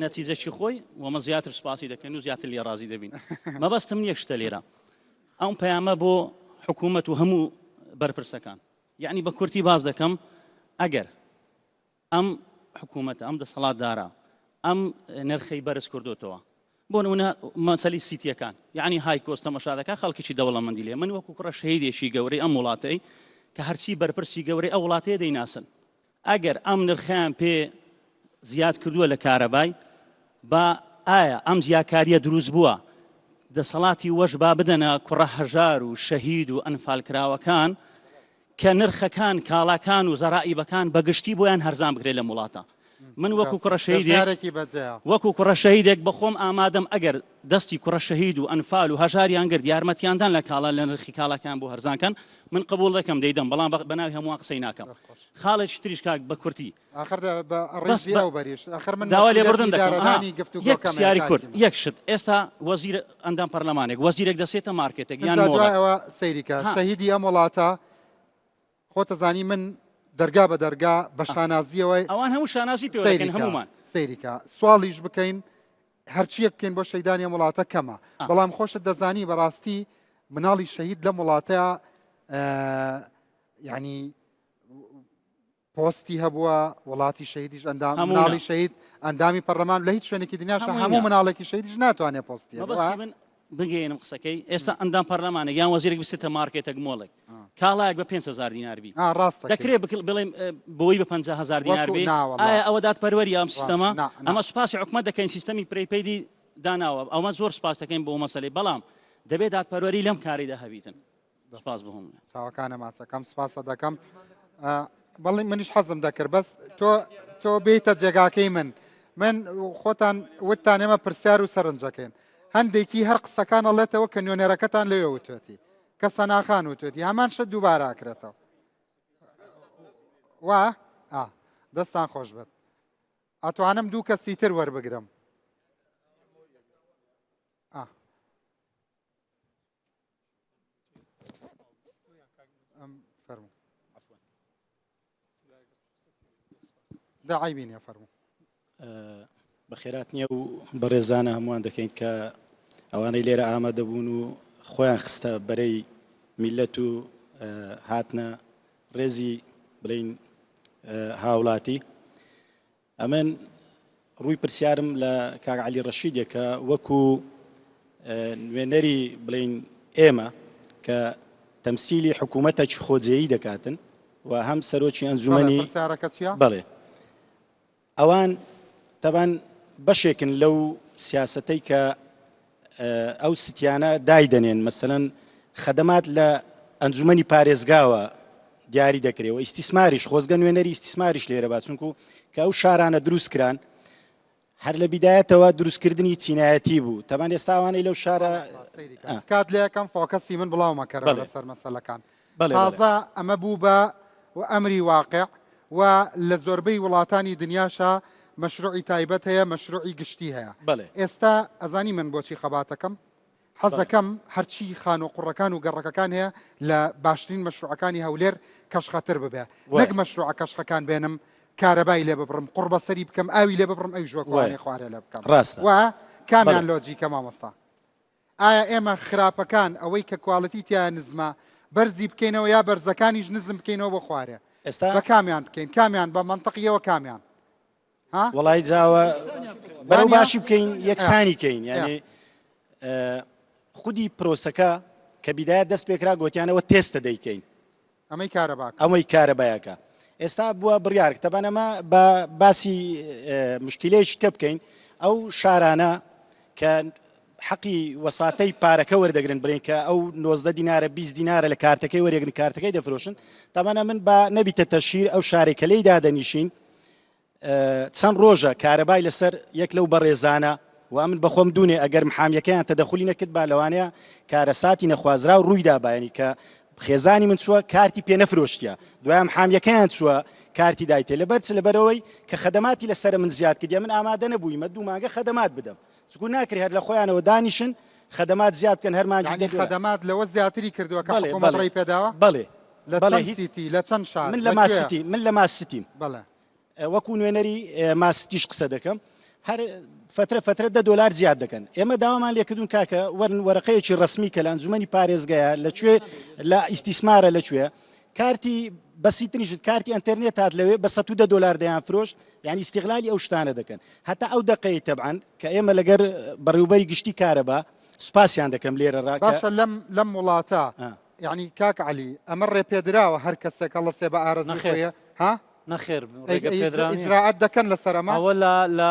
نەتیجەکی خۆی وەمە زیاتر سوپاسی دەکەن و زیاتر لێ ڕازی دەبین مەبەستم یەک شتە لێرە ئەم پەیامە بۆ حکوومەت و هەموو بەرپرسەکان یعنی بە کورتی باز دەکەم ئەگەر ئەم حکوومەتە ئەم دەسەڵاتدارە ئەم نرخەی بەرز کردوتەوە بۆ نمونە مەسەلی سیتیەکان یعنی high cost تەمەشا دەکات خەڵکیی دەوڵەمەندی لێ من وەکو کوڕە شەهیدێکی گەورەی ئەم وڵاتەی کە هەرچی بەرپرسی گەورەی ئەو وڵاتەیە دەیناسن ئەگەر ئەم نرخیان پێ زیاد کردووە لە کارەبای با ئایا ئەم جیاکاریە دروست بووە دەسەڵاتی وەش با بدەنە کوڕە هەژار و شەهید و ئەنفالکراوەکان کە نرخەکان کاڵاکان و زەرائیبەکان بەگشتی بۆیان هەرزان بکرێت لەم وڵاتە من وەکو کوڕە شەهیدێک وەکو کوڕە شەهیدێک بەخۆم ئامادەم ئەگەر دەستی کوڕە شەهید و ئەنفال و هەژاریان گرت یارمەتیاندان لە کاڵا لە نرخی کاڵاکان بۆ هەرزانکەن من قبول دەکەم دەیدەم بەڵام بەناوی هەمووان قسەی ناکەم خاڵێکی تریش کاک بە کورتی ئاخر بە ڕێزی ئەو بەریش ئاخر من داوا لێبوردن دەکەم ئیدارەدانی گفتوگۆکەم یەک پرسیاری کورت یەک شت ئێستا وەزیر ئەندام پەرلەمانێک وەزیرێک دەسێتە مارکێتێک یان ئینجا دوای مۆڵێک ئەوە سەیری کە ها. شەهیدی ئەم وڵاتە خۆتەزانی من دەرگا بە دەرگا بە شانازیەوە ئەوان هەموو شانازی پێوە سەیری دەکەن کە هەموومان سەیری کە سواڵیش بکەین هەرچیەک بکەین بۆ شەیدانی ئەم وڵاتە کەمە بەڵام خۆشت دەزانی بەڕاستی مناڵی شەهید لەم وڵاتە یعنی پۆستی هەبووە وڵاتی شەهیدیش ئەندام مناڵی شەهید ئەندامی پەرلەمان لە هیچ شوێنێکی دنیاش هەموو مناڵێکی شەهیدیش ناتوانێت پۆستی مەبەستی من بگەێنم قسەکەی ئێستا ئەندام پەرلەمانێک یان وەزیرێک بچێتە مارکێتێک مۆڵێک کاڵایەک بە 5هزار دینار بی ڕاست دەکرێت بڵێم بۆی بە 500هزار دینار بی ئایا ئەوە دادپەروەری ئەم سیستەمە ئەمە سوپاسی حکومەت دەکەین سیستەمی prepaid ی داناوە ئەومە زۆر سوپاس دەکەین بۆ مەسەلەی بەڵام دەبێت دادپەروەری لەم کاریدا هەبیتن سپاس بۆ هەموو. چاوەکانە ماچەکەم سپاسە دەکەم بەڵی منیش حەزم دەکرد بەس تۆ تۆ بیتە جێگاکەی من من خۆتان وتتان ئێمە پرسیار و سەرنجەکەین هەندێکی هەر قسەکان ئەڵێتەوە کە نوێنەرەکەتان لەوێ وتێتی کە سەناخان وتێتی هەمان شت دووبارە ئەکرێتەوە وا دەستان خۆش بێت ئەتوانم دوو کەسی تر وەربگرم فەرموو دا عیبی نیە فەرموو. بەخێراتنی ئەو بەڕێزانە هەمووان دەکەین کە ئەوانەی لێرە ئامادە بوون و خۆیان خستە بەرەی میلەت و هاتنە ڕێزی بڵین هاوڵاتی ئەمن ڕووی پرسیارم لە کاک عەلی ڕەشیدە کە وەکو نوێنەری بڵین ئێمە کە تەمسیلی حکوومەتێکی خۆجێیی دەکاتن و هەم سەرۆکی ئەنجومەنی بەڵێ ئەوان تەبان بەشێکن لەو سیاستەی کە ئەو ستیانە دایدەنێن مەسەلەن خەدەمات لە ئەنجومەنی پارێزگاوە دیاری دەکرێت و ئیستیسماریش خۆزگە نوێنەری ئیستیسماریش لێرە با چونکو کە ئەو شارانە دروست کران هەر لە بیدایەتەوە دروستکردنی چینایەتی بوو تەمان ئێستاوانەی لەو شارە کات لە یەکەم focus ی من بڵاو مەکەرەوە لەسەر مەسەلەکان تازە ئەمە بوو بە ئەمری واقع و لە زۆربەی وڵاتانی دنیاشا مەشروعی تایبەت هەیە مەشروعی گشتی هەیە ئێستا ئەزانی من بۆچی خەباتەکەم حەزەکەم هەرچی خانوە قوڕەکان و گەڕەکەکان هەیە لە باشترین مەشروعەکانی هەولێر کەشخەتر ببێ نەک مەشروعە کەشخەکان بێنم کارەبای لێ ببڕم قوڕ بەسەری بکەم ئاوی لێ ببڕم ئەویش وەکوانێ خوارێ لێ بکەم ڕاستە و کامیان لۆجیکە مامۆستا ئایا ئێمە خراپەکان ئەوەی کە quality تیا نزمە بەرزی بکەینەوە یا بەرزەکانیش نزم بکەینەوە بۆ خوارێ ئێستا بە کامیان بکەین کامیان بە مەنتقیەوە کامیان ها وەڵی جاوە بەرەو باشی بکەین یەکسانی کەین یعنی خودی پرۆسەکە کە بیدایە دەست پێکرا گۆتیانەوە تێستە دەیکەین ئەمەی کارەباکە ئەمەی کارەبایەکە ئێستا بووە بڕیار تەبان ئەمە بە باسی مشکلەیەکی تە بکەین ئەو شارانە کە حەقی وەساتەی پارەکە وەردەگرن بڵێن کە ئەو 90 دینارە 20 دینارە لە کارتەکەی وەرێگرن کارتەکەی دەفرۆشن تامانە من با نەبیتە تەشیر ئەو شارێک کە لێی دادەنیشین چەند ڕۆژە کارەبای لەسەر یەک لەو بەڕێزانە و من بەخۆم دوونێ ئەگەر محامیەکەیان تەدەخلی نەکرد با لەوانەیە کارەساتی نەخوازراو ڕوویدا بایانی کە خێزانی من چووە کارتی پێ نەفرۆشتە دوای محامیەکەیان چووە کارتی دایتێ لەبەر چ لەبەرەوەی کە خەدەماتی لەسەر من زیاد کردیا من ئامادە نەبوویمە دوو مانگە خەدەمات بدەم چکو ناکرێ هەر لە خۆیانەوە دانیشن خەدەمات زیاد بکەن هەر مانگی یعنی خەدەمات لەوە زیاتری کردووە کە حکوومەت ڕێی پێداوە بەڵێ لە چەند سیتی لە چەند شار من لە ماسیتی من لە ماسیتیم بەڵێ وەکو نوێنەری ماسیتیش قسە دەکەم. هەر فترە فترە دە دۆلار زیاد دەکەن ئێمە داوامان لێکردون کاکە وەرن وەرەقەیەکی ڕسمی کە لە ئەنجومەنی پارێزگایە لەکوێ لە ئیستیسمارە لەکوێ کارتی بەسیتریشت کارتی ئەتەرنێت هات لەوێ بە 110 دلار دەیان فرۆشت یعنی ئیستیغلالی ئەو شتانە دەکەن هەتا ئەو دقەی تەبعاان کە ئێمە لەگەر بەڕێوبەری گشتی کارەبا سوپاسیان دەکەم لێرە ڕا باشە لەم لەم وڵاتە یعنی کاک علی ئەمە ڕێپێدراوە هەر کەسێک هەڵەسێ بە ئارەزووی خۆیە ها نەخێر ڕێگە پێدراو نییە. ئیجرائات دەکەن لەسەر ئەمە؟ ئەوە لە لە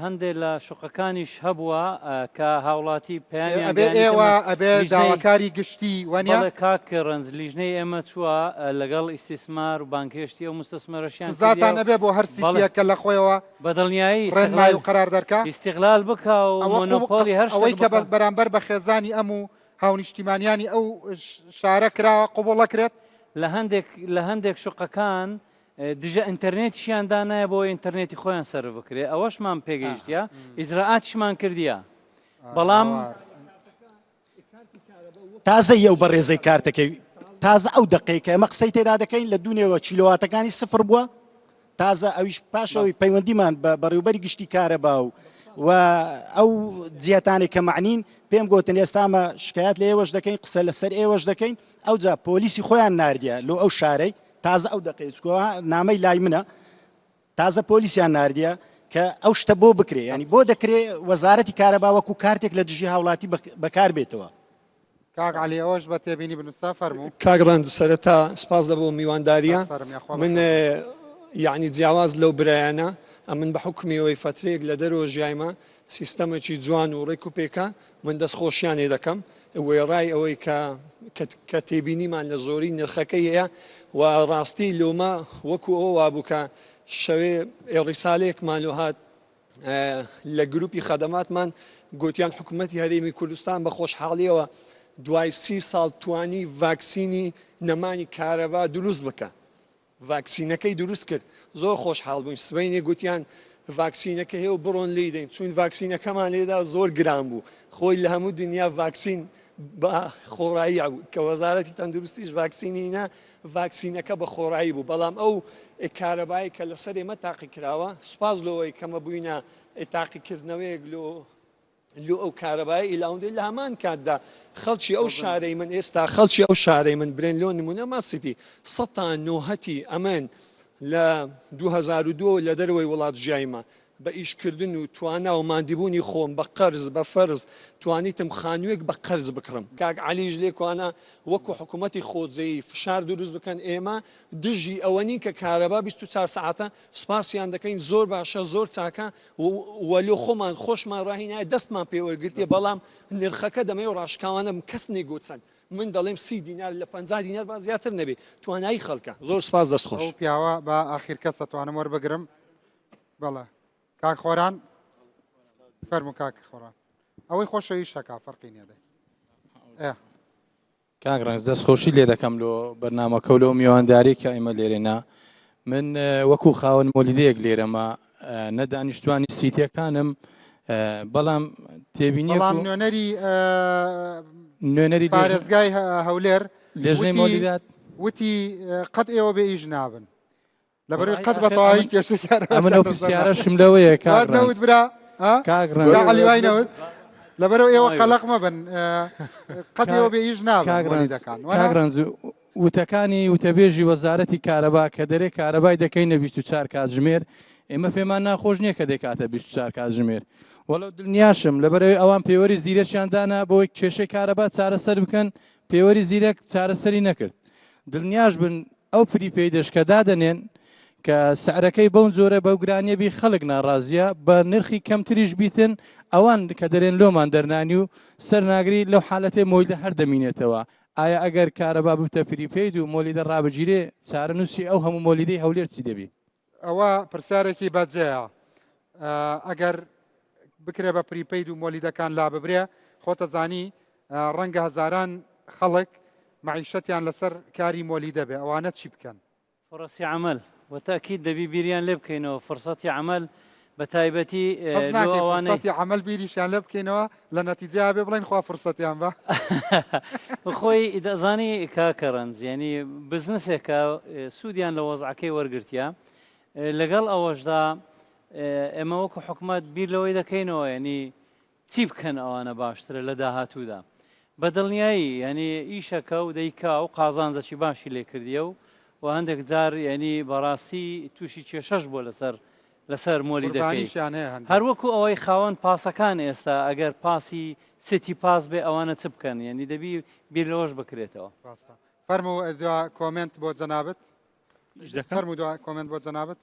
هەندێ لە شوقەکانیش هەبووە کە هاوڵاتی پەیامیان ئەبێ گەیاندیتە ئێوە مە ئەبێ لیژنەی داواکاری گشتی وەنیە؟ بەڵێ کاک ڕەنج لیژنەی ئێمە چووە لەگەڵ ئیستیسمار و بانگهێشتی ئەو مستەسمەرەشیان کردیە سزاتان و ئەبێ بۆ هەر بەڵێ سیتیەک کە لە خۆیەوە بە دڵنیایی ڕێنمای ئیستغلال و قەرار دەرکا؟ ئیستغلال بکا و ئەوە قوب مۆنۆپۆلی هەر شتێک ئەوەی کە بکا. بەرامبەر بە خێزانی ئەم و هاونیشتیمانیانی ئەو شارە کراوە قبوڵ ئەکرێت؟ لە هەندێک لە هەندێک شوقەکان دژە ئینتەرنێتیشیان دانایە بۆ ئینتەرنێتی خۆیان سەرف بکرێ ئەوەشمان پێگەیشتە ئیجرائاتیشمان کردیە بەڵام تازە یەو بەڕێزەی کارتەکەی تازە ئەو دقەی کە ئەمە قسەی تێدا دەکەین لە دوونێوە کیلۆواتەکانی سفر بووە تازە ئەویش پاشەوەی پەیوەندیمان بە بەڕێوبەری گشتی کارەبا و و ئەو جیاتانێک کە معنین پێم گوتن ئێستامە شکایەت لە ئێوەش دەکەین قسە لەسەر ئێوەش دەکەین ئەوجا پۆلیسی خۆیان ناردیە لۆ ئەو شارەی تازە ئەو دەقەی چکۆ نامەی لای منە تازە پۆلیسیان ناردیە کە ئەو شتە بۆ بکرێ ینی بۆ دەکرێ وەزارەتی کارەبا وەکو کارتێک لە دژی هاوڵاتی بەکار بێتەوە. کاک عەلی ئەوەش بە تێبینی بنووسە فەرموو. کاک ڕەنج سەرەتا سپاس لە بۆ میوانداریە من یعنی جیاواز لەو برایانە ئەمن بە حکومی ئەوەی فەترەیەک لە دەرەوە ژیایمە سیستەمێکی جوان و ڕێک و پێکە من دەست خۆشیانێ دەکەم وێڕای ئەوەی کە کە تێبینیمان لە زۆری نرخەکەی هەیە و ڕاستی لۆمە وەکو ئەوە وابوو کە شەوێ ڕیسالەیەکمان لۆ هات لە گروپی خەدەماتمان گوتیان حکوومەتی هەرێمی کوردستان بە خۆشحاڵیەوە دوای سی ساڵ توانی ڤاکسینی نەمانی کارەبا دروست بکە ڤاکسینەکەی دروست کرد زۆر خۆشحاڵ بووین سبەینێ گوتیان ڤاکسینەکە هەیە و بڕۆن لێی دەین چوین ڤاکسینەکەمان لێدا زۆر گران بوو خۆی لە هەموو دنیا ڤاکسین بە خۆڕایی بوو کە وەزارەتی تەندروستیش ڤاکسینی نا ڤاکسینەکە بە خۆڕایی بوو بەڵام ئەو کارەبایی کە لەسەر ئێمە تاقی کراوە سوپاس لەوەی کەمە بووینە تاقیکردنەوەیەک لۆ لۆ ئەو کارەبایە ئیلاوندەی لە هەمان کاتدا خەڵکی ئەو شارەی من ئێستا خەڵکی ئەو شارەی من برێن لۆ نمونە ماسیتی سەتا نۆهەتی ئەمن لە 2002 لە دەرەوەی وڵات ژیایمە بە ئیشکردن و توانا و ماندیبوونی خۆم بە قەرز بە فەرز توانیتم خانووێک بە قەرز بکڕم کاک عەلیش لێکوانە وەکو حکوومەتی خۆجێی فشار دروست بکەن ئێمە دژی ئەوە نین کە کارەبا 24 سەعاتە سوپاسیان دەکەین زۆر باشە زۆر چاکە و لۆ خۆمان خۆشمان ڕاهینایە دەستمان پێ وەرگرتیە بەڵام نرخەکە دەمەوێت ڕاشکاوانە بم کەس نەیگوت چەند من دەڵێم 30 دینار لە 50 دینار با زیاتر نەبێ توانایی خەڵکە زۆر سپاس دەست خۆش. ئەو پیاوە بە ئاخیر کەس ئەتوانم وەربگرم بەڵێ کاک خۆران فەرموو کاک خۆران ئەوەی خۆشەویست شەکا فەرقی نییە دەی ئێ. کاک ڕەنج دەست خۆشی لێ دەکەم لۆ بەرنامەکە و لۆ میوانداری کە ئێمە لێرێنا من وەکو خاوەن مۆلیدەیەک لێرەمە نە دانیشتوانی سیتەکانم بەڵام تێبینی بەڵام نوێنەری نوێنەری پارێزگای هەولێر لێژنەی مۆلیدات وتی قەت ئێوە بێ ئیش نابن لەبەرئەوەی قەت بە تەواوی کێشەی کارەبا ئەمن ئەو چارەسەر پرسیارەشم لەوەیە کاک وات نەوت ڕەنج. برا ها؟ کاک ڕەنج. یا عەلی وای نەوت لەبەرئەوە ئێوە وای قەلەق مەبن ئە، قەت کاک ئێوە بێ ئیش نابن کاک ڕەنج مۆلیدەکان کاک وەرە ڕەنج وتەکانی وتەبێژی وەزارەتی کارەبا کە دەرێ کارەبای دەکەینە 24 کاتژمێر ئێمە پێمان ناخۆش نییە کە دەکاتە 24 کاتژمێر وەلو دڵنیاشم لەبەرەوەی ئەوان پێوەری زیرەکیان دانا بۆی کێشەی کارەبا چارەسەر بکەن پێوەری زیرەک چارەسەری نەکرد دڵنیاش بن ئەو prepaid ەش کە دادەنێن کە سعرەکەی بەو جۆرە بەو گرانیە بی خەڵک ناڕازیە بە نرخی کەمتریش بیتن ئەوان کە دەرێن لۆمان دەرنانی و سەر ناگری لەو حالەتێ مۆلیدە هەر دەمینێتەوە ئایا ئەگەر کارەبا ببتە prepaid و مۆلیدە ڕابگیرێ چارەنووسی ئەو هەموو مۆلیدەی هەولێر چی دەبی؟ ئەوە پرسیارێکی بەجێیە ئەگەر بکرێ بە prepaid و مۆلیدەکان لا ببرێ خۆتە زانی ڕەنگە هەزاران خەڵک مەعیشەتیان لەسەر کاری مۆلیدە بێ ئەوانە چی بکەن؟ فرصی عمل وتەئکید دەبی بیریان لێ بکەینەوە فرصەتی عمل بە تایبەتی حەز لۆ ناکەی ئەوانەی فرسەتی عەمەل بیریشیان لێ بکەینەوە لە نەتیجەیا بێ بڵێین خوا فرسەتیان بە. خۆی دەزانی کاکە ڕەنج یعنی بزنسێکە سوودیان لە وەزعەکەی وەرگرتیە لەگەڵ ئەوەشدا ئێمە وەکو حکومەت بیر لەوەی دەکەینەوە یعنی چی بکەن ئەوانە باشترە لە داهاتوودا بە دڵنیایی یعنی ئیشەکە و دەیکا و قازانجەکی باشی لێ کردیە و و هەندێک جار یعنی بەڕاستی تووشی کێشەش بووە لەسەر لەسەر مۆلیدەکەی قوربانیشیان هەیە هەندێک. هەروەکو ئەوەی خاوەن پاسەکان ئێستا ئەگەر پاسی city pass بێ ئەوانە چ بکەن یعنی دەبی بیر لەوەش بکرێتەوە. ڕاستە فەرموو دوا comment بۆ جەنابت. ئیش دەکەم. فەرموو دوا comment بۆ جەنابت.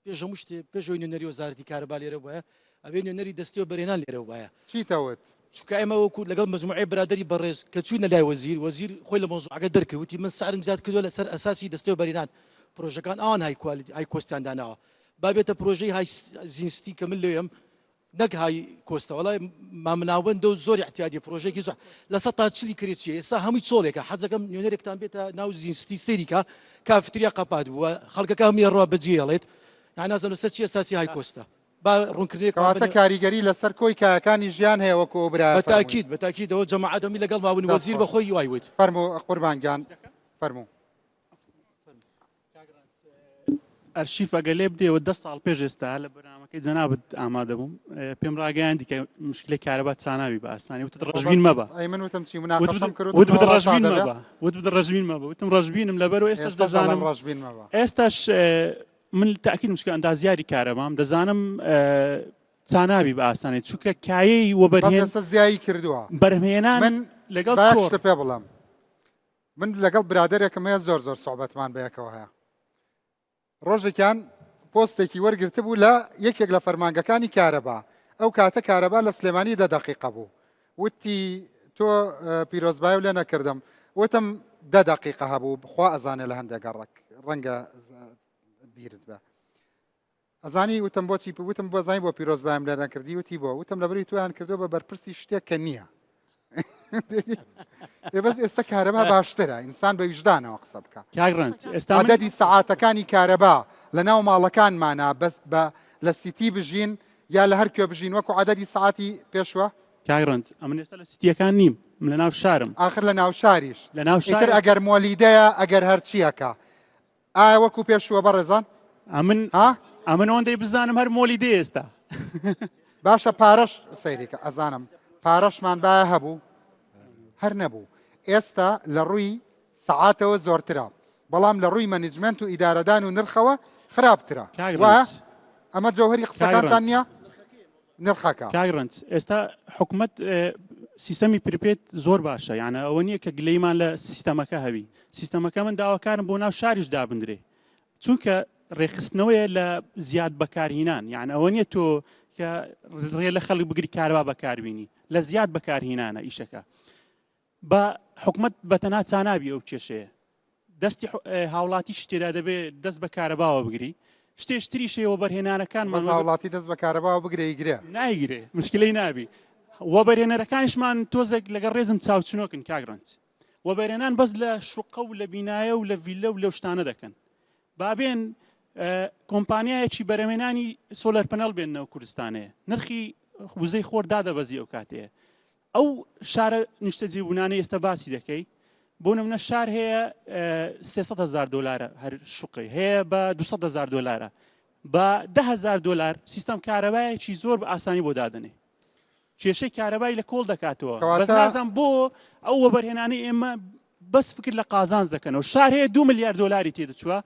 پێش هەموو شتێ پێش ئەوەی نوێنەری وەزارەتی کارەبا لێرە بوایە ئەبێ نوێنەری دەستی وەبەرهێنان لێرە بوایە. چیتە وت؟ چونکە ئێمە وەکو لەگەڵ مەجموعەی برادەری بەڕێز کە چووینە لای وەزیر وەزیر خۆی لە مەوزوعەکە دەرکرد وتی من سعرم زیاد کردووە لەسەر ئەساسی دەستی وەبەرهێنان پرۆژەکان ئەوان high quality high cost یان داناوە با بێتە پرۆژەی های زینستی کە من لێم نەک high cost ە وەڵای مامناوەندە و زۆر احتیادی پرۆژێکی زۆر لە سە تا چلی کرێ چیە ئێستا هەمووی چۆڵێکە حەزەکەم نوێنەرێکتان بێتە ناو زینستی سەیریکە کافتریا قەپات بووە خەڵکەکە هەمووی ڕوا بەجێڵێت یان نازانم لەسەر چی ئەساسی high cost ە با ڕوونکردنێک کەواتە کاریگەری لەسەر کۆی کایەکانی ژیان هەیە وەکو ئەو برایە بە تاکید بە تاکیدەوە جەماعەت هەمووی لەگەڵ ماون وەزیر بە خۆی وای وت. فەرموو قوربان گیان فەرموو. ئەرشیف ئەگەر لێ بدەیەوە دە ساڵ پێش ئێستا لە بەرنامەکەی جەنابت ئامادە بووم پێم ڕاگەیاندی کە مشکلەی کارەبا چاناوی بە ئاسانی وتت ڕەشبین مەبە ئەی من وتم چی مناقەشەم کرد وت بت ڕەشبین مەبە وت بت ڕەشبین مەبە وتم ڕەشبینم لەبەر و ئێستاش دەزانم ڕەشبین مەبە ئێستاش من تاکید مشکل ئەندازیاری کارەبام دەزانم چاناوی بە ئاسانی چونکە کایەی وەبەرهێن زیایی کردووە بەرهێنان من لەگەڵ تۆ پێ بڵێم من لەگەڵ برادەرێکم هەیە زۆر زۆر سوعبەتمان بەیەکەوە هەیە ڕۆژێکیان پۆستێکی وەرگرتبوو لە یەکێک لە فەرمانگەکانی کارەبا ئەو کاتە کارەبا لە سلێمانی دە دقیقە بوو وتی تۆ پیرۆزبای و لێ نەکردم وتم دە دقیقە هەبوو بخوا ئەزانێ لە هەندێک گەڕک ڕەنگە بیرت بە ئەزانی وتم بۆچی وتم بۆ زانی بۆ پیرۆزبایم لێ نەکردی وتی بۆ وتم لەبری تویان کردو بە بەرپرسی شتێک کە نییە ئێ بەس ئێستا کارەبا باشترە ئینسان بە ویژدانەوە قسە بکە ئێستا عدەدی سەعاتەکانی کارەبا لە ناو ماڵەکانمانە بەس بە لە city بژین یا لە هەر کوێ بژین وەکو عدەدی سەعاتی پێشوە کاک ڕەنج ئەمن ئێستا لە city یەکان نیم من لە ناو شارم ئاخر لە ناو شاریش لە ناو شار ئەگەر مۆلیدەیە ئەگەر هەرچیەکە ئایا وەکو پێشووە بەڕێزان؟ ئەمن ها؟ ئەمن ئەوەندەی بزانم هەر مۆلی دێ ئێستا. باشە پارەش سەیریکە ئەزانم پارەشمان باە هەبوو هەر نەبوو ئێستا لە ڕووی سەعاتەوە زۆرترە بەڵام لە ڕووی management و ئیدارەدان و نرخەوە خراپترە کاک وایە؟ ڕەنج ئەمە جەوهەری کاک قسەکانتان ڕەنج نییە؟ نرخەکە. کاک ڕەنج ئێستا حکومەت سیستەمی prepaid زۆر باشە یانە ئەوە نییە کە گلەیمان لە سیستەمەکە هەوی سیستەمەکە من داواکارم بۆ ناو شاریش دابندرێ چونکە ڕێکخستنەوەیە لە زیاد بەکارهینان یان ئەوە نییە تۆ کە ڕێ لە خەڵک بگری کارەبا بەکاربینی لە زیاد بەکارهینانە ئیشەکە بە حکومەت بە تەنها چانابی ئەو کێشەیە دەستی هاوڵاتیش تێدا دەبێ دەست بە کارەباوە بگری شتێش تریش هەیە وەبەرهێنانەکان بەس هاوڵاتی دەست بە کارەباوە بگرێ ئیگرێ نایگرێ مشکلەی نابی وەبەرهێنەرەکانیشمان تۆزێک لەگەڵ ڕێزم چاوچنۆکن کاک ڕەنج وەبەرهێنان بەس لە شوقە و لە بینایە و لە ڤیلە و لەو شتانە دەکەن بابێن کۆمپانیایەکی بەرەمێنانی solar panel بێنەوە کوردستانەیە نرخی وزەی خۆر دادەبەزی ئەو کاتەیە ئەو شارە نیشتەجێبوونانەی ئێستا باسی دەکەی بۆ نمونە شار هەیە 300 هزار دلارە هەر شوقەی هەیە بە 200 هزار دلارە بە 10هزار دلار سیستەم کارەبایەکی زۆر بە ئاسانی بۆ دادنێ کێشەی کارەبای لە کۆڵ دەکاتەوە بەس نازم بۆ ئەو وەبەرهێنانی ئێمە بەس فکر لە قازانج دەکەنەوە شار هەیە دو ملیار دۆلاری تێدەچووە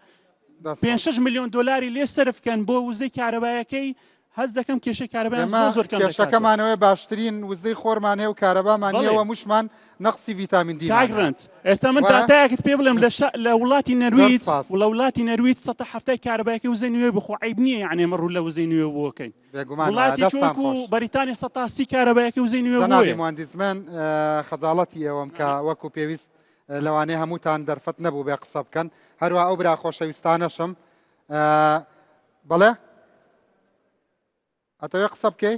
5 میلیۆن دۆلاری لێ سەرف کەن بۆ وزەی کارەبایەکەی هەست دەکەم کێشەی کارەبایان زۆر زۆر کەم دەکاتەوە. کێشەکەمانەوەی باشترین وزەی خۆرمان هەیە و کارەبامان بەڵێ. نییە و موشمان نەقسی ڤیتامین دی کاک ڕەنج ئێستا من داتایەکت پێ بڵێم لە شا- لە وڵاتی نەرویج سپاس. لە وڵاتی نەرویج 170 کارەبایەکەی وزەی نوێ بخۆ عیب نییە یعنی ئێمە ڕوو لە وزەی نوێ بووەکەین بێگومان وایە. وڵاتی دەستان وەکو خۆش. بەریتانیا 130 کارەبایەکەی وزەی نوێ جەنابی بووە موهەندیس من اه، خەجاڵەتی ئێوەم کە وەکو پێویست اه، لەوانەیە هەمووتان دەرفەت نەبوو بێ قسە بکەن هەروە ئەو برا خۆشەویستانەشم اه، بەڵێ ئەتەوێ قسە بکەی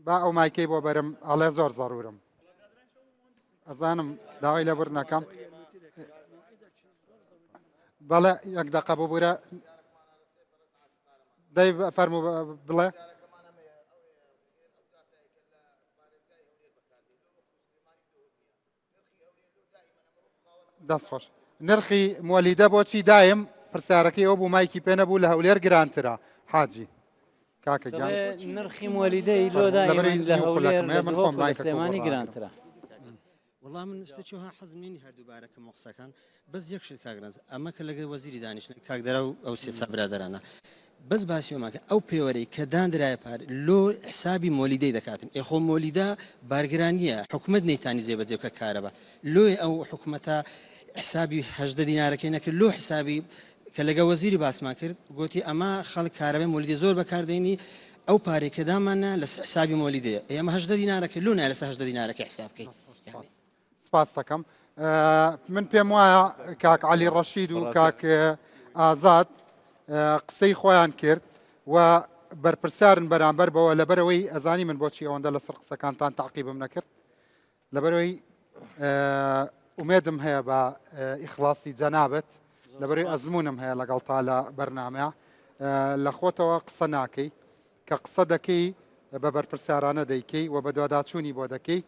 با ئەو مایکەی بۆ بەرم ئەڵێ زۆر زەرورم ئەزانم داوای لێبوردن نەکەم بەڵێ یەک دقە ببوورە دەی فەرموو بڵێ دەست خۆش. نرخی مۆلیدە بۆچی دایم پرسیارەکەی ئەو بوو مایکی پێ نەبوو لە هەولێر گرانترە حاجی کاکە گیان نرخی مۆلیدەی لۆ دایمەن لە هەولێر لە دهۆک و لە سلێمانی گرانترە. وەڵا من شتێکی وەها حەزم نیە هەر دووبارە کەمەوە قسەکان بەس یەک شت کاک رەنج ئەمە کە لەگەر وەزیری دانیشتن کاک دەرا و ئەو سێ چا برادەرانە بەس باسی ئەومان کە ئەو پێوەرەی کە داندرایە پار لۆ حسابی مۆلیدەی دەکاتن ئێ خۆ مۆلیدە بارگران نییە حکومەت نەیتانی جێبەجێ بکە کارەبا لۆیە ئەو حکومەتە حسابی 18 دینارەکەی نەکرد لۆ حسابی کە لەگە وەزیری باسمان کرد گۆتی ئەمە خەڵک کارەبای مۆلیدە زۆر بەکاردێنی ئەو پارەی کە داماننا لە حسابی مۆلیدەیە ئێ ئەمە 18 دینارەکەی لۆ نایە لەسەر 18 دینارەکەی حساب بکەی سپاس دەکەم من پێم وایە کاک علی ڕەشید و کاک ئازاد قسەی خۆیان کرد و بەرپرسیارن بەرامبەر بەوە لەبەرەوەی ئەزانی من بۆچی ئەوەندە لەسەر قسەکانتان تعقیبم نەکرد لەبەرەوەی ئومێدم هەیە بە ئیخلاصی جەنابەت لەبەرەوەی ئەزمونم هەیە لەگەڵ تا لە بەرنامە لە خۆتەوە قسە ناکەی کە قسە دەکەی بە بەرپرسیارانە دەیکەی و بەدواداچوونی بۆ دەکەی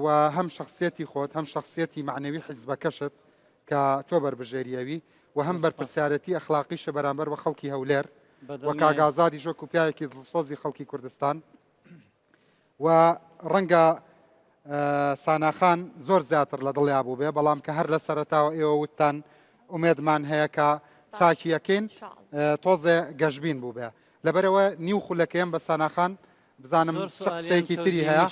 و هەم شخصیەتی خۆت هەم شخصیەتی معنەوی حیزبەکەشت کە تۆ بەربژێریەوی و هەم بەرپرسیارەتی ئەخلاقیشە بەرامبەر بە خەڵکی هەولێر و کاگازادیش وەکو پیاوێکی دڵسۆزی خەڵکی کوردستان و ڕەنگە ساناخان زۆر زیاتر لە دڵیا بوو بێ بەڵام کە هەر لە سەرتاوە ئێوە وتتان ئومێدمان هەیە کە چاکیەکەین تۆزێ گەشبین بوو بێ لەبەرەوە نیو خولەکەیم بە ساناخان بزانم قسەیەکی تری هەیە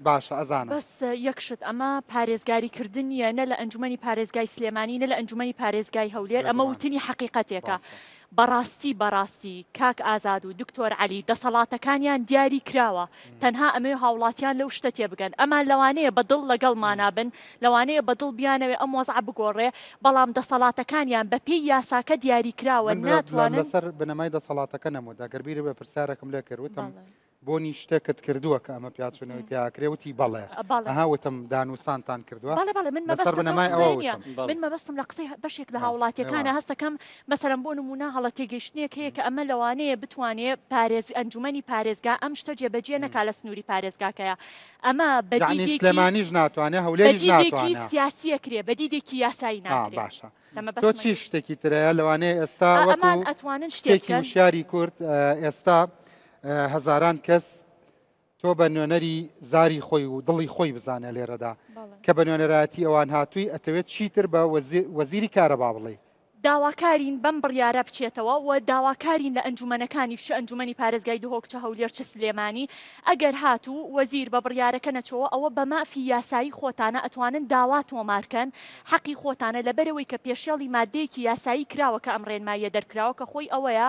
باشە ئەزانم بەس یەک شت ئەمە پارێزگاری کردن نییە نە لە ئەنجومەنی پارێزگای سلێمانی نە لە ئەنجومەنی پارێزگای هەولێر ئەمە وتنی حەقیقەتێکە بەڕاستی بەڕاستی کاک ئازاد و دکتۆر عەلی دەسەڵاتەکانیان دیاری کراوە تەنها ئەمەوێ هاوڵاتیان لەو شتە تێبگەن ئەمان لەوانەیە بە دڵ لەگەڵمانا بن لەوانەیە بە دڵ بیانەوێ ئەم وەزعە بگۆڕێ بەڵام دەسەڵاتەکانیان بە پێی یاساکە دیاری کراوە من ناتوانن لەسەر بنەمای دەسەڵاتەکە نەموت ئەگەر بیرت بێ پرسیارێکم لێ کرد وتم بۆنی شتێکت کردووە کە ئەمە پیاچوونەوەی پیاکرێ وتی بەڵێ ئەها وتم دانوسانتان کردووە بەڵێ بەڵێ من لەسەر بنەمای ئەوە وتم. من مەبەستم لە قسەی بەشێک لە هاوڵاتیەکانە هەستەکەم مەسەلەن بۆ نموونە هەڵە تێگەیشتنێک هەیە کە ئەمە لەوانەیە بتوانێ پارێز ئەنجومەنی پارێزگا ئەم شتە جێبەجێ نەکا لە سنووری پارێزگاکەیە ئەمە بە یعنی دیدێکی سلێمانیش ناتوانێ بە هەولێریش دیدێکی ناتوانێ سیاسیە کرێ بە دیدێکی یاسایی آ ناکرێ باشە لە تۆ مەبەستمە چی شتێکی ترەیە لەوانەیە ئێستا ئا وەکو ئەمان ئەتوانن شتێ شتێکی بکەن وشیاری کورد ئێستا هەزاران کەس تۆ بە نوێنەری زاری خۆی و دڵی خۆی بزانە لێرەدا کە بە نوێنەرایەتی ئەوان هاتووی ئەتەوێت چیتر بە وەزیری کارەبا بڵێی؟ داواکارین بەم بڕیارە بچێتەوە و داواکارین لە ئەنجومەنەکانیش چ ئەنجومەنی پارێزگای دهۆک چ هەولێر چ سلێمانی ئەگەر هاتوو وەزیر بە بڕیارەکە نەچۆوە ئەوە بە مافی یاسایی خۆتانە ئەتوانن داوا تۆمارکەن حەقی خۆتانە لەبەرئەوەی کە پێشێڵی مادەیەکی یاسایی کراوە کە ئەم ڕێنماییە دەرکراوە کە خۆی ئەوەیە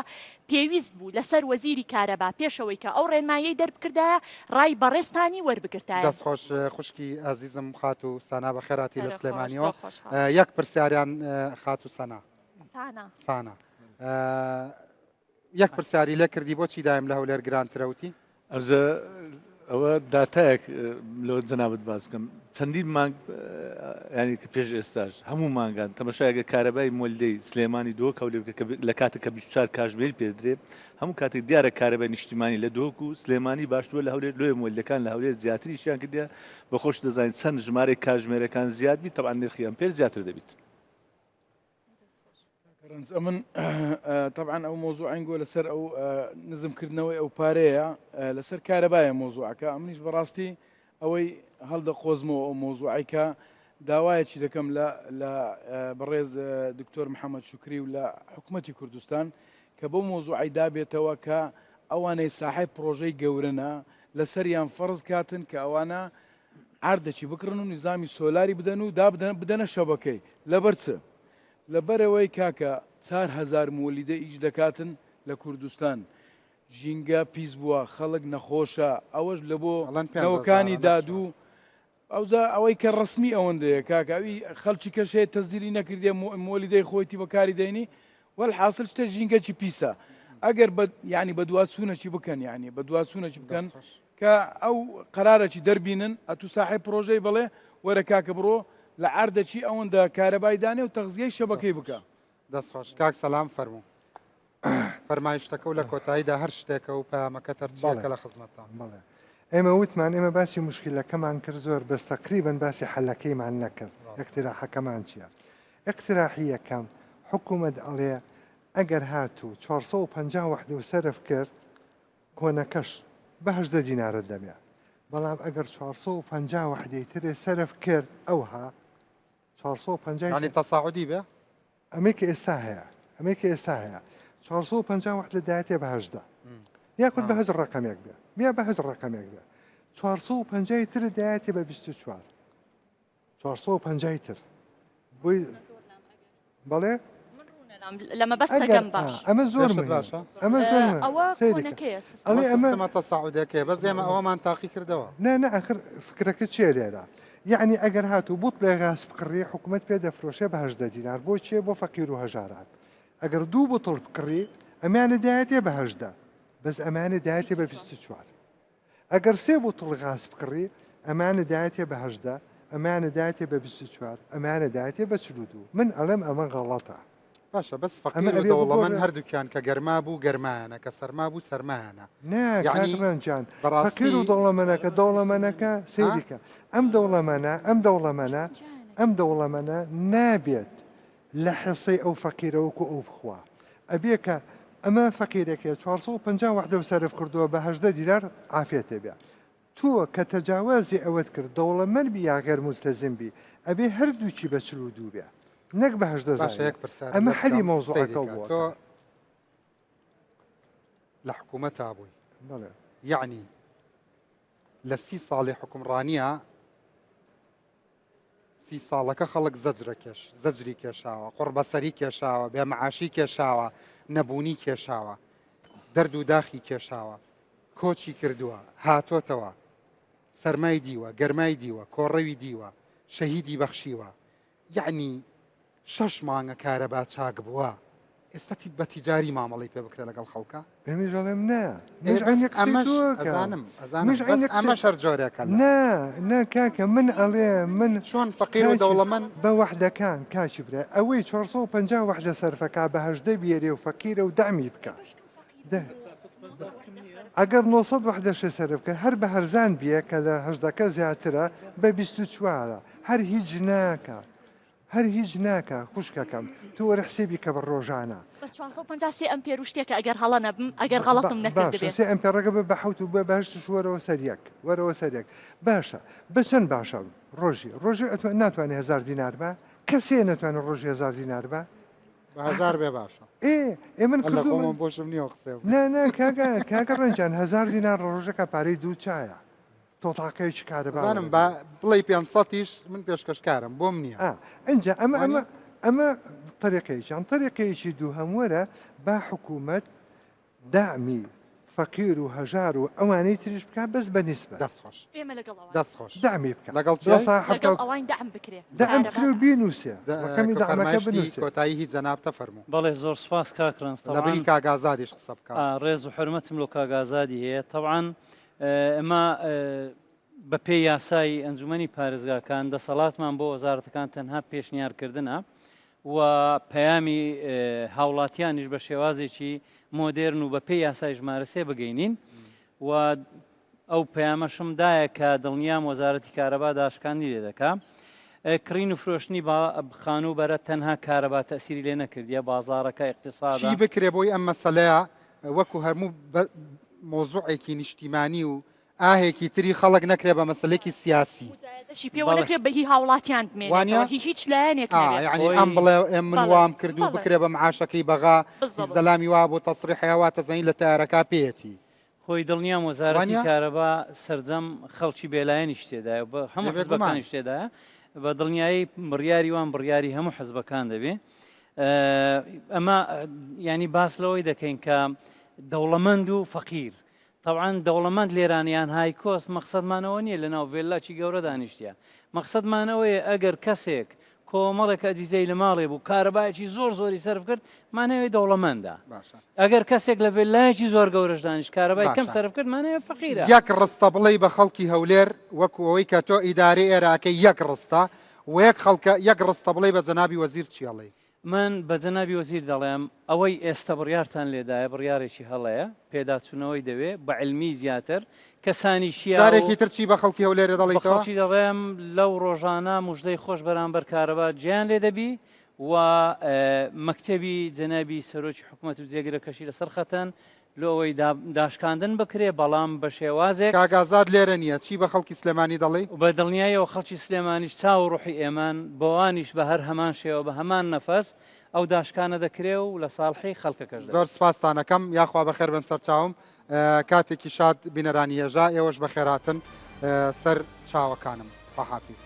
پێویست بوو لەسەر وەزیری کارەبا پێشەوەی کە ئەو ڕێنماییەی دەربکردایە ڕای بەڕێزتانی وەربگرتایە. دەست خۆش خوشکی ئازیزم خاتوو سانا بەخێرهاتی لە سەرخۆش سلێمانیەوە زۆر خۆشحاڵم. یەک پرسیاریان خاتوو سەنا سانا. سانا یەک پرسیاری لێ کردی بۆچی دایم لە هەولێر گرانترە وتی؟ ئەوجا ئەوە داتایەک لۆ جەنابت باس بکەم چەندین مانگ ینی کە پێش ئێستاش هەموو مانگان تەمەشایگە کارەبای مۆلدەی سلێمانی دۆک هەولێر بکە کە لە کاتێک کە 24 کاژمێری پێدرێ هەموو کاتێک دیارە کارەبای نیشتیمانی لە دۆک و سلێمانی باشترە لە هەولێر لۆیە مۆلدەکان لە هەولێر زیاتریشیان کردە بە خۆش دەزانین چەند ژمارەی کاژمێرەکان زیاد بیت تەبعەن نرخی ئەمپێر زیاتر دەبیت. ڕەنج ئەمن تەبعەن ئەو مۆزوعین گۆ لەسەر ئەو نزمکردنەوەی ئەو پارەیە لەسەر کارەبایە مۆزوعەکە ئەمنیش بەڕاستی ئەوەی هەڵدەقۆزمەوە ئەو مۆزوعی کە داوایەکی دەکەم لە لە بەڕێز دکتۆر محەممەد شکری و لە حکوومەتی کوردستان کە بۆ مۆزوعی دابێتەوە کە ئەوانەی ساحای پرۆژەی گەورنە لەسەریان فەرز کاتن کە ئەوانە عردەکی بکڕن و نظامی سۆلاری بدەن و دابدەن بدەنە شەبەکەی لەبەر چ؟ لەبەرئەوەی کاکە 4000 مولیدە ئیش دەکاتن لە کوردستان ژینگە پیس بووە خەڵک نەخۆشە ئەوەش لە بۆ ئەڵێن پێنج نەوەکانی هەزارە نەک دادو ئەوجا ئەوەی کە ڕەسمی ئەوەندەیە کاکە ئەوی خەڵکی کەش هەیە تەزدیلی نەکردیە مۆلیدەی خۆیتی بەکاری دەینی وەلحاسل شتە ژینگەکی پیسە ئەگەر بە یعنی بەدواچوونەکی بکەن یعنی بەدواچوونەکی بکەن دەست خۆش. کە ئەو قەرارەکی دەربینن ئەتوو ساحێب پڕۆژەی بڵێ وەرە کاکە بڕۆ لە عەردەکی ئەوەندە کارەبای دانێ و تەغزیەی شەبەکەی بکە. دەست خۆش کاک سەلام فەرموو فەرمایشتەکە و لە کۆتاییدا هەر شتێکە و پەیامەکەت هەر چییە کە لە خزمەتتان. بەڵێ ئێمە وتمان ئێمە باسی موشکیلەکەمان کرد زۆر بەس تەقریبەن باسی حەلەکەیمان نەکرد اقتراحەکەمان چییە؟ ئیقتراحی یەکەم، حکومەت ئەڵێ ئەگەر هاتوو 450 وەحدە و سەرف کرد کۆنەکەش بە 18 دینارت دەمێ، بەڵام ئەگەر 450 وەحدەی ترێ سەرف کرد ئەوها 450 یانی تەساعودی بێ؟ ئەمەی کە ئێستا هەیە ئەمەی کە ئێستا هەیە 450 وەحدە دایەتێ بە 18 یاخود بە هەز ڕقەمێک بێ بیا بە هەز ڕقەمێک بێ 450 تر دایەتێ بە 24 450 تر بۆی بەڵێ لە مەبەستەکەم باش ئەمە زۆر باشە ئەمە زۆر ئەوە کۆنەکەیە ئەڵێ ئەمە سیستەمە تەساعودەکەیە بەس ئێمە ئەوەمان تاقی کردەوە نا نا ئەخر فکرەکە چییە لێرە یعنی ئەگەر هاتوو بوتڵێ غاز بکڕی حکوومەت پێ دەفرۆشێ بە هەژدە دینار بۆ چیە بۆ فەقیر و هەژاران ئەگەر دوو بوتڵ بکڕی ئەمانە دایەتێ بە هەژدە بەس ئەمانە دایەتێ بە 24 ئەگەر سێ بوتڵ غاز بکڕی ئەمانە دایەتێ بە 18 ئەمانە دایەتێ بە 24 ئەمانە دایەتێ بە 42 من ئەڵێم ئەمە غەڵەتە باشە بەس فەقیر و دەوڵەمەند هەردووکیان کە گەرما بوو گەرمایانە کە سەرما بوو سەرمایانە نا یعنی ڕەنجان فەقیر و دەوڵەمەنەکە دەوڵەمەنەکە سەیریکە ئەم دەوڵەمەنە ئەم دەوڵەمەنە ئەم دەوڵەمەنە نابێت لە حسەی ئەو فەقیرە وەکو ئەو بخوا ئەبێ کە ئەمە فەقیرەکەی 450 وحدە و سەرف کردووە بە هەژدە دینار عافێتێ بێ تۆ کە تەجاوازی ئەوەت کرد دەوڵەمەند بی یا غێر مولتەزیم بی ئەبێ هەردووکی بە 42 بێ نەک بە 18 باشە زایە یەک پرسیارت ئەمە لێ حەلی بکەم مەوزوعەکە سەیری کە بووە تۆ لە حکوومەتا بووی بەڵێ یعنی لە سی ساڵی حکومڕانیە سی ساڵەکە خەڵک زەجرە کێش زەجری کێشاوە قوڕبەسەری کێشاوە بێ معاشی کێشاوە نەبوونی کێشاوە دەرد و داخی کێشاوە کۆچی کردووە هاتۆتەوە سەرمای دیوە گەرمای دیوە کۆڕەوی دیوە شەهیدی بەخشیوە یعنی شەش مانگە کارەبا چاک بووە ئێستا تی بە تیجاری مامەڵەی پێ بکرێ لەگەڵ خەڵکا؟ ئێمیش ئەڵێم نا ئێ منیش بەس عەینی قسەی ئەمەش تۆ ئەکەم ئەزانم ئەزانم منیش بەس عەینی قسەی ئەمەش هەر جۆرێکە لە نا نا کاکە من ئەڵێ من چۆن فەقیر و کاکی دەوڵەمەند بە وەحدەکان کاکی برای ئەوەی 450 وەحدە سەرفەکا بە هەژدە بیەرێ و فەقیرە و دەعمی بکا دە ئەگەر 900 وەحدەشێ سەرف کرد هەر بە هەرزان بیە کە لە هەژدەکە زیاترە بە 24 هەر هیچ ناکا هەر هیچ ناکا خوشکەکەم تۆ وەرە حسێبی کە بە ڕۆژانە. بەس 450 سێ ئەمپێر و شتێکە ئەگەر هەڵە نەبم ئەگەر غەڵەتم نەکردبێ. باشە سێ ئەمپێڕەکە بە بە حەوت و بە بە هەشتش وەرەوە سەر یەک وەرەوە سەر یەک باشە بە چەند باشە ڕۆژی ڕۆژی ئەتوان ناتوانێ هەزار دینار بە کەس هەیە نەتوانێ ڕۆژی هەزار دینار بە بە هەزار بێ باشە ئێ ئێ من اللە کردوومە خۆمم بۆشم نییە قسەی بکەم. نا نا کاکە کاکە ڕەنجان هەزار دینار ڕۆژەکە پارەی دوو چایە تۆ تاقەیەکی کارەبا زانم با بڵێ پێنسەتیش من پێشکەشکارم بۆم نییە ئەجا ئەمە ئەمە ئەمە طریقەیەکیان طریقەیەکی دووهەم وەرە با حکوومەت دامی فەقیر و هەژار و ئەوانەی تریش بکە بەس بە نیسبە دەست خۆش ئێمە لەگەڵ ئەوان دەست خۆش دامی بکە لەگەڵ چی؟ لەگەڵ ئەوان دەعم بکرێ دەعم بکرێ و بینوسێ ڕقەمی دەعمەکە فەرمایشتی بنووسێ کۆتایی هی جەنابتە فەرموو. بەڵێ زۆر سوپاس کاک ڕەنج لەبری تەبعەن کاک ئازادیش قسە بکە. ڕێز و حورمەتم لۆ کاک ئازادی هەیە تەبعەن ئێمە بەپێی یاسای ئەنجومەنی پارێزگاکان دەسەڵاتمان بۆ وەزارەتەکان تەنها پێشنیارکردنە و پەیامی هاوڵاتیانیش بە شێوازێکی مۆدێرن و بەپێی یاسای ژمارە سێ بگەینین و ئەو پەیامەشم دایە کە دڵنیام وەزارەتی کارەبا داشکاندی لێ دەکا کڕین و فرۆشتنی خانوو بەرە تەنها کارەبا تەسیری لێ نەکردیە بازارەکە اقتصادە چی بکرێ بۆی ئەم مەسەلەیە وەکو هەموو مۆزوعێکی نیشتیمانی و ئاهێکی تری خەڵک نەکرێ بە مەسلێکی سیاسی دەشی پێوە نەکرێت بە هی هاوڵاتیان بمێنێتەوە هی هیچ لایەنێک نەبێت. یعنی ئەم بڵێ ئێم من وام کرد و بکرێ بە معاشەکەی بەغا زەلامی وا بۆ تەسریحەیە وا تەزەنی لە تارەکە پێیەتی. خۆی دڵنیام وەزارەتی کارەبا سەرجەم خەڵکی بێلایەنیش تێدایە بە هەموو حزبەکانیش تێدایە بە دڵنیایی بڕیاری وان بڕیاری هەموو حزبەکان دەبێ ئەمە ینی باس لەوەی دەکەین کە دەوڵەمەند و فەقیر طبعا دەوڵەمەند لێرانیان high cost مەقسەدمانەوە نییە لە ناو ڤێللاکی گەورە دانیشتە مەقسەدمانەوەیە ئەگەر کەسێک کۆمەڵێک ئەجیزەی لە ماڵێ بوو کارەبایەکی زۆر زۆری سەرف کرد مانەوەی دەوڵەمەندە ئەگەر کەسێک لە ڤێلایەکی زۆر گەورەش دانیش کارەبای کەم سەرف کرد مانەوە فەقیرە یەک ڕستە بڵێ بە خەڵکی هەولێر وەکو ئەوەی کە تۆ ئیدارەی ئێراکەی یەک ڕستە و یەک خەڵکە یەک ڕستە بڵێ بە جەنابی وەزیر چیەڵێ من بە جەنابی وەزیر دەڵێم ئەوەی ئێستە بڕیارتان لێدایە بڕیارێکی هەڵەیە، پێداچوونەوەی دەوێ بە عیلمی زیاتر، کەسانی شیاو. جارێکی تر چی بە خەڵکی هەولێرێ بە دەڵێیتەوە؟ خەڵکی دەڵێم لەو ڕۆژانە موژدەی خۆش بەرامبەر کارەبا جێیان لێ دەبی و مەکتەبی جەنابی سەرۆکی حکومەت و جێگرەکەشی لەسەر خەتەن لۆ ئەوەی داشکاندن بکرێ بەڵام بە شێوازێک. کاک ئازاد لێرە نییە چی بە خەڵکی سلێمانی دەڵێی؟ بە دڵنیایەوە خەڵکی سلێمانیش چاو و ڕوحی ئێمەن، بۆوانیش بە هەر هەمان شێوە بە هەمان نەفەس ئەو داشکانە دەکرێ و لە ساڵحی خەڵکەکەش زۆر دەبێت. سپاستان ئەکەم یاخوا بەخێر بن سەرچاوم کاتێکی شاد بینەرانی هێژا ئێوەش بەخێرهاتن سەر چاوەکانم خواحافیز.